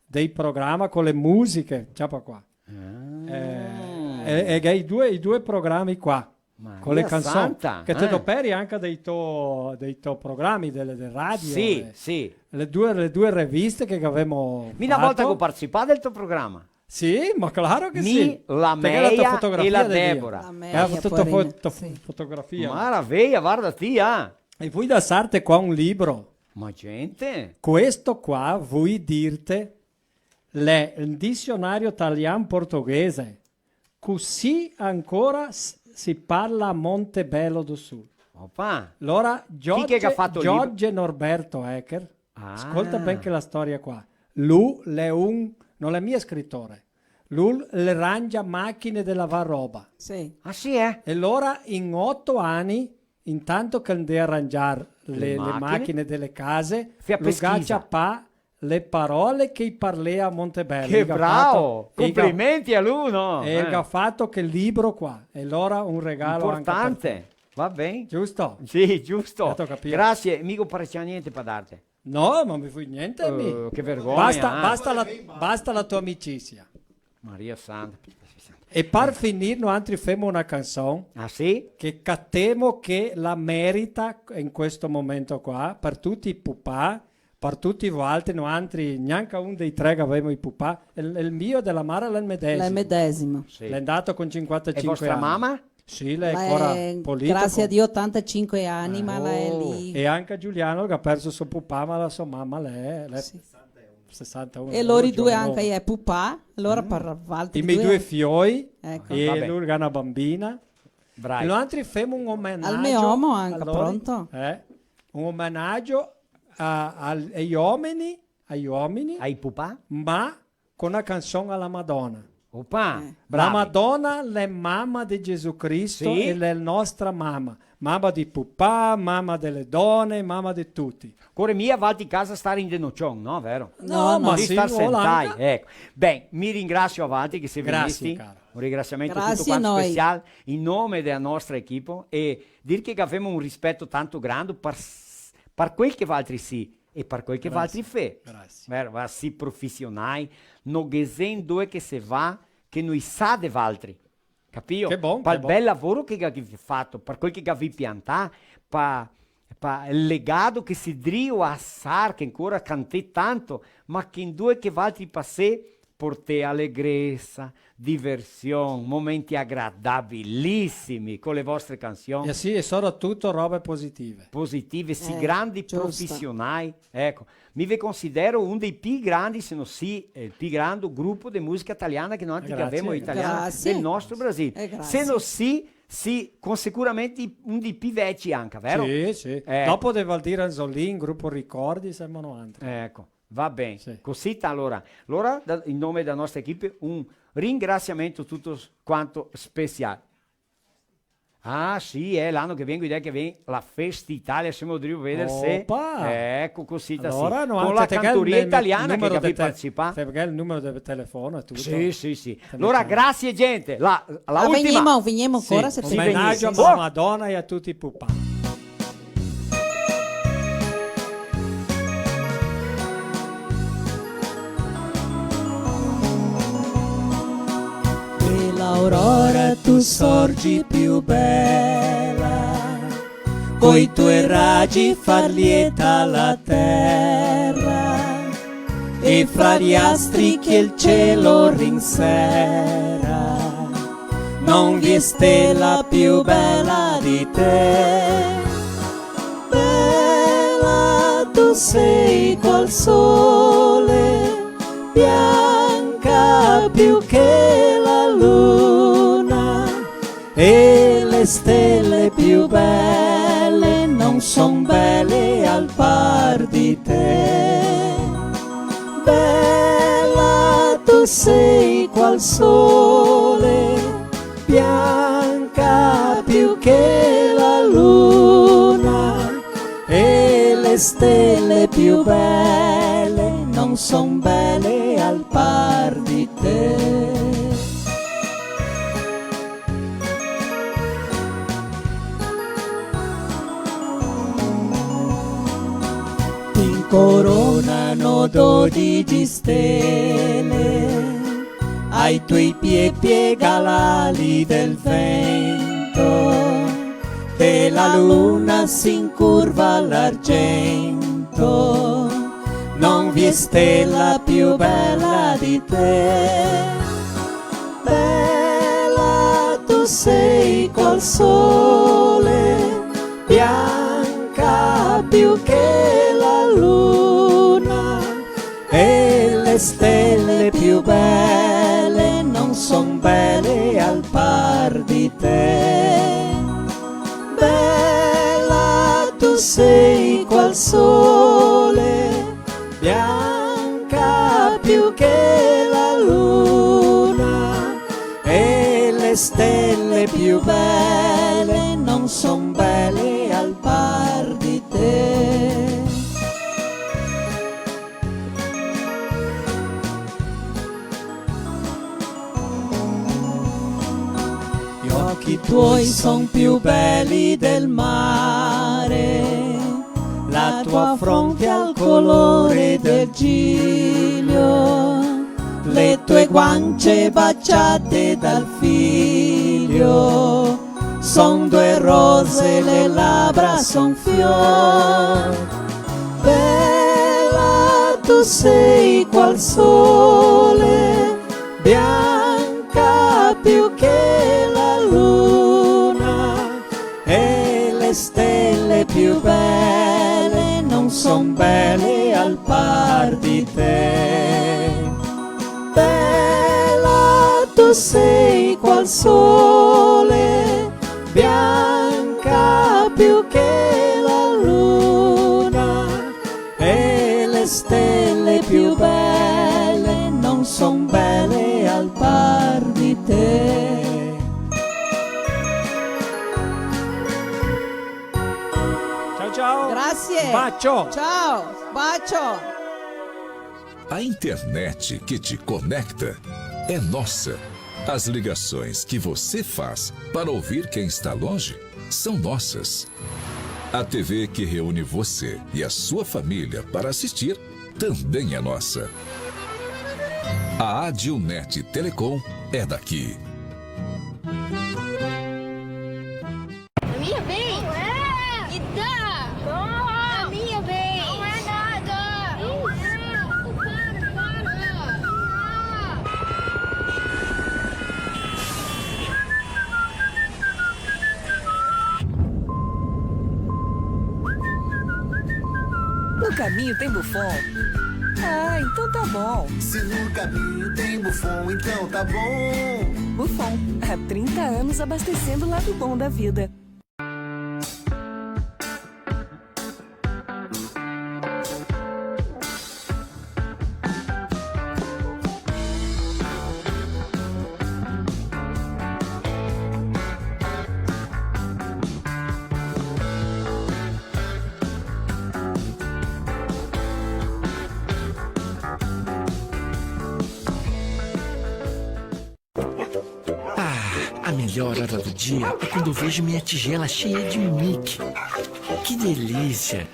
dei programa co le musiche. Ciapa qua. Ah. Eh, e, e che i due, i due programi qua. Maria Santa, eh. Co le canson. Che te doperi anca dei to, dei to programi, dele, de radio, sì, eh. Sì. Le due, le due reviste che gavemo fato. Mi na volta go participà del to programa. Sì, ma claro che sì. Mi, la Meia e la Debora. La Meia, eh, poarina, sì. Fotografia. Maraveia, varda ti, ah. E vui dasarte qua un libro. Ma gente. Questo qua, vui dirte, l'è un disionario talian-portoghese. Cusì ancora s-, si parla a Montebello do Sul. Opa. Alora, chi che ga fato el libro? Jorge Norberto Ecker. Ah. Scolta ben che la storia qua. Lu l'è un, no l'è mia scritore. Lu el rangia machine de lavar roba. Sì. Ah, sì, eh? E alora in oto ani, intanto che el ndea rangiar le, le machine de le case, lu ga ciapà le parole che i parlea a Montebello. Che bravo! Complimenti a lu, no? E el ga fato quel libro qua. E alora un regalo anca par te. Importante. Va ben. Giusto? Sì, giusto. Grasie, mi go parecià gnente par darte. No, ma mi vui gnente, mi. Eh, che vergogna, eh. Basta, basta la, basta la to amicisia. Maria Santa. E par finir, noantri femo na canson. Ah, sì? Che catemo che la merita in questo momento qua, par tuti i pupà, par tuti voaltri, noantri, gnanca un dei tre che gavemo i pupà, el, el mio e de la Mara l'è el medesimo. L'è el medesimo. Sì. L'è ndato con cinquantacinque ani. E vostra mama? Sì, l'è ancora politico. Grasie a Dio, otantacinque ani, ma la è lì. E anca Giuliano, che ga perso so pupà, ma la so mama l'è, l'è sesantaun. E lori due anca i è pupà, alora par valtri due. I me due fioi, eco. E lori ga na banbina. Bravi. E noantri femo un omenagio. Al me omo anca, alora, pronto? Eh, un omenagio a, a, ai omeni, ai omeni. Ai pupà? Ma con na canson a la Madona. Opa, eh, bravi. La Madona l'è mama de Gesù Cristo, sì, e l'è nostra mama. Mama dei pupà, mama dele done, mama de tuti. Core mia valtri casa star in denocion, no? Vero? No, no, ma sì, star sentai, eco. Ben, mi ringrasio a valtri che sì vegnisti. Grasie, caro. Un ringrasiamento tuto quanto special in nome dela nostra equipe e dir che gavemo un rispeto tanto grande par s-, par quel che valtri sì e par quel che valtri fè. Grasie. Vero, va, sì profisionai, no ghe xe ndove che se va che no i sa de valtri. Capio? Che bon, che bon. Pal bel lavoro che gavì fato, par quel che gavì piantà, pa, pa el legado che sì drio asar, che ancora cantè tanto, ma che ndove che valtri pasè, portè alegresa, diversion, momenti agradabilisimi co le vostre cansion. E sì, e sopratuto robe positive. Positive, sì, eh, grandi profisionai. Eco, mi ve considero un dei pi grandi, se no sì, eh, el pi grande grupo de musica taliana che noantri gavemo italiana del nostro Brasil. Eh, grasie. Se no sì, sì, con sicuramente un dei pi veci anca, vero? Sì, sì. Eh. Dopo de Valdir Anzolin, grupo Ricordi, semo noantri. Eco, va ben. Sì. Cosita, alora. Alora, da, in nome dela nostra equipe, un ringrasiamento tuto quanto special. Ah, sì, eh, l'ano che vien, idea che vien, la Festa Italia, semo drio veder se... Opa! Eco, cosita sì. Alora, no, con la cantoria italiana che gavì participà. Te ghe el numero de telefono e tuto. Sì, sì, sì. Alora, grasie, gente. La, la ultima. Vegnemo, vegnemo ancora, se... Sì, omenagio a la Madona e a tuti i pupà. E l'aurora tu sorgi più bella, coi tuoi raggi far lieta la terra, e fra gli astri che il cielo rinsera, non vi è stella più bella di te. Bella tu sei qual sole, bianca più che la luna, e le stelle più belle non son belle al par di te. Bella tu sei qual sole, bianca più che la luna, e le stelle più belle non son belle al par di te. Ti incoronano dodici stelle, ai tuoi piè piega l'ali del vento, e la luna si incurva all'argento, non vi è stella più bella di te. Bella tu sei qual sole, bianca più che la luna, e le stelle più belle non son belle al par di te. Bella tu sei qual sole, bianca più che la luna, e le stelle più belle non son belle al par di te. Gli occhi tuoi son più belli del mare, la tua fronte ha il colore del giglio, le tue guance baciate dal figlio, son due rose, le labbra son fior. Bella Tu sei qual sole, bianca più che la luna, e le stelle più belle non son belle al par di te. Bella, tu sei qual sole, bianca più che la luna, e le stelle più belle non son belle al par di te. Tchau, tchau. Grazie. Bacio. Tchau. Bacio. A internet que te conecta é nossa. As ligações que você faz para ouvir quem está longe são nossas. A T V que reúne você e a sua família para assistir também é nossa. A Adilnet Telecom é daqui. A minha vez? Não é! Me dá! Não! A minha vez! Não é nada! Não é! Para, para! No caminho tem Buffon? Ah, então tá bom. Se no caminho tem Buffon, então tá bom. Buffon, há trinta anos abastecendo o lado bom da vida. Ah, a melhor hora do dia é quando eu vejo minha tigela cheia de Mickey. Que delícia!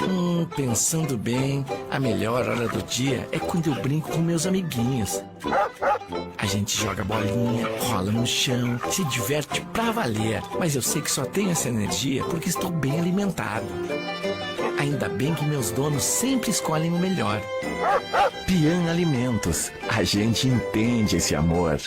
Hum, pensando bem, a melhor hora do dia é quando eu brinco com meus amiguinhos. A gente joga bolinha, rola no chão, se diverte pra valer. Mas eu sei que só tenho essa energia porque estou bem alimentado. Ainda bem que meus donos sempre escolhem o melhor. Pian Alimentos, a gente entende esse amor.